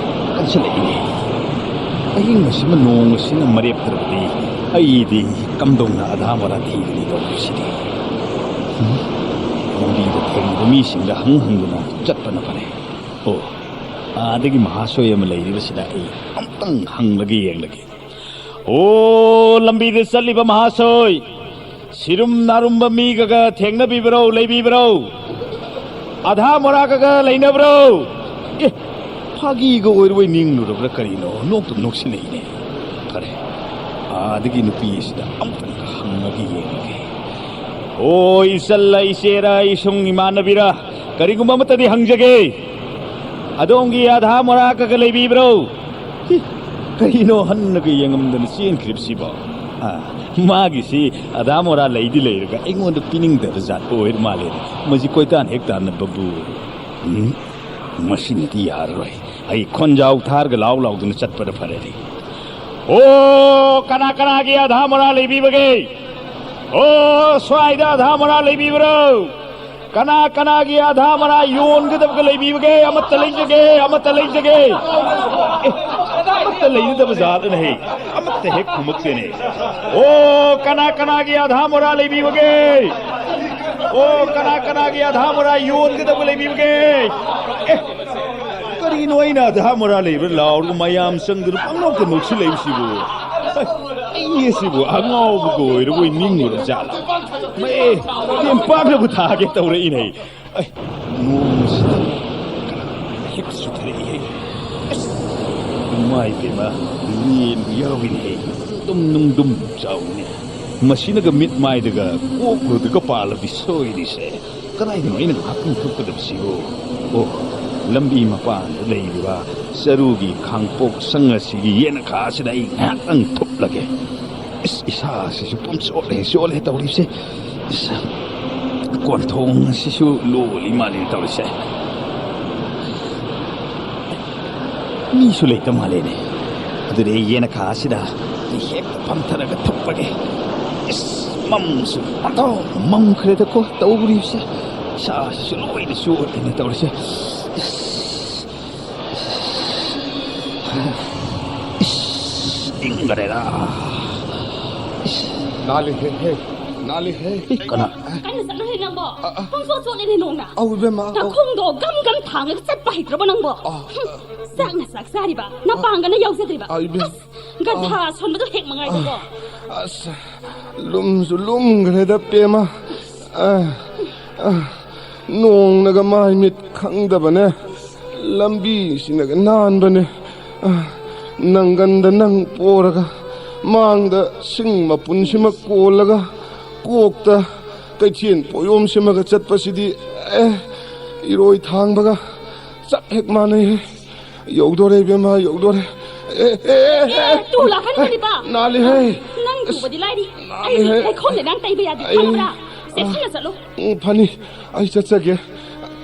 ꯀꯟꯁꯤꯜꯂꯛꯏꯅꯦ꯫ ꯑꯍꯤꯡ ꯑꯁꯤꯃ ꯅꯣꯡ ꯑꯁꯤꯅ ꯃꯔꯦꯞꯇ꯭ꯔꯕꯗꯤ ꯑꯩꯗꯤ ꯀꯝꯗꯧꯅ ꯑꯙꯥ ꯃꯣꯔꯥ ꯊꯤꯒꯅꯤ ꯇꯧꯔꯤꯁꯤꯗꯤ꯫ ꯎꯝ? ꯂꯝꯕꯤꯗ ꯊꯦꯡꯅꯕ ꯃꯤꯁꯤꯡꯗ ꯍꯪ ꯍꯪꯗꯨꯅ ꯆꯠꯄꯅ ꯐꯔꯦ꯫ ꯑꯣ, ꯑꯥꯗꯒꯤ ꯃꯍꯥꯁꯣꯏ ꯑꯃ ꯂꯩꯔꯤꯕꯁꯤꯗ ꯑꯩ ꯑꯝꯇꯪ ꯍꯪꯂꯒ ꯌꯦꯡꯂꯒꯦ꯫ ꯑꯣ, ꯂꯝꯕꯤꯗ ꯆꯠꯂꯤꯕ ꯃꯍꯥꯁꯣꯏ, ꯁꯤꯔꯨꯝ ꯅꯥꯔꯨꯝꯕ ꯃꯤꯒꯒ ꯊꯦꯡꯅꯕꯤꯕ꯭ꯔꯣ, ꯂꯩꯕꯤꯕ꯭ꯔꯣ? ꯑꯙꯥ ꯃꯣꯔꯥꯒꯒ ꯂꯩꯅꯕ꯭ꯔꯣ? ꯑꯦ, ꯐꯥꯒꯤꯒ ꯑꯣꯏꯔꯕꯣꯏ ꯅꯤꯡꯂꯨꯔꯕ꯭ꯔꯥ ꯀꯔꯤꯅꯣ? ꯅꯣꯛꯇ ꯅꯣꯛꯁꯤꯜꯂꯛꯏꯅꯦ꯫ ꯐꯔꯦ, ꯑꯥꯗꯒꯤ ꯅꯨꯄꯤ ꯑꯁꯤꯗ ꯑꯃꯨꯛꯇꯪꯒ ꯍꯪꯉꯒ ꯌꯦꯡꯉꯒꯦ꯫ ꯑꯣ, ꯏꯆꯜꯂ, ꯏꯆꯦꯔ, ꯏꯁꯨꯡ ꯏꯃꯥꯟꯅꯕꯤꯔ, ꯀꯔꯤꯒꯨꯝꯕ ꯑꯃꯠꯇꯗꯤ ꯍꯪꯖꯒꯦ꯫ ꯑꯗꯣꯝꯒꯤ ꯑꯙꯥ ꯃꯣꯔꯥꯒꯒ ꯂꯩꯕꯤꯕ꯭ꯔꯣ? ꯍꯤ, ꯀꯔꯤꯅꯣ ꯍꯟꯅꯒ ꯌꯦꯡꯉꯝꯗꯅ ꯆꯦꯟꯈ꯭ꯔꯤꯕꯁꯤꯕꯣ? ꯑꯥ, ꯃꯥꯒꯤꯁꯤ ꯑꯙꯥ ꯃꯣꯔꯥ ꯂꯩꯗꯤ ꯂꯩꯔꯒ ꯑꯩꯉꯣꯟꯗ ꯄꯤꯅꯤꯡꯗꯕ ꯖꯥꯠ ꯑꯣꯏꯔ ꯃꯥꯜꯂꯦ꯫ ꯃꯁꯤ ꯀꯣꯏꯇꯥꯟ ꯍꯦꯛ ꯇꯥꯟꯅꯕꯕꯨ꯫ ꯎꯝ, ꯃꯁꯤꯅꯗꯤ ꯌꯥꯔꯔꯣꯏ꯫ ꯑꯩ ꯈꯣꯟꯖꯥꯎ ꯊꯥꯔꯒ ꯂꯥꯎ ꯂꯥꯎꯗꯨꯅ ꯆꯠꯄꯅ ꯐꯔꯅꯤ꯫ ꯑꯣ, ꯀꯅꯥ ꯀꯅꯥꯒꯤ ꯑꯙꯥ ꯃꯣꯔꯥ ꯂꯩꯕꯤꯕꯒꯦ? ꯑꯣ, ꯁ꯭ꯋꯥꯏꯗ ꯑꯙꯥ ꯃꯣꯔꯥ ꯂꯩꯕꯤꯕ꯭ꯔꯣ? ꯀꯅꯥ ꯀꯅꯥꯒꯤ ꯑꯙꯥ ꯃꯣꯔꯥ ꯌꯣꯟꯒꯗꯕꯒ ꯂꯩꯕꯤꯕꯒꯦ? ꯑꯃꯠꯇ ꯂꯩꯖꯒꯦ, ꯑꯃꯠꯇ ꯂꯩꯖꯒꯦ꯫ ꯑꯦ, ꯑꯃꯠꯇ ꯂꯩꯅꯗꯕ ꯖꯥꯠꯅꯍꯦ꯫ ꯑꯃꯠꯇ ꯍꯦꯛ ꯈꯨꯝꯃꯛꯇꯦꯅꯦ꯫ ꯑꯣ, ꯀꯅꯥ ꯀꯅꯥꯒꯤ ꯑꯙꯥ ꯃꯣꯔꯥ ꯂꯩꯕꯤꯕꯒꯦ? ꯑꯣ, ꯀꯅꯥ ꯀꯅꯥꯒꯤ ꯑꯙꯥ ꯃꯣꯔꯥ ꯌꯣꯟꯒꯗꯕ ꯂꯩꯕꯤꯕꯒꯦ? ꯑꯦ, ꯀꯔꯤꯅꯣ ꯑꯩꯅ ꯑꯙꯥ ꯃꯣꯔꯥ ꯂꯩꯕ꯭ꯔꯥ ꯂꯥꯎꯔꯒ ꯃꯌꯥꯝ ꯆꯪꯗꯨꯅ ꯄꯪꯅꯣꯛꯇ ꯅꯣꯛꯁꯤꯜꯂꯛꯏꯁꯤꯕꯨ? ꯑꯩ ꯑꯁꯤꯕꯨ ꯑꯉꯥꯎꯕꯒ ꯑꯣꯏꯔꯕꯣꯏ ꯅꯤꯡꯉꯨꯔ ꯖꯥꯠꯂꯥ? ꯃꯑꯦ, ꯇꯦꯝꯄꯥꯛꯅꯕꯨ ꯊꯥꯒꯦ ꯇꯧꯔꯛꯏꯅꯦ꯫ ꯑꯩ, ꯅꯣꯡꯁꯤꯗ ꯍꯦꯛ ꯆꯨꯊꯔꯛꯏꯍꯦ꯫ ꯑꯁ, ꯏꯃꯥ ꯏꯕꯦꯝꯃ, ꯂꯦꯟꯕꯨ ꯌꯥꯎꯔꯤꯅꯦꯍꯦ꯫ ꯗꯨꯝ ꯅꯨꯡ ꯗꯨꯝ ꯆꯥꯎꯏꯅꯦ꯫ ꯃꯁꯤꯅꯒ ꯃꯤꯠ ꯃꯥꯏꯗꯒ ꯀꯣꯛꯂꯨꯗꯒ ꯄꯥꯜꯂꯗꯤ ꯁꯣꯏꯔꯤꯁꯦ꯫ ꯀꯗꯥꯏꯗꯅꯣ ꯑꯩꯅ ꯉꯥꯏꯍꯥꯛꯇꯪ ꯊꯣꯛꯀꯗꯕꯁꯤꯕꯨ? ꯑꯣ, ꯂꯝꯕꯤ ꯃꯄꯥꯟꯗ ꯂꯩꯔꯤꯕ ꯆꯔꯨꯒꯤ ꯈꯥꯡꯄꯣꯛ ꯁꯪ ꯑꯁꯤꯒꯤ ꯌꯦꯅꯈꯥ ꯑꯁꯤꯗ ꯑꯩ ꯉꯥꯏꯍꯥꯛꯇꯪ ꯊꯨꯞꯂꯒꯦ꯫ ꯏꯁ, ꯏꯁꯥꯁꯤꯁꯨ ꯄꯨꯝ ꯆꯣꯠꯂꯦ, ꯆꯣꯠꯂꯦ ꯇꯧꯔꯤꯁꯦ꯫ ꯏꯁ, ꯀꯣꯟꯊꯣꯡ ꯑꯁꯤꯁꯨ ꯂꯣꯜꯂꯤ ꯃꯥꯜꯂꯦ ꯇꯧꯔꯤꯁꯦ꯫ ꯃꯤꯁꯨ ꯂꯩꯇ ꯃꯥꯜꯂꯦꯅꯦ꯫ ꯑꯗꯨꯗꯤ ꯑꯩ ꯌꯦꯅꯈꯥ ꯑꯁꯤꯗ ꯑꯩ ꯍꯦꯛꯇ ꯐꯝꯊꯔꯒ ꯊꯨꯞꯄꯒꯦ꯫ ꯏꯁ, ꯃꯝꯁꯨ ꯑꯣꯟꯊꯣꯛꯅ ꯃꯝꯈ꯭ꯔꯦꯗꯀꯣ ꯇꯧꯔꯤꯕꯁꯦ꯫ ꯏꯁꯥꯁꯤꯁꯨ ꯂꯣꯏꯅ ꯆꯣꯠꯂꯦꯅꯦ ꯇꯧꯔꯤꯁꯦ꯫ ꯏꯁ, ꯏꯁ, ꯏꯪꯈ꯭ꯔꯦꯗ꯫ ꯏꯁ꯫ ꯅꯥꯜꯂꯤꯍꯦ, ꯍꯦ, ꯅꯥꯜꯂꯤꯍꯦ꯫ ꯏ, ꯀꯅꯥ? ꯀꯟꯅ ꯆꯠꯂꯨꯍꯦ ꯅꯪꯕꯣ꯫ ꯑ, ꯑ꯫ ꯄꯪꯆꯣꯠ ꯆꯣꯠꯂꯦꯅꯦ ꯅꯣꯡꯅ꯫ ꯑꯧ, ꯏꯕꯦꯝꯃ, ꯑꯧ꯫ ꯅꯈꯣꯡꯗꯣ ꯒꯝ ꯒꯝ ꯊꯥꯡꯉꯒ ꯆꯠꯄ ꯍꯩꯇ꯭ꯔꯕꯣ ꯅꯪꯕꯣ? ꯑ, ꯍꯨꯝ, ꯆꯥꯛꯅ ꯆꯥꯛ ꯆꯥꯔꯤꯕ, ꯅꯄꯥꯡꯒꯅ ꯌꯥꯎꯖꯗ꯭ꯔꯤꯕ꯫ ꯑ, ꯏꯕꯦꯝ-, ꯑꯁ, ꯒꯟꯊꯥ ꯑ, ꯁꯣꯟꯕꯗꯣ ꯍꯦꯛ ꯃꯉꯥꯏꯗꯀꯣ꯫ ꯑ, ꯑꯁ, ꯂꯨꯝꯁꯨ ꯂꯨꯝꯈ꯭ꯔꯦꯗ ꯄꯦꯝꯃ꯫ ꯑ, ꯑ, ꯅꯣꯡꯅꯒ ꯃꯥꯏ ꯃꯤꯠ ꯈꯪꯗꯕꯅꯦ꯫ ꯂꯝꯕꯤꯁꯤꯅꯒ ꯅꯥꯟꯕꯅꯦ꯫ ꯑ, ꯅꯪꯒꯟꯗ ꯅꯪ ꯄꯣꯔꯒ, ꯃꯥꯡꯗ ꯁꯤꯡ ꯃꯄꯨꯟꯁꯤꯃ ꯀꯣꯜꯂꯒ, ꯀꯣꯛꯇ ꯀꯩꯊꯦꯜ ꯄꯣꯌꯣꯝꯁꯤꯃꯒ ꯆꯠꯄꯁꯤꯗꯤ, ꯑꯦ, ꯏꯔꯣꯏ ꯊꯥꯡꯕꯒ ꯆꯞ ꯍꯦꯛ ꯃꯥꯟꯅꯩꯍꯦ꯫ ꯌꯧꯗꯣꯔꯦ ꯏꯕꯦꯝꯃ, ꯌꯧꯗꯣꯔꯦ꯫ ꯑꯦ, ꯑꯦ, ꯑꯦ, ꯑꯦ, ꯑꯦ, ꯇꯨ ꯂꯥꯛꯀꯅꯤ ꯍꯅꯤꯄꯥ꯫ ꯅꯥꯜꯂꯤꯍꯦ꯫ ꯅꯪ ꯑꯁ, ꯇꯨꯕꯗꯤ ꯂꯥꯏꯔꯤ꯫ ꯅꯥꯜꯂꯤꯍꯦ꯫ ꯑꯩꯗꯤ ꯂꯩꯈꯣꯝ ꯂꯩꯅꯥꯡ ꯇꯩꯕ ꯌꯥꯗꯦ꯫ ꯑꯩ, ꯈꯪꯕ꯭ꯔꯥ? ꯆꯦꯛꯁꯤꯟꯅ ꯆꯠꯂꯨ꯫ ꯎꯝ, ꯐꯅꯤ꯫ ꯑꯩ ꯆꯠꯆꯒꯦ꯫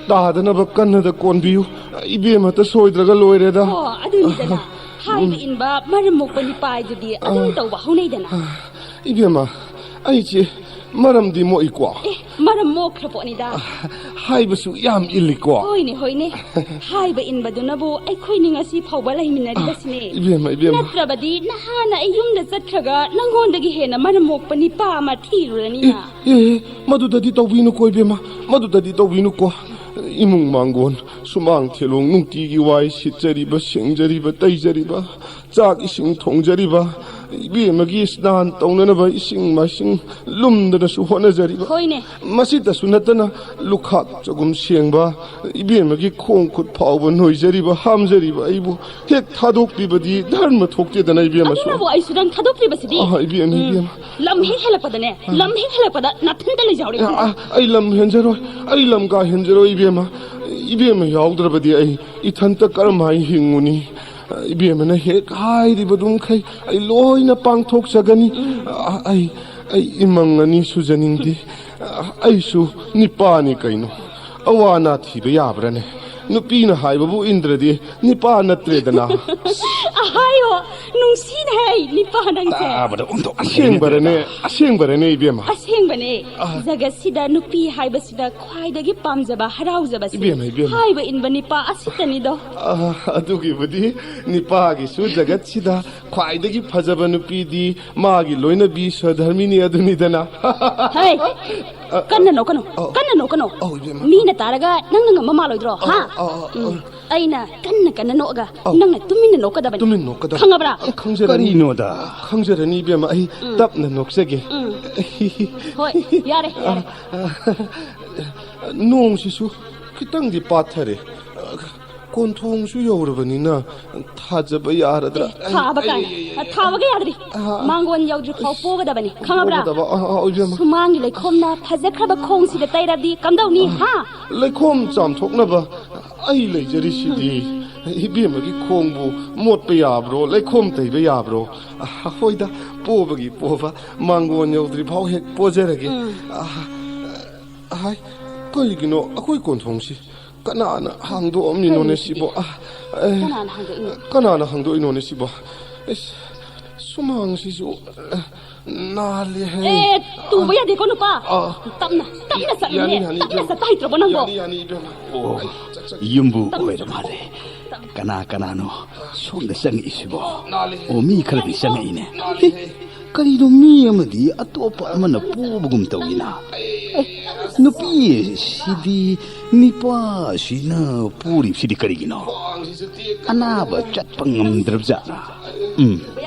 ꯇꯥꯗꯅꯕ ꯀꯟꯅꯗ ꯀꯣꯟꯕꯤꯌꯨ꯫ ꯏꯕꯦꯝꯃꯇ ꯁꯣꯏꯗ꯭ꯔꯒ ꯂꯣꯏꯔꯦꯗ꯫ ꯑꯣ, ꯑꯗꯨꯅꯤꯗꯅ꯫ ꯍꯥꯏꯕ ꯎꯝ꯫ ꯏꯟꯕ ꯃꯔꯝ ꯃꯣꯛꯄ ꯅꯤꯄꯥꯏꯗꯨꯗꯤ ꯑꯗꯨꯝ ꯑ, ꯇꯧꯕ ꯍꯧꯅꯩꯗꯅ꯫ ꯑ, ꯏꯕꯦꯝꯃ, ꯑꯩꯁꯦ ꯃꯔꯝꯗꯤ ꯃꯣꯛꯏꯀꯣ꯫ ꯑꯦ, ꯃꯔꯝ ꯃꯣꯛꯈ꯭ꯔ ꯄꯣꯠꯅꯤꯗ꯫ ꯍꯥꯏꯕꯁꯨ ꯌꯥꯝ ꯏꯜꯂꯤꯀꯣ꯫ ꯍꯣꯏꯅꯦ, ꯍꯣꯏꯅꯦ꯫ ꯍꯥꯏꯕ ꯏꯟꯕꯗꯨꯅꯕꯨ ꯑꯩꯈꯣꯏꯅꯤ ꯉꯁꯤ ꯐꯥꯎꯕ ꯂꯩꯃꯤꯟꯅꯔꯤꯕꯁꯤꯅꯦ꯫ ꯏꯕꯦꯝꯃ, ꯏꯕꯦꯝꯃ꯫ ꯅꯠꯇ꯭ꯔꯕꯗꯤ ꯅꯍꯥꯟꯅ ꯑꯩ ꯌꯨꯝꯗ ꯆꯠꯈ꯭ꯔꯒ ꯅꯪꯉꯣꯟꯗꯒꯤ ꯍꯦꯟꯅ ꯃꯔꯝ ꯃꯣꯛꯄ ꯅꯤꯄꯥ ꯑꯃ ꯊꯤꯔꯨꯔꯅꯤꯅ꯫ ꯑꯦ, ꯑꯦ, ꯃꯗꯨꯗꯗꯤ ꯇꯧꯕꯤꯅꯨꯀꯣ, ꯏꯕꯦꯝꯃ꯫ ꯃꯗꯨꯗꯗꯤ ꯇꯧꯕꯤꯅꯨꯀꯣ꯫ ꯏꯃꯨꯡ ꯃꯥꯡꯒꯣꯟ, ꯁꯨꯃꯥꯡ ꯊꯦꯂꯣꯡ ꯅꯨꯡꯇꯤꯒꯤ ꯋꯥꯏ ꯁꯤꯠꯆꯔꯤꯕ, ꯁꯦꯡꯖꯔꯤꯕ, ꯇꯩꯖꯔꯤꯕ, ꯆꯥꯛ ꯏꯁꯤꯡ ꯊꯣꯡꯖꯔꯤꯕ, ꯏꯕꯦꯝꯃꯒꯤ ꯁ꯭ꯅꯥꯟ ꯇꯧꯅꯅꯕ ꯏꯁꯤꯡ ꯃꯥꯏꯁꯤꯡ ꯂꯨꯝꯗꯅꯁꯨ ꯍꯣꯠꯅꯖꯔꯤꯕ꯫ ꯍꯣꯏꯅꯦ꯫ ꯃꯁꯤꯇꯁꯨ ꯅꯠꯇꯅ ꯂꯨꯈꯥꯛ ꯆꯒꯨꯝ ꯁꯦꯡꯕ, ꯏꯕꯦꯝꯃꯒꯤ ꯈꯣꯡ ꯈꯨꯠ ꯐꯥꯎꯕ ꯅꯣꯏꯖꯔꯤꯕ, ꯍꯥꯝꯖꯔꯤꯕ ꯑꯩꯕꯨ ꯍꯦꯛ ꯊꯥꯗꯣꯛꯄꯤꯕꯗꯤ ꯙꯔꯃ ꯊꯣꯛꯇꯦꯗꯅ, ꯏꯕꯦꯝꯃꯁꯨ꯫ ꯑꯗꯨꯅꯕꯨ ꯑꯩꯁꯨ ꯅꯪ ꯊꯥꯗꯣꯛꯇ꯭ꯔꯤꯕꯁꯤꯗꯤ꯫ ꯑꯥ, ꯏꯕꯦꯝꯃ, ꯎꯝ꯫ ꯏꯕꯦꯝꯃ꯫ ꯂꯝ ꯍꯦꯛ ꯍꯦꯜꯂꯛꯄꯗꯅꯦ, ꯑꯥ꯫ ꯂꯝ ꯍꯦꯛ ꯍꯦꯜꯂꯛꯄꯗ ꯅꯥꯊꯟꯇ ꯂꯩꯖꯍꯧꯔꯦ꯫ ꯑꯥ, ꯑꯥ, ꯑꯩ ꯂꯝ ꯍꯦꯟꯖꯔꯣꯏ, ꯑꯩ ꯂꯝ ꯀꯥ ꯍꯦꯟꯖꯔꯣꯏ, ꯏꯕꯦꯝꯃ꯫ ꯏꯕꯦꯝꯃ ꯌꯥꯎꯗ꯭ꯔꯕꯗꯤ ꯑꯩ ꯏꯊꯟꯇ ꯀꯔꯝꯍꯥꯏ ꯍꯤꯡꯉꯨꯅꯤ? ꯏꯕꯦꯝꯃꯅ ꯍꯦꯛ ꯍꯥꯏꯔꯤꯕꯗꯨ ꯃꯈꯩ ꯑꯩ ꯂꯣꯏꯅ ꯄꯥꯡꯊꯣꯛꯆꯒꯅꯤ꯫ ꯑ, ꯑꯩ, ꯑꯩ ꯏꯃꯪ ꯑꯅꯤ ꯁꯨꯖꯅꯤꯡꯗꯦ꯫ ꯑ, ꯑꯩꯁꯨ ꯅꯤꯄꯥꯅꯤ ꯀꯩꯅꯣ꯫ ꯑꯋꯥ ꯑꯅꯥ ꯊꯤꯕ ꯌꯥꯕ꯭ꯔꯥꯅꯦ? ꯅꯨꯄꯤꯅ ꯍꯥꯏꯕꯕꯨ ꯏꯟꯗ꯭ꯔꯗꯤ ꯅꯤꯄꯥ ꯅꯠꯇ꯭ꯔꯦꯗꯅ꯫ ꯑꯍꯥꯏꯌꯣ, ꯅꯨꯡꯁꯤꯅꯦ ꯍꯦ, ꯅꯤꯄꯥ ꯅꯪꯁꯦ꯫ ꯇꯥꯕꯗ ꯑꯣꯟꯊꯣꯛꯅ ꯑꯁꯦꯡꯕꯔꯅꯦ? ꯍꯩꯅꯗꯦꯗ꯫ ꯑꯁꯦꯡꯕꯔꯅꯦ, ꯏꯕꯦꯝꯃ? ꯑꯁꯦꯡꯕꯅꯦ꯫ ꯑ꯫ ꯖꯒꯠꯁꯤꯗ ꯅꯨꯄꯤ ꯍꯥꯏꯕꯁꯤꯗ ꯈ꯭ꯋꯥꯏꯗꯒꯤ ꯄꯥꯝꯖꯕ, ꯍꯔꯥꯎꯖꯕꯁꯦ꯫ ꯏꯕꯦꯝꯃ, ꯏꯕꯦꯝꯃ꯫ ꯍꯥꯏꯕ ꯏꯟꯕ ꯅꯤꯄꯥ ꯑꯁꯤꯇꯅꯤꯗꯣ꯫ ꯑ, ꯑꯗꯨꯒꯤꯕꯨꯗꯤ ꯅꯤꯄꯥꯒꯤꯁꯨ ꯖꯒꯠꯁꯤꯗ ꯈ꯭ꯋꯥꯏꯗꯒꯤ ꯐꯖꯕ ꯅꯨꯄꯤꯗꯤ ꯃꯥꯒꯤ ꯂꯣꯏꯅꯕꯤ ꯁꯍꯙꯔꯃꯤꯅꯤ ꯑꯗꯨꯅꯤꯗꯅ꯫ ꯍꯩ! ꯀꯟꯅ ꯅꯣꯛꯀꯅꯨ, ꯑꯧ꯫ ꯀꯟꯅ ꯅꯣꯛꯀꯅꯨ꯫ ꯑꯧ, ꯏꯕꯦꯝꯃ꯫ ꯃꯤꯅ ꯇꯥꯔꯒ ꯅꯪꯅ ꯉꯝꯕ ꯃꯥꯜꯂꯣꯏꯗ꯭ꯔꯣ, ꯍꯥ? ꯑꯧ, ꯑꯧ, ꯎꯝ꯫ ꯑꯧ꯫ ꯑꯩꯅ ꯀꯟꯅ ꯀꯟꯅ ꯅꯣꯛꯑꯒ ꯑꯧ꯫ ꯅꯪꯅ ꯇꯨꯃꯤꯟꯅ ꯅꯣꯛꯀꯗꯕꯅꯤ꯫ ꯇꯨꯃꯤꯟ ꯅꯣꯛꯀꯗꯕ꯫ ꯈꯪꯉꯕ꯭ꯔꯥ? ꯑꯩ ꯈꯪꯖꯔꯅꯤ꯫ ꯀꯔꯤꯅꯣꯗ? ꯈꯪꯖꯔꯅꯤ, ꯏꯕꯦꯝꯃ꯫ ꯑꯩ ꯎꯝ꯫ ꯇꯞꯅ ꯅꯣꯛꯆꯒꯦ꯫ ꯎꯝ꯫ ꯍꯣꯏ, ꯌꯥꯔꯦ, ꯌꯥꯔꯦ꯫ ꯅꯣꯡꯁꯤꯁꯨ ꯈꯤꯇꯪꯗꯤ ꯄꯥꯊꯔꯦ꯫ ꯀꯣꯟꯊꯣꯡꯁꯨ ꯌꯧꯔꯕꯅꯤꯅ ꯊꯥꯖꯕ ꯌꯥꯔꯗ꯭ꯔꯥ? ꯑꯦ, ꯊꯥꯕ ꯀꯥꯏꯅ꯫ ꯑꯩ, ꯑꯩ, ꯑꯩ, ꯑꯩ꯫ ꯊꯥꯕꯒ ꯌꯥꯗ꯭ꯔꯤ꯫ ꯑꯥ꯫ ꯃꯥꯡꯒꯣꯟ ꯌꯧꯗ꯭ꯔꯤ ꯐꯥꯎ ꯄꯣꯒꯗꯕꯅꯤ꯫ ꯈꯪꯉꯕ꯭ꯔꯥ? ꯄꯣꯒꯗꯕ꯫ ꯑꯥ, ꯑꯥ, ꯏꯕꯦꯝꯃ꯫ ꯁꯨꯃꯥꯡꯒꯤ ꯂꯩꯈꯣꯝꯅ ꯐꯖꯈ꯭ꯔꯕ ꯈꯣꯡꯁꯤꯗ ꯇꯩꯔꯕꯗꯤ ꯀꯝꯗꯧꯅꯤ, ꯍꯥ? ꯂꯩꯈꯣꯝ ꯆꯥꯝꯊꯣꯛꯅꯕ ꯑꯩ ꯂꯩꯖꯔꯤꯁꯤꯗꯤ꯫ ꯏꯕꯦꯝꯃꯒꯤ ꯈꯣꯡꯕꯨ ꯃꯣꯠꯄ ꯌꯥꯕ꯭ꯔꯣ? ꯂꯩꯈꯣꯝ ꯇꯩꯕ ꯌꯥꯕ꯭ꯔꯣ? ꯑꯥ, ꯍꯣꯏꯗ, ꯄꯣꯕꯒꯤ ꯄꯣꯕ, ꯃꯥꯡꯒꯣꯟ ꯌꯧꯗ꯭ꯔꯤ ꯐꯥꯎ ꯍꯦꯛ ꯄꯣꯖꯔꯒꯦ꯫ ꯎꯝ꯫ ꯑꯥ, ꯍꯥꯏ, ꯀꯔꯤꯒꯤꯅꯣ ꯑꯩꯈꯣꯏ ꯀꯣꯟꯊꯣꯡꯁꯤ ꯀꯅꯥꯅ ꯍꯥꯡꯗꯣꯛꯑꯝꯃꯤꯅꯣꯅꯦ ꯀꯔꯤꯅꯣ ꯁꯤꯕꯣ? ꯁꯤꯗꯤ? ꯑ, ꯑꯦ, ꯀꯅꯥꯅ ꯍꯥꯡꯗꯣꯛꯏꯅꯣ? ꯀꯅꯥꯅ ꯍꯥꯡꯗꯣꯛꯏꯅꯣꯅꯦ ꯁꯤꯕꯣ? ꯏꯁ, ꯁꯨꯃꯥꯡꯁꯤꯁꯨ, ꯑ, ꯅꯥꯜꯂꯦꯍꯦ꯫ ꯑꯦ, ꯇꯨꯕ ꯌꯥꯗꯦꯀꯣ, ꯅꯨꯄꯥ꯫ ꯑ, ꯇꯞꯅ, ꯇꯞꯅ ꯆꯠꯂꯨꯅꯦ꯫ ꯌꯥꯅꯤ, ꯌꯥꯅꯤ, ꯇꯞꯅ ꯏꯕꯦꯝꯃ꯫ ꯆꯠꯄ ꯍꯩꯇ꯭ꯔꯕꯣ ꯅꯪꯕꯣ? ꯌꯥꯅꯤ, ꯌꯥꯅꯤ, ꯏꯕꯦꯝꯃ꯫ ꯑꯣ, ꯑꯩ ꯆꯠ-, ꯆꯠ-, ꯌꯨꯝꯕꯨ ꯇꯞꯅ ꯑꯣꯏꯔ ꯆꯠ-, ꯃꯥꯜꯂꯦ꯫ ꯇꯞꯅ꯫ ꯀꯅꯥ ꯀꯅꯥꯅꯣ ꯁꯣꯝꯗ ꯆꯪꯉꯛꯏꯁꯤꯕꯣ? ꯅꯥꯜꯂꯦꯍꯦ꯫ ꯑꯣ, ꯃꯤ ꯈꯔꯗꯤ ꯆꯪꯉꯛꯏꯅꯦ꯫ ꯅꯥꯜꯂꯦꯍꯦ꯫ ꯀꯔꯤꯅꯣ ꯃꯤ ꯑꯃꯗꯤ ꯑꯇꯣꯞꯄ ꯑꯃꯅ ꯄꯨꯕꯒꯨꯝ ꯇꯧꯏꯅ? ꯑꯦ, ꯅꯨꯄꯤꯁꯤꯗꯤ ꯅꯤꯄꯥꯁꯤꯅ ꯄꯨꯔꯤꯕꯁꯤꯗꯤ ꯀꯔꯤꯒꯤꯅꯣ? ꯈ꯭ꯋꯥꯡꯁꯤꯁꯨ ꯇꯦꯛ-, ꯑꯅꯥꯕ ꯆꯠꯄ ꯉꯝꯗ꯭ꯔꯕꯖꯥꯠꯂ? ꯎꯝ,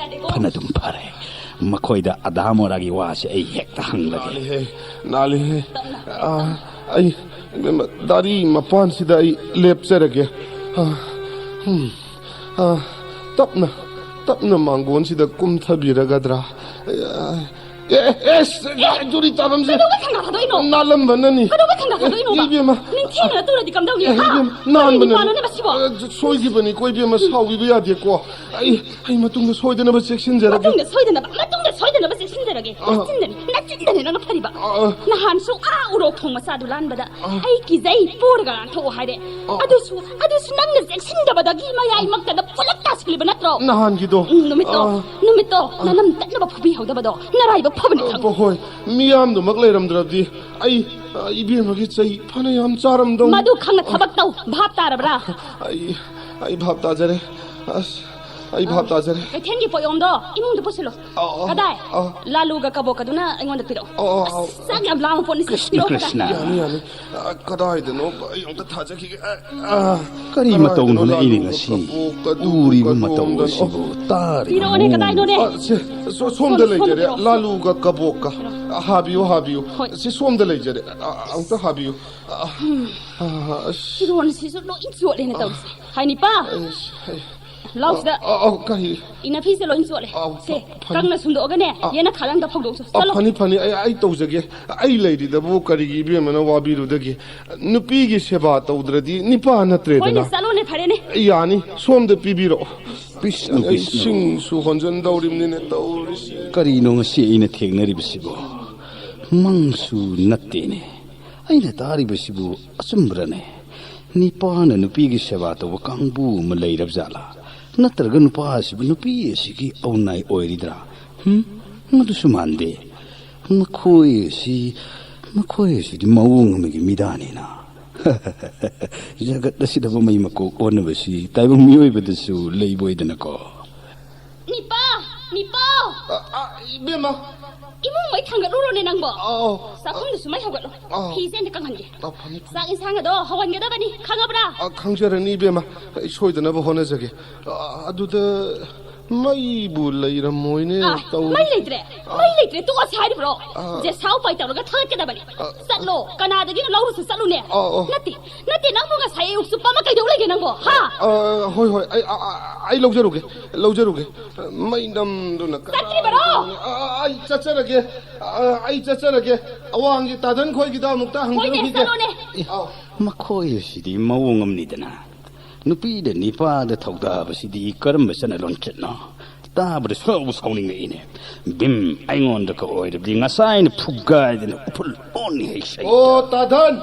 ꯐꯅꯗꯨꯝ ꯐꯔꯦ꯫ ꯃꯈꯣꯏꯗ ꯑꯙꯥ ꯃꯣꯔꯥꯒꯤ ꯋꯥꯁꯦ ꯑꯩ ꯍꯦꯛꯇ ꯍꯪꯂꯒꯦ꯫ ꯅꯥꯜꯂꯤꯍꯦ, ꯅꯥꯜꯂꯤꯍꯦ꯫ ꯑꯥ, ꯑꯩ ꯗꯥꯔꯤ ꯃꯄꯥꯟꯁꯤꯗ ꯑꯩ ꯂꯦꯞꯆꯔꯒꯦ꯫ ꯑꯥ, ꯎꯝ꯫ ꯑꯥ, ꯇꯞꯅ, ꯇꯞꯅ ꯃꯥꯡꯒꯣꯟꯁꯤꯗ ꯀꯨꯝꯊꯕꯤꯔꯒꯗ꯭ꯔꯥ? ꯑꯦ, ꯑꯦ, ꯑꯦ, ꯑꯦ, ꯖꯨꯔꯤ ꯇꯥꯐꯝꯁꯦ ꯀꯩꯗꯧꯕꯩ ꯊꯥꯡꯗ ꯊꯥꯗꯣꯛꯏꯅꯣ? ꯅꯥꯜꯂꯝꯕꯅꯅꯤ꯫ ꯀꯩꯗꯧꯕꯩ ꯊꯥꯡꯗ ꯊꯥꯗꯣꯛꯏꯅꯣꯕ? ꯏꯕꯦꯝꯃ, ꯅꯤꯡꯊꯝ ꯊꯦꯡꯅ ꯇꯨꯔꯗꯤ ꯀꯝꯗꯧꯅꯤ? ꯑꯦ, ꯍꯥ? ꯏꯕꯦꯝ, ꯀꯔꯤ ꯅꯥꯟꯕꯅꯦ꯫ ꯅꯨꯄꯥꯅꯣꯅꯦ ꯃꯁꯤꯕꯣ? ꯑ, ꯁꯣꯏꯈꯤꯕꯅꯤꯀꯣ, ꯏꯕꯦꯝꯃ, ꯁꯥꯎꯕꯤꯕ ꯌꯥꯗꯦꯀꯣ꯫ ꯑꯩ, ꯑꯩ ꯃꯇꯨꯡꯗ ꯁꯣꯏꯗꯅꯕ ꯆꯦꯛꯁꯤꯟꯖꯔꯒꯦ꯫ ꯃꯇꯨꯡꯗ ꯁꯣꯏꯗꯅꯕ, ꯃꯇꯨꯡꯗ ꯁꯣꯏꯗꯅꯕ ꯆꯦꯛꯁꯤꯟꯖꯔꯒꯦ꯫ ꯑ꯫ ꯆꯦꯛꯁꯤꯟꯗꯅꯤ, ꯅꯆꯤꯟꯗꯅꯤ ꯅꯪꯅ ꯐꯔꯤꯕ꯫ ꯑ, ꯑ꯫ ꯅꯍꯥꯟꯁꯨ ꯑꯥ ꯎꯔꯣꯛ ꯊꯣꯡ ꯃꯆꯥꯗꯨ ꯂꯥꯟꯕꯗ ꯑ꯫ ꯑꯩ ꯀꯤꯖꯩ, ꯄꯣꯔꯒ ꯂꯥꯟꯊꯣꯛꯑꯣ ꯍꯥꯏꯔꯦ꯫ ꯑ꯫ ꯑꯗꯨꯁꯨ, ꯑꯗꯨꯁꯨ ꯅꯪꯅ ꯆꯦꯛꯁꯤꯟꯗꯕꯗꯒꯤ ꯃꯌꯥꯏꯃꯛꯇꯗ ꯄꯨꯂꯞ ꯇꯥꯁꯤꯜꯂꯤꯕ ꯅꯠꯇ꯭ꯔꯣ? ꯅꯍꯥꯟꯒꯤꯗꯣ꯫ ꯎꯝ, ꯅꯨꯃꯤꯠꯇꯣ, ꯑ꯫ ꯅꯨꯃꯤꯠꯇꯣ ꯑ꯫ ꯅꯅꯝ ꯇꯠꯅꯕ ꯐꯨꯕꯤꯍꯧꯗꯕꯗꯣ ꯅꯔꯥꯏꯕꯛ ꯐꯕꯅꯤ ꯑ, ꯈꯪꯉꯤ꯫ ꯍꯣꯏ, ꯃꯤꯌꯥꯝꯗꯨꯃꯛ ꯂꯩꯔꯝꯗ꯭ꯔꯕꯗꯤ ꯑꯩ, ꯑ, ꯏꯕꯦꯝꯃꯒꯤ ꯆꯩ ꯐꯅꯌꯥꯝ ꯆꯥꯔꯝꯗꯧ꯫ ꯃꯗꯨ ꯈꯪꯅ ꯊꯕꯛ ꯇꯧ꯫ ꯚꯥꯞ ꯇꯥꯔꯕ꯭ꯔꯥ? ꯑꯩ, ꯑꯩ ꯚꯥꯞ ꯇꯥꯖꯔꯦ꯫ ꯑꯁ, ꯑꯩ ꯚꯥꯞ ꯇꯥꯖꯔꯦ꯫ ꯀꯩꯊꯦꯜꯒꯤ ꯄꯣꯠꯌꯣꯝꯗꯣ ꯏꯃꯨꯡꯗ ꯄꯨꯁꯤꯜꯂꯣ꯫ ꯑ, ꯑ, ꯀꯗꯥꯏ? ꯑ꯫ ꯂꯥꯂꯨꯒ ꯀꯕꯣꯛꯀꯗꯨꯅ ꯑꯩꯉꯣꯟꯗ ꯄꯤꯔꯛꯑꯣ꯫ ꯑ, ꯑ, ꯑ꯫ ꯑꯁ, ꯆꯥꯛ ꯌꯥꯝ ꯂꯥꯝꯕ ꯄꯣꯠꯅꯤ꯫ ꯀ꯭ꯔꯤꯁꯅ, ꯄꯤꯔꯛꯑꯣ ꯀꯗꯥꯏ? ꯀ꯭ꯔꯤꯁꯅ꯫ ꯌꯥꯅꯤ, ꯌꯥꯅꯤ꯫ ꯑ, ꯀꯗꯥꯏꯗꯅꯣ? ꯑꯩ ꯑꯝꯇ ꯊꯥꯖꯈꯤꯒꯦ꯫ ꯑ, ꯑ, ꯀꯔꯤ ꯀꯗꯥꯏꯗꯅꯣ ꯃꯇꯧꯅꯣꯅꯦ ꯑꯩꯅ ꯂꯥꯂꯨꯒ ꯉꯁꯤ ꯀꯕꯣꯛꯀꯗꯨ ꯎꯔꯤꯕ ꯃꯇꯧ ꯀꯗꯣꯝꯗꯅꯣ? ꯑꯁꯤꯕꯨ ꯇꯥꯔꯤꯕ ꯄꯤꯔꯛꯑꯣꯅꯦ, ꯃꯑꯣꯡ ꯀꯗꯥꯏꯅꯣꯅꯦ? ꯑ, ꯁꯦ, ꯁꯣ-, ꯁꯣꯝꯗ ꯁꯣꯝꯗ, ꯁꯣꯝꯗ ꯂꯩꯖꯔꯦ꯫ ꯄꯤꯔꯛꯑꯣ꯫ ꯂꯥꯂꯨꯒ ꯀꯕꯣꯛꯀ꯫ ꯄꯤꯔꯛꯑꯣ꯫ ꯑ, ꯍꯥꯕꯤꯌꯨ, ꯍꯥꯕꯤꯌꯨ꯫ ꯍꯣꯏ꯫ ꯁꯤ ꯁꯣꯝꯗ ꯂꯩꯖꯔꯦ꯫ ꯑ, ꯑ, ꯑꯃꯨꯛꯇ ꯍꯥꯕꯤꯌꯨ꯫ ꯑ, ꯑ, ꯑꯁ꯫ ꯐꯤꯔꯣꯟꯁꯤꯁꯨ ꯂꯣꯏ ꯆꯣꯠꯂꯦꯅꯦ ꯇꯧꯔꯤꯁꯦ꯫ ꯍꯥꯏ ꯅꯤꯄꯥ꯫ ꯑꯁ, ꯍꯩ꯫ ꯂꯥꯎ ꯁꯤꯗ꯫ ꯑ, ꯑ, ꯑ, ꯀꯔꯤ? ꯏꯅꯐꯤꯁꯦ ꯂꯣꯏ ꯆꯣꯠꯂꯦ꯫ ꯑ, ꯁꯦ, ꯐ-, ꯐꯅꯤ꯫ ꯀꯪꯅ ꯁꯨꯝꯗꯣꯛꯑꯒꯅꯦ, ꯑ, ꯌꯦꯅꯈꯥꯗ ꯑꯝꯇ ꯐꯧꯗꯣꯛꯎꯆꯣ꯫ ꯑ, ꯆꯠꯂꯣ꯫ ꯐꯅꯤ, ꯐꯅꯤ, ꯑꯩ, ꯑꯩ ꯇꯧꯖꯒꯦ꯫ ꯑꯩ ꯂꯩꯔꯤꯗꯕꯨ ꯀꯔꯤꯒꯤ ꯏꯕꯦꯝꯃꯅ ꯋꯥꯕꯤꯔꯨꯗꯒꯦ? ꯅꯨꯄꯤꯒꯤ ꯁꯦꯕꯥ ꯇꯧꯗ꯭ꯔꯗꯤ ꯅꯤꯄꯥ ꯅꯠꯇ꯭ꯔꯦꯗꯅ꯫ ꯍꯣꯏꯅꯦ, ꯆꯠꯂꯣꯅꯦ, ꯐꯔꯦꯅꯦ꯫ ꯌꯥꯅꯤ, ꯁꯣꯝꯗ ꯄꯤꯕꯤꯔꯛꯑꯣ꯫ ꯕꯤꯁꯅꯨ, ꯑꯩ ꯕꯤꯁꯅꯨ꯫ ꯁꯤꯡꯁꯨ ꯍꯣꯟꯖꯟꯗꯧꯔꯤꯕꯅꯤꯅꯦ ꯇꯧꯔꯤꯁꯤ꯫ ꯀꯔꯤꯅꯣ ꯉꯁꯤ ꯑꯩꯅ ꯊꯦꯡꯅꯔꯤꯕꯁꯤꯕꯨ? ꯃꯪꯁꯨ ꯅꯠꯇꯦꯅꯦ꯫ ꯑꯩꯅ ꯇꯥꯔꯤꯕꯁꯤꯕꯨ ꯑꯆꯨꯝꯕꯔꯅꯦ? ꯅꯤꯄꯥꯅ ꯅꯨꯄꯤꯒꯤ ꯁꯦꯕꯥ ꯇꯧꯕ ꯀꯥꯡꯕꯨ ꯑꯃ ꯂꯩꯔꯕ ꯖꯥꯠꯂꯥ? ꯅꯠꯇ꯭ꯔꯒ ꯅꯨꯄꯥ ꯑꯁꯤꯕꯨ ꯅꯨꯄꯤ ꯑꯁꯤꯒꯤ ꯑꯧꯅꯥꯏ ꯑꯣꯏꯔꯤꯗ꯭ꯔꯥ? ꯍꯨꯝ? ꯃꯗꯨꯁꯨ ꯃꯥꯟꯗꯦ꯫ ꯃꯈꯣꯏ ꯑꯁꯤ, ꯃꯈꯣꯏ ꯑꯁꯤꯗꯤ ꯃꯑꯣꯡ ꯑꯃꯒꯤ ꯃꯤꯗꯥꯅꯤꯅ꯫ ꯖꯒꯠ ꯑꯁꯤꯗ ꯃꯩ ꯃꯀꯣꯛ ꯑꯣꯟꯅꯕꯁꯤ ꯇꯥꯏꯕꯪ ꯃꯤꯑꯣꯏꯕꯗꯁꯨ ꯂꯩꯕ ꯑꯣꯏꯗꯅꯀꯣ꯫ ꯅꯤꯄꯥ! ꯅꯤꯄꯥ! ꯑ, ꯑ, ꯏꯕꯦꯝꯃ! ꯏꯃꯨꯡ ꯃꯩ ꯊꯥꯡꯒꯠꯂꯨꯔꯣꯅꯦ ꯅꯪꯕꯣ꯫ ꯑꯥꯎ꯫ ꯆꯥꯛꯈꯨꯝꯗꯨꯁꯨ ꯃꯩ ꯍꯧꯒꯠꯂꯣ꯫ ꯑꯥꯎ꯫ ꯐꯤꯁꯦ ꯑꯝꯇ ꯀꯪꯍꯟꯒꯦ꯫ ꯑ, ꯐꯅꯤ, ꯐꯅꯤ꯫ ꯆꯥꯛ ꯏꯟꯁꯥꯡ ꯑꯗꯣ ꯍꯧꯍꯟꯒꯗꯕꯅꯤ, ꯈꯪꯉꯕ꯭ꯔꯥ? ꯑ, ꯈꯪꯖꯔꯅꯤ, ꯏꯕꯦꯝꯃ꯫ ꯑꯩ ꯁꯣꯏꯗꯅꯕ ꯍꯣꯠꯅꯖꯒꯦ꯫ ꯑ, ꯑꯗꯨꯗ ꯃꯩꯕꯨ ꯂꯩꯔꯝꯃꯣꯏꯅꯦ ꯑ, ꯇꯧꯔꯤ꯫ ꯃꯩ ꯂꯩꯇ꯭ꯔꯦ꯫ ꯑ꯫ ꯃꯩ ꯂꯩꯇ꯭ꯔꯦ꯫ ꯇꯣꯛꯑꯁꯦ ꯍꯥꯏꯔꯤꯕ꯭ꯔꯣ? ꯑ꯫ ꯖꯦꯁꯥ ꯎꯄꯥꯏ ꯇꯧꯔꯒ ꯊꯥꯒꯠꯀꯗꯕꯅꯤ꯫ ꯑ꯫ ꯆꯠꯂꯣ꯫ ꯀꯅꯥꯗꯒꯤꯅꯣ ꯂꯧꯔꯨꯁꯨ ꯆꯠꯂꯨꯅꯦ꯫ ꯑ, ꯑ꯫ ꯅꯠꯇꯦ, ꯅꯠꯇꯦ, ꯅꯪꯕꯨ ꯉꯁꯥꯏ ꯑꯌꯨꯛ ꯆꯨꯞꯄ ꯑꯃ ꯀꯩꯗꯧ ꯂꯩꯒꯦ ꯅꯪꯕꯣ? ꯍꯥ? ꯑ, ꯍꯣꯏ, ꯍꯣꯏ꯫ ꯑꯩ, ꯑ, ꯑ, ꯑꯩ ꯂꯧꯖꯔꯨꯒꯦ꯫ ꯂꯧꯖꯔꯨꯒꯦ꯫ ꯃꯩ ꯅꯝꯗꯨꯅ ꯀꯗꯥꯏꯗꯅꯣ? ꯆꯠꯇ꯭ꯔꯤꯕꯔꯣ? ꯑ, ꯑ, ꯑꯩ ꯆꯠꯆꯔꯒꯦ꯫ ꯑ, ꯑꯩ ꯆꯠꯆꯔꯒꯦ꯫ ꯑꯋꯥꯡꯒꯤ ꯇꯥꯗꯟ ꯈꯣꯏꯒꯤꯗ ꯑꯃꯨꯛꯇ ꯍꯣꯏꯅꯦ, ꯍꯪꯖꯔꯨꯈꯤꯒꯦ꯫ ꯆꯠꯂꯣꯅꯦ꯫ ꯑꯥꯎ꯫ ꯃꯈꯣꯏ ꯑꯁꯤꯗꯤ ꯃꯑꯣꯡ ꯑꯃꯅꯤꯗꯅ꯫ ꯅꯨꯄꯤꯗ ꯅꯤꯄꯥꯗ ꯊꯧꯗꯥꯕꯁꯤꯗꯤ ꯀꯔꯝꯕ ꯆꯠꯅ ꯂꯣꯟꯆꯠꯅꯣ? ꯇꯥꯕꯗ ꯁꯥꯎꯕꯨ ꯁꯥꯎꯅꯤꯡꯂꯛꯏꯅꯦ꯫ ꯚꯤꯝ, ꯑꯩꯉꯣꯟꯗꯒ ꯑꯣꯏꯔꯕꯗꯤ ꯉꯁꯥꯏꯅ ꯐꯨꯒꯥꯏꯗꯅ ꯎꯐꯨꯜ ꯑꯣꯟꯅꯤ ꯍꯩꯁꯩ꯫ ꯑꯣ, ꯇꯥꯙꯟ!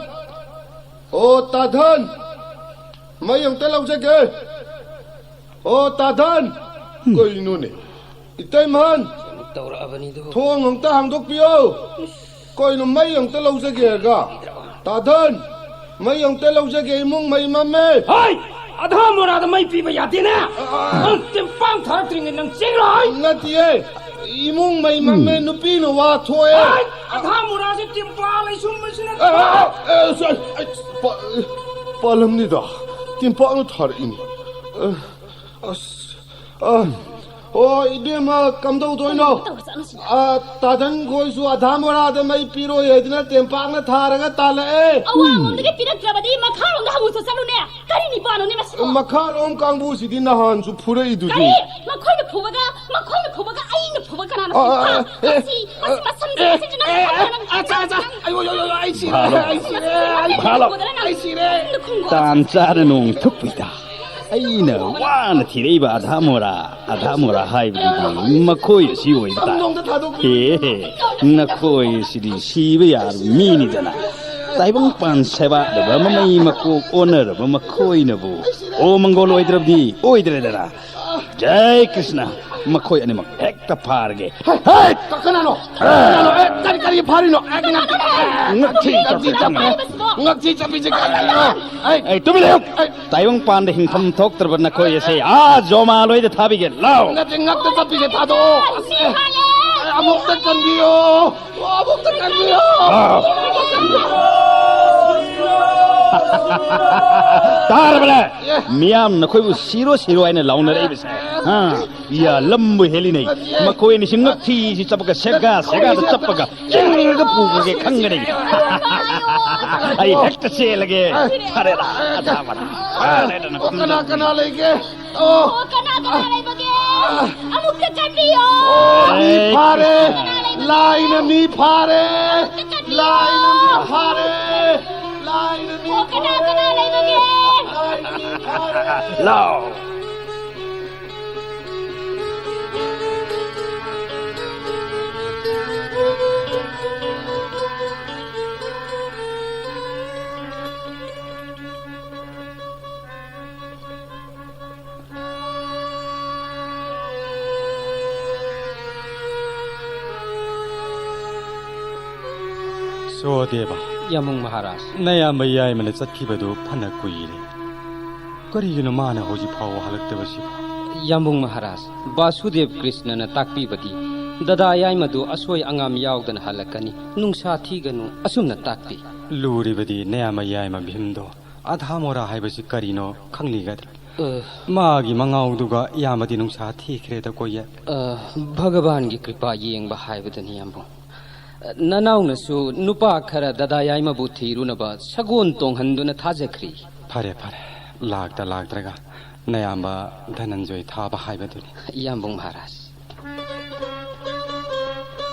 ꯑꯣ, ꯇꯥꯙꯟ! ꯃꯩ ꯑꯃꯨꯛꯇ ꯂꯧꯖꯒꯦ꯫ ꯑꯣ, ꯇꯥꯙꯟ! ꯀꯩꯅꯣꯅꯦ? ꯏꯇꯩꯃꯍꯟ! ꯇꯧꯔꯛꯑꯕꯅꯤꯗꯨ꯫ ꯊꯣꯡ ꯑꯃꯨꯛꯇ ꯍꯥꯡꯗꯣꯛꯄꯤꯌꯣ꯫ ꯀꯩꯅꯣ, ꯃꯩ ꯑꯃꯨꯛꯇ ꯂꯧꯖꯒꯦ ꯍꯥꯏꯔꯒ? ꯇꯥꯙꯟ! ꯃꯩ ꯑꯃꯨꯛꯇ ꯂꯧꯖꯒꯦ, ꯏꯃꯨꯡ ꯃꯩ ꯃꯝꯃꯦ꯫ ꯍꯣꯏ! ꯑꯙꯥ ꯃꯣꯔꯥꯗ ꯃꯩ ꯄꯤꯕ ꯌꯥꯗꯦꯅꯦ! ꯑ, ꯑ, ꯅꯪ ꯇꯤꯝꯄꯥꯡ ꯊꯥꯔꯛꯇ꯭ꯔꯤꯉꯩ ꯅꯪ ꯆꯦꯟꯈ꯭ꯔꯣ, ꯍꯣꯏ! ꯅꯠꯇꯤꯌꯦ, ꯏꯃꯨꯡ ꯃꯩ ꯃꯝꯃꯦ, ꯅꯨꯄꯤꯅ ꯋꯥ ꯊꯣꯛꯑꯦ꯫ ꯍꯣꯏ! ꯑꯙꯥ ꯃꯣꯔꯥꯁꯦ ꯇꯤꯝꯄꯥꯡ ꯂꯩꯁꯨꯝꯕꯁꯤꯅ ꯑ, ꯑ, ꯑ, ꯑ, ꯑ, ꯄꯥ-, ꯄꯥꯜꯂꯝꯅꯤꯗ, ꯇꯤꯝꯄꯥꯡꯅ ꯊꯥꯔꯛꯏꯅꯤ꯫ ꯑ, ꯑꯁ, ꯑ, ꯑꯣ, ꯏꯕꯦꯝꯃ, ꯀꯝꯗꯧꯗꯣꯏꯅꯣ? ꯇꯧꯔꯖꯥꯠꯅꯣ ꯁꯤꯕꯣ? ꯑ, ꯇꯥꯗꯟ ꯈꯣꯏꯁꯨ ꯑꯙꯥ ꯃꯣꯔꯥꯗ ꯃꯩ ꯄꯤꯔꯣꯏ ꯍꯥꯏꯗꯅ ꯇꯦꯝꯄꯥꯛꯅ ꯊꯥꯔꯒ ꯇꯥꯜꯂꯛꯑꯦ꯫ ꯑꯋꯥꯡꯂꯣꯝꯗꯒꯤ ꯄꯤꯔꯛꯇ꯭ꯔꯕꯗꯤ ꯃꯈꯥꯔꯣꯝꯗ ꯍꯪꯉꯨ ꯆꯠꯂꯨꯅꯦ꯫ ꯀꯔꯤ ꯅꯤꯄꯥꯅꯣꯅꯦ ꯃꯁꯤꯕꯣ? ꯃꯈꯥꯔꯣꯝ ꯀꯥꯡꯕꯨꯁꯤꯗꯤ ꯅꯍꯥꯟꯁꯨ ꯐꯨꯔꯛꯏꯗꯨꯗꯤ꯫ ꯀꯔꯤ? ꯃꯈꯣꯏꯅ ꯐꯨꯕꯒ, ꯃꯈꯣꯏꯅ ꯐꯨꯕꯒ ꯑꯩꯅ ꯐꯨꯕ ꯀꯅꯥꯅ ꯑ, ꯐꯩ? ꯑ, ꯑ, ꯃꯁꯤ, ꯃꯁꯤ ꯃꯁꯝꯁꯦ, ꯑꯦ, ꯃꯁꯤꯁꯦ ꯅꯪ ꯑꯦ, ꯑꯦ, ꯐꯨꯕ ꯑꯦ, ꯑꯠꯆꯥ, ꯑꯠꯆꯥ, ꯑꯩ, ꯑꯩ, ꯑꯩ, ꯑꯩ ꯁꯤꯔꯦ, ꯚꯥꯂꯣ꯫ ꯑꯩ ꯁꯤꯔꯦ, ꯑꯩ ꯁꯤꯔꯦ꯫ ꯇꯥꯟ ꯆꯥꯅ ꯅꯣꯡ ꯊꯨꯞꯄꯤꯗ꯫ ꯑꯩꯅ ꯋꯥꯅ ꯊꯤꯔꯛꯏꯕ ꯑꯙꯥ ꯃꯣꯔꯥ, ꯑꯙꯥ ꯃꯣꯔꯥ ꯍꯥꯏꯕꯗꯨꯗꯤ ꯃꯈꯣꯏ ꯑꯁꯤ ꯑꯣꯏꯕ ꯇꯥꯏ꯫ ꯍꯦ, ꯍꯦ, ꯅꯈꯣꯏ ꯑꯁꯤꯗꯤ ꯁꯤꯕ ꯌꯥꯔꯕ ꯃꯤꯅꯤꯗꯅ꯫ ꯇꯥꯏꯕꯪꯄꯥꯟ ꯁꯦꯕꯥꯗꯕ ꯃꯃꯩ ꯃꯀꯣꯛ ꯑꯣꯟꯅꯔꯕ ꯃꯈꯣꯏꯅꯕꯨ ꯑꯣ ꯃꯪꯒꯣꯜ ꯑꯣꯏꯗ꯭ꯔꯕꯗꯤ ꯑꯣꯏꯗ꯭ꯔꯦꯗꯅ꯫ ꯖꯥꯏ ꯀ꯭ꯔꯤꯁꯅ, ꯃꯈꯣꯏ ꯑꯅꯤꯃꯛ ꯍꯦꯛꯇ ꯐꯥꯔꯒꯦ꯫ ꯍꯦ! ꯀ-, ꯀꯅꯥꯅꯣ? ꯀꯅꯥꯅꯣ? ꯑꯦ, ꯀꯔꯤ, ꯀꯔꯤ ꯐꯥꯔꯤꯅꯣ? ꯑꯦ, ꯉꯛ-, ꯉꯛꯊꯤ ꯉꯛꯊꯤ ꯆꯞꯄꯦ꯫ ꯆꯞꯄꯦ꯫ ꯉꯛꯊꯤ ꯆꯞꯄꯤꯁꯦ ꯀꯔꯤꯅꯣ? ꯑꯩ, ꯑꯩ, ꯇꯨꯃꯤꯟ ꯂꯩꯌꯨ꯫ ꯑꯩ ꯇꯥꯏꯕꯪ ꯄꯥꯟꯗ ꯍꯤꯡꯐꯝ ꯊꯣꯛꯇ꯭ꯔꯕ ꯅꯈꯣꯏ ꯑꯁꯤ ꯑꯥ ꯖꯣꯃꯥ ꯂꯣꯏꯗ ꯊꯥꯕꯤꯒꯦ꯫ ꯂꯥꯎ꯫ ꯅꯠꯇꯦ, ꯉꯛꯇ ꯆꯞꯄꯤꯁꯦ ꯊꯥꯗꯣꯛꯑꯣ꯫ ꯑꯁ, ꯑꯦ, ꯑꯃꯨꯛꯇ ꯀꯟꯕꯤꯌꯣ꯫ ꯑꯃꯨꯛꯇ ꯀꯟꯕꯤꯌꯣ꯫ ꯑꯥ꯫ ꯇꯥꯔꯕꯅꯦ? ꯑꯦ꯫ ꯃꯤꯌꯥꯝ ꯅꯈꯣꯏꯕꯨ ꯁꯤꯔꯣ ꯁꯤꯔꯣ ꯍꯥꯏꯅ ꯂꯥꯎꯅꯔꯛꯏꯕꯁꯦ꯫ ꯑꯥ꯫ ꯌꯥ, ꯂꯝꯕꯨ ꯍꯦꯜꯂꯤꯅꯦ꯫ ꯃꯈꯣꯏ ꯑꯅꯤꯁꯤ ꯉꯛꯊꯤꯁꯤ ꯆꯞꯄꯒ ꯁꯦꯒꯥ ꯁꯦꯒꯥꯗ ꯆꯞꯄꯒ ꯆꯤꯡꯂꯒ ꯄꯨꯈ꯭ꯔꯒꯦ ꯈꯪꯒꯅꯤ꯫ ꯑꯩ ꯍꯦꯛꯇ ꯆꯦꯜꯂꯒꯦ꯫ ꯐꯔꯦꯗ, ꯑꯊꯥꯕꯗ꯫ ꯐꯔꯦꯗ, ꯅꯈꯣꯏ ꯀꯅꯥ ꯀꯅꯥ ꯂꯩꯒꯦ? ꯑꯣ꯫ ꯑꯣ, ꯀꯅꯥ ꯀꯅꯥ ꯂꯩꯕꯒꯦ? ꯑꯃꯨꯛꯇ ꯀꯟꯕꯤꯌꯣ꯫ ꯃꯤ ꯐꯥꯔꯦ꯫ ꯀꯅꯥ ꯂꯩꯕꯒꯦ? ꯂꯥꯏꯅ ꯃꯤ ꯐꯥꯔꯦ꯫ ꯑꯃꯨꯛꯇ ꯀꯟꯕꯤꯌꯣ꯫ ꯂꯥꯏꯅ ꯃꯤ ꯐꯥꯔꯦ꯫ ꯂꯥꯏꯅ ꯃꯤ ꯑꯣ, ꯂꯥꯎ꯫ ꯁꯣꯗꯦꯕ꯫ ꯌꯥꯝꯕꯨꯡ ꯃꯍꯥꯔꯥꯖ꯫ ꯅꯌꯥꯝꯕ ꯌꯥꯏꯃꯅ ꯆꯠꯈꯤꯕꯗꯨ ꯐꯅ ꯀꯨꯏꯔꯦ꯫ ꯀꯔꯤꯒꯤꯅꯣ ꯃꯥꯅ ꯍꯧꯖꯤꯛ ꯐꯥꯎꯕ ꯍꯜꯂꯛꯇꯕꯁꯤꯕꯨ? ꯌꯥꯝꯕꯨꯡ ꯃꯍꯥꯔꯥꯖ, ꯕꯥꯁꯨꯗꯦꯕ ꯀ꯭ꯔꯤꯁꯅꯅ ꯇꯥꯛꯄꯤꯕꯗꯤ ꯗꯗꯥ ꯌꯥꯏꯃꯗꯨ ꯑꯁꯣꯏ ꯑꯉꯥꯝ ꯌꯥꯎꯗꯅ ꯍꯜꯂꯛꯀꯅꯤ, ꯅꯨꯡꯁꯥ ꯊꯤꯒꯅꯨ, ꯑꯁꯨꯝꯅ ꯇꯥꯛꯄꯤ꯫ ꯂꯨꯔꯤꯕꯗꯤ ꯅꯌꯥꯝꯕ ꯌꯥꯏꯃ ꯚꯤꯝꯗꯣ ꯑꯙꯥ ꯃꯣꯔꯥ ꯍꯥꯏꯕꯁꯤ ꯀꯔꯤꯅꯣ ꯈꯪꯂꯤꯒꯗ꯭ꯔꯥ? ꯑ꯫ ꯃꯥꯒꯤ ꯃꯉꯥꯎꯗꯨꯒ ꯏꯌꯥꯝꯕꯗꯤ ꯅꯨꯡꯁꯥ ꯊꯤꯈ꯭ꯔꯦꯗ ꯀꯣꯌꯦ꯫ ꯑ, ꯚꯒꯕꯥꯟꯒꯤ ꯀ꯭ꯔꯤꯄꯥ ꯌꯦꯡꯕ ꯍꯥꯏꯕꯗꯨꯅꯤ, ꯌꯥꯝꯕꯨꯡ꯫ ꯅꯅꯥꯎꯅꯁꯨ ꯅꯨꯄꯥ ꯈꯔ ꯗꯗꯥ ꯌꯥꯏꯃꯕꯨ ꯊꯤꯔꯨꯅꯕ ꯁꯒꯣꯜ ꯇꯣꯡꯍꯟꯗꯨꯅ ꯊꯥꯖꯈ꯭ꯔꯤ꯫ ꯐꯔꯦ, ꯐꯔꯦ꯫ ꯂꯥꯛꯇ ꯂꯥꯛꯇ꯭ꯔꯒ ꯅꯌꯥꯝꯕ ꯙꯅꯟꯖꯣꯏ ꯊꯥꯕ ꯍꯥꯏꯕꯗꯨꯅꯤ꯫ ꯌꯥꯝꯕꯨꯡ ꯃꯍꯥꯔꯥꯖ꯫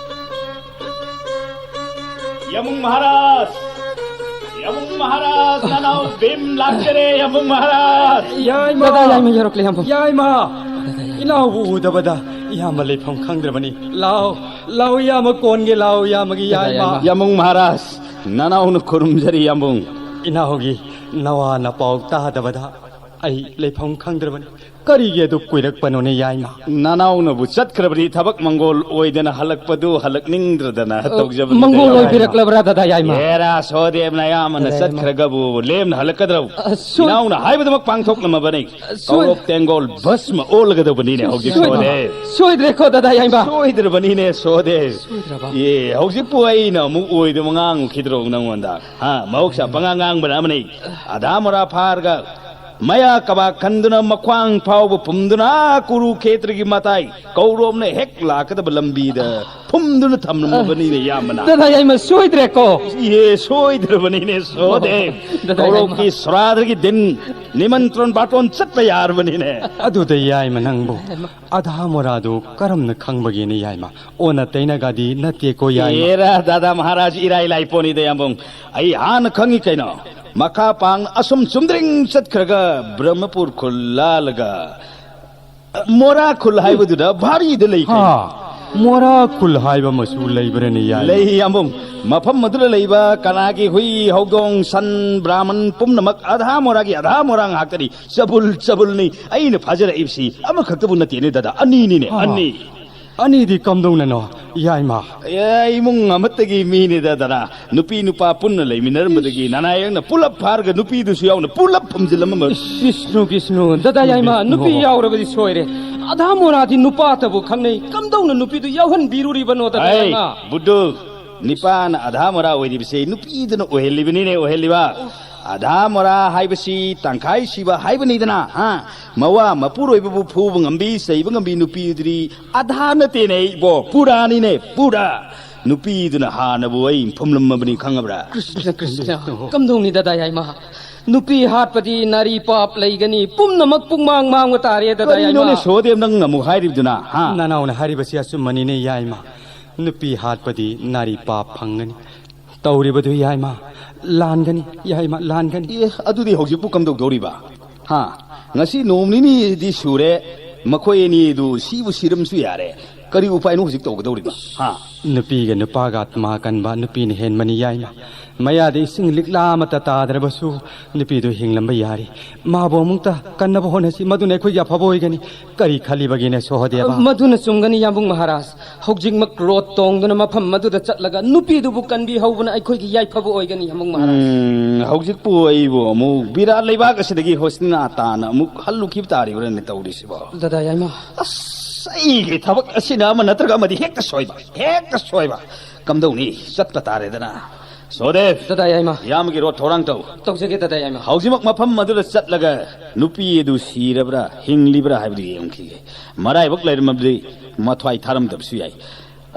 ꯌꯥꯝꯕꯨꯡ ꯃꯍꯥꯔꯥꯖ! ꯌꯥꯝꯕꯨꯡ ꯃꯍꯥꯔꯥꯖ! ꯅꯅꯥꯎ ꯚꯤꯝ ꯂꯥꯛꯆꯔꯦ, ꯌꯥꯝꯕꯨꯡ ꯃꯍꯥꯔꯥꯖ! ꯌꯥꯏꯃ! ꯗꯗꯥ ꯌꯥꯏꯃ ꯌꯧꯔꯛꯂꯦ, ꯌꯥꯝꯕꯨꯡ꯫ ꯌꯥꯏꯃ! ꯏꯅꯥꯎꯕꯨ ꯎꯗꯕꯗ ꯏꯌꯥꯝꯕ ꯂꯩꯐꯝ ꯈꯪꯗ꯭ꯔꯕꯅꯤ꯫ ꯂꯥꯎ, ꯂꯥꯎ, ꯏꯌꯥꯝꯕ ꯀꯣꯟꯒꯦ, ꯂꯥꯎ, ꯏꯌꯥꯝꯕꯒꯤ ꯗꯗꯥ ꯌꯥꯏꯃ꯫ ꯌꯥꯏꯃ꯫ ꯌꯥꯝꯕꯨꯡ ꯃꯍꯥꯔꯥꯖ, ꯅꯅꯥꯎꯅ ꯈꯨꯔꯨꯝꯖꯔꯤ, ꯌꯥꯝꯕꯨꯡ꯫ ꯏꯅꯥꯎꯒꯤ ꯅꯋꯥ ꯅꯄꯥꯎ ꯇꯥꯗꯕꯗ ꯑꯩ ꯂꯩꯐꯝ ꯈꯪꯗ꯭ꯔꯕꯅꯤ꯫ ꯀꯔꯤꯒꯤ ꯑꯗꯨ ꯀꯨꯏꯔꯛꯄꯅꯣꯅꯦ, ꯌꯥꯏꯃ? ꯅꯅꯥꯎꯅꯕꯨ ꯆꯠꯈ꯭ꯔꯕꯗꯤ ꯊꯕꯛ ꯃꯪꯒꯣꯜ ꯑꯣꯏꯗꯅ ꯍꯜꯂꯛꯄꯗꯨ ꯍꯜꯂꯛꯅꯤꯡꯗ꯭ꯔꯗꯅ ꯑ, ꯇꯧꯖꯕꯅꯤꯗ, ꯃꯪꯒꯣꯜ ꯌꯥꯏꯃ꯫ ꯑꯣꯏꯕꯤꯔꯛꯂꯕ꯭ꯔꯥ, ꯗꯗꯥ ꯌꯥꯏꯃ? ꯑꯦꯔꯥ, ꯁꯣꯗꯦꯕ ꯅꯌꯥꯝꯕꯅ ꯗꯗꯥ ꯌꯥꯏꯃ꯫ ꯆꯠꯈ꯭ꯔꯒꯕꯨ ꯂꯦꯝꯅ ꯍꯜꯂꯛꯀꯗ꯭ꯔꯣ? ꯑ, ꯁꯣꯏ-, ꯏꯅꯥꯎꯅ ꯍꯥꯏꯕꯗꯨꯃꯛ ꯄꯥꯡꯊꯣꯛꯂꯝꯃꯕꯅꯤ꯫ ꯑ, ꯁꯣꯏ-, ꯀꯧꯔꯣꯞ ꯇꯦꯡꯒꯣꯜ ꯚꯁꯃ ꯑꯣꯜꯂꯒꯗꯧꯕꯅꯤꯅꯦ ꯍꯧꯖꯤꯛ, ꯁꯣꯏ-, ꯁꯣꯗꯦꯕ꯫ ꯁꯣꯏꯗ꯭ꯔꯦꯀꯣ, ꯗꯗꯥ ꯌꯥꯏꯃ? ꯁꯣꯏꯗ꯭ꯔꯕꯅꯤꯅꯦ, ꯁꯣꯗꯦꯕ꯫ ꯁꯣꯏꯗ꯭ꯔꯕ? ꯑꯦ, ꯍꯧꯖꯤꯛꯄꯨ ꯑꯩꯅ ꯑꯃꯨꯛ ꯑꯣꯏꯗꯕ ꯉꯥꯡꯈꯤꯗ꯭ꯔꯣ ꯅꯪꯉꯣꯟꯗ? ꯍꯥ, ꯃꯍꯧꯁꯥ ꯄꯉꯥꯡ ꯉꯥꯡꯕꯅ ꯑꯃꯅꯤ꯫ ꯑꯗꯥ ꯃꯣꯔꯥ ꯐꯥꯔꯒ ꯃꯌꯥ ꯀꯕꯥꯛ ꯈꯟꯗꯨꯅ ꯃꯈ꯭ꯋꯥꯡ ꯐꯥꯎꯕ ꯐꯨꯝꯗꯨꯅ ꯑꯥ ꯀꯨꯔꯨꯈꯦꯇ꯭ꯔꯒꯤ ꯃꯇꯥꯏ ꯀꯧꯔꯣꯝꯅ ꯍꯦꯛ ꯂꯥꯛꯀꯗꯕ ꯂꯝꯕꯤꯗ ꯐꯨꯝꯗꯨꯅ ꯊꯝꯂꯝꯃꯕꯅꯤꯅꯦ, ꯏꯌꯥꯝꯕꯅ꯫ ꯗꯗꯥ ꯌꯥꯏꯃ, ꯁꯣꯏꯗ꯭ꯔꯦꯀꯣ? ꯏꯍꯦ, ꯁꯣꯏꯗ꯭ꯔꯕꯅꯤꯅꯦ, ꯁꯣꯗꯦ꯫ ꯗꯗꯥ ꯌꯥꯏꯃ꯫ ꯀꯧꯔꯣꯞꯀꯤ ꯁꯣꯔꯥꯗꯒꯤ ꯗꯤꯟ ꯅꯤꯃꯟꯇ꯭ꯔꯣꯟ ꯕꯥꯇꯣꯟ ꯆꯠꯄ ꯌꯥꯔꯕꯅꯤꯅꯦ꯫ ꯑꯗꯨꯗ ꯌꯥꯏꯃ ꯅꯪꯕꯨ ꯑꯙꯥ ꯃꯣꯔꯥꯗꯨ ꯀꯔꯝꯅ ꯈꯪꯕꯒꯦꯅꯦ ꯌꯥꯏꯃ? ꯑꯣꯟꯅ ꯇꯩꯅꯒꯗꯤ ꯅꯠꯇꯦꯀꯣ ꯌꯥꯏꯃ꯫ ꯑꯦꯔꯥ, ꯗꯗꯥ ꯃꯍꯥꯔꯥꯖ, ꯏꯔꯥꯏ ꯂꯥꯏ ꯄꯣꯠꯅꯤꯗ, ꯌꯥꯝꯕꯨꯡ꯫ ꯑꯩ ꯍꯥꯟꯅ ꯈꯪꯉꯤ ꯀꯩꯅꯣ꯫ ꯃꯈꯥ ꯄꯥꯡ ꯑꯁꯨꯝ ꯆꯨꯝꯗ꯭ꯔꯤꯡ ꯆꯠꯈ꯭ꯔꯒ ꯕ꯭ꯔꯍꯃꯄꯨꯔ ꯈꯨꯜ ꯂꯥꯜꯂꯒ ꯃꯣꯔꯥ ꯈꯨꯜ ꯍꯥꯏꯕꯗꯨꯗ ꯚꯥꯔꯤꯗ ꯂꯩꯈ꯭ꯔꯦ꯫ ꯍꯥ, ꯃꯣꯔꯥ ꯈꯨꯜ ꯍꯥꯏꯕ ꯑꯃꯁꯨ ꯂꯩꯕ꯭ꯔꯅꯦ, ꯌꯥꯏꯃ? ꯂꯩ, ꯌꯥꯝꯕꯨꯡ꯫ ꯃꯐꯝ ꯑꯗꯨꯗ ꯂꯩꯕ ꯀꯅꯥꯒꯤ ꯍꯨꯏ, ꯍꯧꯗꯣꯡ, ꯁꯟ, ꯕ꯭ꯔꯥꯍꯃꯟ ꯄꯨꯝꯅꯃꯛ ꯑꯙꯥ ꯃꯣꯔꯥꯒꯤ ꯑꯙꯥ ꯃꯣꯔꯥ ꯉꯥꯛꯇꯅꯤ꯫ ꯆꯕꯨꯜ ꯆꯕꯨꯜꯅꯤ꯫ ꯑꯩꯅ ꯐꯥꯖꯔꯛꯏꯕꯁꯤ ꯑꯃꯈꯛꯇꯕꯨ ꯅꯠꯇꯦꯅꯦ, ꯗꯗꯥ, ꯑꯅꯤꯅꯤꯅꯦ, ꯍꯥ, ꯑꯅꯤ꯫ ꯑꯅꯤꯗꯤ ꯀꯝꯗꯧꯅꯅꯣ, ꯌꯥꯏꯃ? ꯑꯦ, ꯏꯃꯨꯡ ꯑꯃꯠꯇꯒꯤ ꯃꯤꯅꯤꯗ, ꯗꯗꯥ꯫ ꯅꯨꯄꯤ ꯅꯨꯄꯥ ꯄꯨꯟꯅ ꯂꯩꯃꯤꯟꯅꯔꯝꯕꯗꯒꯤ ꯅꯅꯥꯌꯦꯛꯅ ꯄꯨꯂꯞ ꯐꯥꯔꯒ ꯅꯨꯄꯤꯗꯨꯁꯨ ꯌꯥꯎꯅ ꯄꯨꯂꯞ ꯐꯨꯝꯖꯤꯜꯂꯝꯃꯕ꯫ ꯏꯁ, ꯕꯤꯁꯅꯨ, ꯕꯤꯁꯅꯨ, ꯗꯗꯥ ꯌꯥꯏꯃ, ꯕꯤꯁꯅꯨ꯫ ꯅꯨꯄꯤ ꯌꯥꯎꯔꯕꯗꯤ ꯁꯣꯏꯔꯦ꯫ ꯑꯙꯥ ꯃꯣꯔꯥꯗꯤ ꯅꯨꯄꯥꯇꯕꯨ ꯈꯪꯅꯩ꯫ ꯀꯝꯗꯧꯅ ꯅꯨꯄꯤꯗꯨ ꯌꯥꯎꯍꯟꯕꯤꯔꯨꯔꯤꯕꯅꯣ, ꯗꯗꯥ ꯑꯩ, ꯌꯥꯏꯃ? ꯕꯨꯗꯨ, ꯅꯤꯄꯥꯅ ꯑꯙꯥ ꯃꯣꯔꯥ ꯑꯣꯏꯔꯤꯕꯁꯦ ꯅꯨꯄꯤꯗꯨꯅ ꯑꯣꯏꯍꯜꯂꯤꯕꯅꯤꯅꯦ, ꯑꯣꯏꯍꯜꯂꯤꯕ꯫ ꯑꯙꯥ ꯃꯣꯔꯥ ꯍꯥꯏꯕꯁꯤ ꯇꯪꯈꯥꯏ ꯁꯤꯕ ꯍꯥꯏꯕꯅꯤꯗꯅ, ꯍꯥ? ꯃꯋꯥ ꯃꯄꯨꯔꯣꯏꯕꯕꯨ ꯐꯨꯕ ꯉꯝꯕꯤ, ꯆꯩꯕ ꯉꯝꯕꯤ ꯅꯨꯄꯤꯗꯨꯗꯤ ꯑꯙꯥ ꯅꯠꯇꯦꯅꯦ ꯏꯕꯣ, ꯄꯨꯔꯥꯅꯤꯅꯦ, ꯄꯨꯔꯥ꯫ ꯅꯨꯄꯤꯗꯨꯅ ꯍꯥꯟꯅꯕꯨ ꯑꯩ ꯐꯨꯝꯂꯝꯃꯕꯅꯤ, ꯈꯪꯉꯕ꯭ꯔꯥ? ꯀ꯭ꯔꯤꯁꯅ, ꯀ꯭ꯔꯤꯁꯅ, ꯀꯝꯗꯧꯅꯤ ꯗꯗꯥ ꯌꯥꯏꯃ? ꯅꯨꯄꯤ ꯍꯥꯠꯄꯗꯤ ꯅꯥꯔꯤ ꯄꯥꯞ ꯂꯩꯒꯅꯤ, ꯄꯨꯝꯅꯃꯛ ꯄꯨꯡꯃꯥꯡ ꯃꯥꯡꯕ ꯇꯥꯔꯦ ꯗꯗꯥ ꯌꯥꯏꯃ꯫ ꯀꯔꯤꯅꯣꯅꯦ ꯁꯣꯗꯦꯕ, ꯅꯪ ꯑꯃꯨꯛ ꯍꯥꯏꯔꯤꯕꯗꯨꯅ, ꯍꯥ? ꯅꯅꯥꯎꯅ ꯍꯥꯏꯔꯤꯕꯁꯤ ꯑꯆꯨꯝꯕꯅꯤꯅꯦ ꯌꯥꯏꯃ꯫ ꯅꯨꯄꯤ ꯍꯥꯠꯄꯗꯤ ꯅꯥꯔꯤ ꯄꯥꯞ ꯐꯪꯒꯅꯤ꯫ ꯇꯧꯔꯤꯕꯗꯨ ꯌꯥꯏꯃ ꯂꯥꯟꯒꯅꯤ, ꯌꯥꯏꯃ ꯂꯥꯟꯒꯅꯤ꯫ ꯑꯦ, ꯑꯗꯨꯗꯤ ꯍꯧꯖꯤꯛꯄꯨ ꯀꯝꯗꯧꯗꯧꯔꯤꯕ? ꯍꯥ? ꯉꯁꯤ ꯅꯣꯡ ꯅꯤꯅꯤꯗꯤ ꯁꯨꯔꯦ, ꯃꯈꯣꯏ ꯑꯅꯤꯗꯨ ꯁꯤꯕꯨ ꯁꯤꯔꯝꯁꯨ ꯌꯥꯔꯦ꯫ ꯀꯔꯤ ꯎꯄꯥꯏꯅꯣ ꯍꯧꯖꯤꯛ ꯇꯧꯒꯗꯧꯔꯤꯕ? ꯍꯥ? ꯅꯨꯄꯤꯒ ꯅꯨꯄꯥꯒ ꯑꯥꯠꯃꯥ ꯀꯟꯕ ꯅꯨꯄꯤꯅ ꯍꯦꯟꯕꯅꯤ ꯌꯥꯏꯃ꯫ ꯃꯌꯥꯗ ꯏꯁꯤꯡ ꯂꯤꯛꯂꯥ ꯑꯃꯠꯇ ꯇꯥꯗ꯭ꯔꯕꯁꯨ ꯅꯨꯄꯤꯗꯨ ꯍꯤꯡꯂꯝꯕ ꯌꯥꯔꯤ꯫ ꯃꯥꯕꯨ ꯑꯃꯨꯛꯇ ꯀꯟꯅꯕ ꯍꯣꯠꯅꯁꯤ, ꯃꯗꯨꯅ ꯑꯩꯈꯣꯏꯒꯤ ꯑꯐꯕ ꯑꯣꯏꯒꯅꯤ꯫ ꯀꯔꯤ ꯈꯜꯂꯤꯕꯒꯤꯅꯦ ꯁꯣꯍꯗꯦꯕ? ꯃꯗꯨꯅ ꯆꯨꯝꯒꯅꯤ ꯌꯥꯝꯕꯨꯡ ꯃꯍꯥꯔꯥꯖ꯫ ꯍꯧꯖꯤꯛꯃꯛ ꯔꯣꯠ ꯇꯣꯡꯗꯨꯅ ꯃꯐꯝ ꯑꯗꯨꯗ ꯆꯠꯂꯒ ꯅꯨꯄꯤꯗꯨꯕꯨ ꯀꯟꯕꯤꯍꯧꯕꯅ ꯑꯩꯈꯣꯏꯒꯤ ꯌꯥꯏꯐꯕ ꯑꯣꯏꯒꯅꯤ ꯌꯥꯝꯕꯨꯡ ꯃꯍꯥꯔꯥꯖ꯫ ꯎꯝ, ꯍꯧꯖꯤꯛꯄꯨ ꯑꯩꯕꯨ ꯑꯃꯨꯛ ꯕꯤꯔꯥꯠ ꯂꯩꯕꯥꯛ ꯑꯁꯤꯗꯒꯤ ꯍꯣꯁꯅꯤꯅꯥ ꯇꯥꯅ ꯑꯃꯨꯛ ꯍꯜꯂꯨꯈꯤꯕ ꯇꯥꯔꯤꯕ꯭ꯔꯥꯅꯦ ꯇꯧꯔꯤꯁꯤꯕꯣ? ꯗꯗꯥ ꯌꯥꯏꯃ꯫ ꯑꯁ, ꯑꯩꯒꯤ ꯊꯕꯛ ꯑꯁꯤꯅ ꯑꯃ ꯅꯠꯇ꯭ꯔꯒ ꯑꯃꯗꯤ ꯍꯦꯛꯇ ꯁꯣꯏꯕ, ꯍꯦꯛꯇ ꯁꯣꯏꯕ꯫ ꯀꯝꯗꯧꯅꯤ? ꯆꯠꯄ ꯇꯥꯔꯦꯗꯅ꯫ ꯁꯣꯗꯦꯕ! ꯗꯗꯥ ꯌꯥꯏꯃ꯫ ꯏꯌꯥꯝꯕꯒꯤ ꯔꯣꯠ ꯊꯧꯔꯥꯡ ꯇꯧ꯫ ꯇꯧꯖꯒꯦ ꯗꯗꯥ ꯌꯥꯏꯃ꯫ ꯍꯧꯖꯤꯛꯃꯛ ꯃꯐꯝ ꯑꯗꯨꯗ ꯆꯠꯂꯒ ꯅꯨꯄꯤ ꯑꯗꯨ ꯁꯤꯔꯕ꯭ꯔꯥ ꯍꯤꯡꯂꯤꯕ꯭ꯔꯥ ꯍꯥꯏꯕꯗꯨ ꯌꯦꯡꯈꯤꯒꯦ꯫ ꯃꯔꯥꯏꯕꯛ ꯂꯩꯔꯝꯃꯕꯗꯤ ꯃꯊ꯭ꯋꯥꯏ ꯊꯥꯔꯝꯗꯕꯁꯨ ꯌꯥꯏ꯫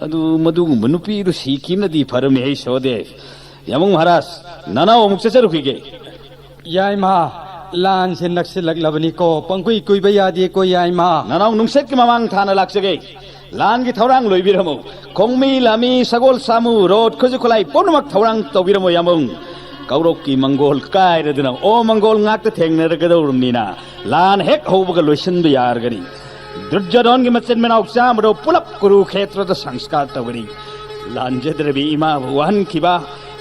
ꯑꯗꯨ ꯃꯗꯨꯒꯨꯝꯕ ꯅꯨꯄꯤꯗꯨ ꯁꯤꯈꯤꯕꯅꯗꯤ ꯐꯔꯝꯃꯤ, ꯑꯩ ꯁꯣꯗꯦꯕ꯫ ꯌꯥꯃꯨꯡ ꯃꯍꯥꯔꯥꯖ, ꯅꯅꯥꯎ ꯑꯃꯨꯛ ꯆꯠꯆꯔꯨꯈꯤꯒꯦ꯫ ꯌꯥꯏꯃ, ꯂꯥꯟꯁꯦ ꯅꯛꯁꯤꯜꯂꯛꯂꯕꯅꯤꯀꯣ, ꯄꯪꯀꯨꯏ ꯀꯨꯏꯕ ꯌꯥꯗꯦꯀꯣ ꯌꯥꯏꯃ꯫ ꯅꯅꯥꯎ ꯅꯨꯡꯁꯤꯠꯀꯤ ꯃꯃꯥꯡ ꯊꯥꯅ ꯂꯥꯛꯆꯒꯦ꯫ ꯂꯥꯟꯒꯤ ꯊꯧꯔꯥꯡ ꯂꯣꯏꯕꯤꯔꯝꯃꯨ꯫ ꯈꯣꯡꯃꯤ, ꯂꯥꯃꯤ, ꯁꯒꯣꯜ, ꯁꯥꯃꯨ, ꯔꯣꯠ, ꯈꯨꯠꯁꯨ ꯈꯨꯠꯂꯥꯏ ꯄꯨꯝꯅꯃꯛ ꯊꯧꯔꯥꯡ ꯇꯧꯕꯤꯔꯝꯃꯨ ꯌꯥꯃꯨꯡ꯫ ꯀꯧꯔꯣꯛꯀꯤ ꯃꯪꯒꯣꯜ ꯀꯥꯏꯔꯗꯨꯅ ꯑꯣ ꯃꯪꯒꯣꯜ ꯉꯥꯛꯇ ꯊꯦꯡꯅꯔꯒꯗꯧꯔꯕꯅꯤꯅ ꯂꯥꯟ ꯍꯦꯛ ꯍꯧꯕꯒ ꯂꯣꯏꯁꯤꯟꯕ ꯌꯥꯔꯒꯅꯤ꯫ ꯗꯨꯔꯖꯣꯙꯣꯟꯒꯤ ꯃꯆꯤꯟ ꯃꯅꯥꯎ ꯆꯥꯝꯃꯗꯣ ꯄꯨꯂꯞ ꯀꯨꯔꯨꯈꯦꯇ꯭ꯔꯗ ꯁꯪꯁꯀꯥꯔ ꯇꯧꯒꯅꯤ꯫ ꯂꯥꯟꯖꯗ꯭ꯔꯕꯤ ꯏꯃꯥꯕꯨ ꯋꯥꯍꯟꯈꯤꯕ,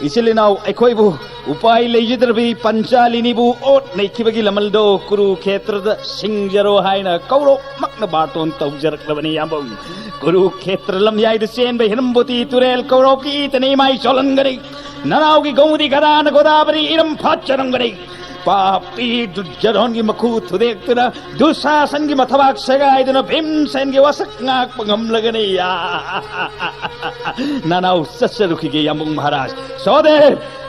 ꯏꯆꯤꯜ ꯏꯅꯥꯎ ꯑꯩꯈꯣꯏꯕꯨ ꯎꯄꯥꯏ ꯂꯩꯖꯗ꯭ꯔꯕꯤ ꯄꯟꯆꯥꯂꯤꯅꯤꯕꯨ ꯑꯣꯠ ꯅꯩꯈꯤꯕꯒꯤ ꯂꯃꯜꯗꯣ ꯀꯨꯔꯨꯈꯦꯇ꯭ꯔꯗ ꯁꯤꯡꯖꯔꯣ ꯍꯥꯏꯅ ꯀꯧꯔꯣꯛꯃꯛꯅ ꯕꯥꯔꯇꯣꯟ ꯇꯧꯖꯔꯛꯂꯕꯅꯤ ꯌꯥꯝꯕꯨꯡ꯫ ꯀꯨꯔꯨꯈꯦꯇ꯭ꯔ ꯂꯝꯌꯥꯏꯗ ꯆꯦꯟꯕ ꯍꯤꯔꯝꯕꯨꯇꯤ ꯇꯨꯔꯦꯜ ꯀꯧꯔꯣꯛꯀꯤ ꯏꯇꯅ ꯏꯃꯥꯏ ꯆꯣꯜꯍꯟꯒꯅꯤ꯫ ꯅꯅꯥꯎꯒꯤ ꯒꯧꯗꯤ ꯒꯗꯥꯅ ꯒꯣꯗꯥꯕꯔꯤ ꯏꯔꯝ ꯐꯥꯠꯆꯔꯝꯒꯅꯤ꯫ ꯄꯥꯄꯤ ꯗꯨꯔꯖꯣꯙꯣꯟꯒꯤ ꯃꯈꯨ ꯊꯨꯗꯦꯛꯇꯨꯅ ꯗꯨꯁꯥꯁꯟꯒꯤ ꯃꯊꯕꯥꯛ ꯁꯦꯒꯥꯏꯗꯨꯅ ꯚꯤꯝꯁꯦꯟꯒꯤ ꯋꯥꯁꯛ ꯉꯥꯛꯄ ꯉꯝꯂꯒꯅꯤ꯫ ꯅꯅꯥꯎ ꯆꯠꯆꯔꯨꯈꯤꯒꯦ ꯌꯥꯝꯕꯨꯡ ꯃꯍꯥꯔꯥꯖ꯫ ꯁꯣꯗꯦ,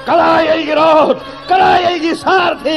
ꯀꯗꯥꯏ ꯑꯩꯒꯤ ꯔꯣꯠ? ꯀꯗꯥꯏ ꯑꯩꯒꯤ ꯁꯥꯔꯊꯤ?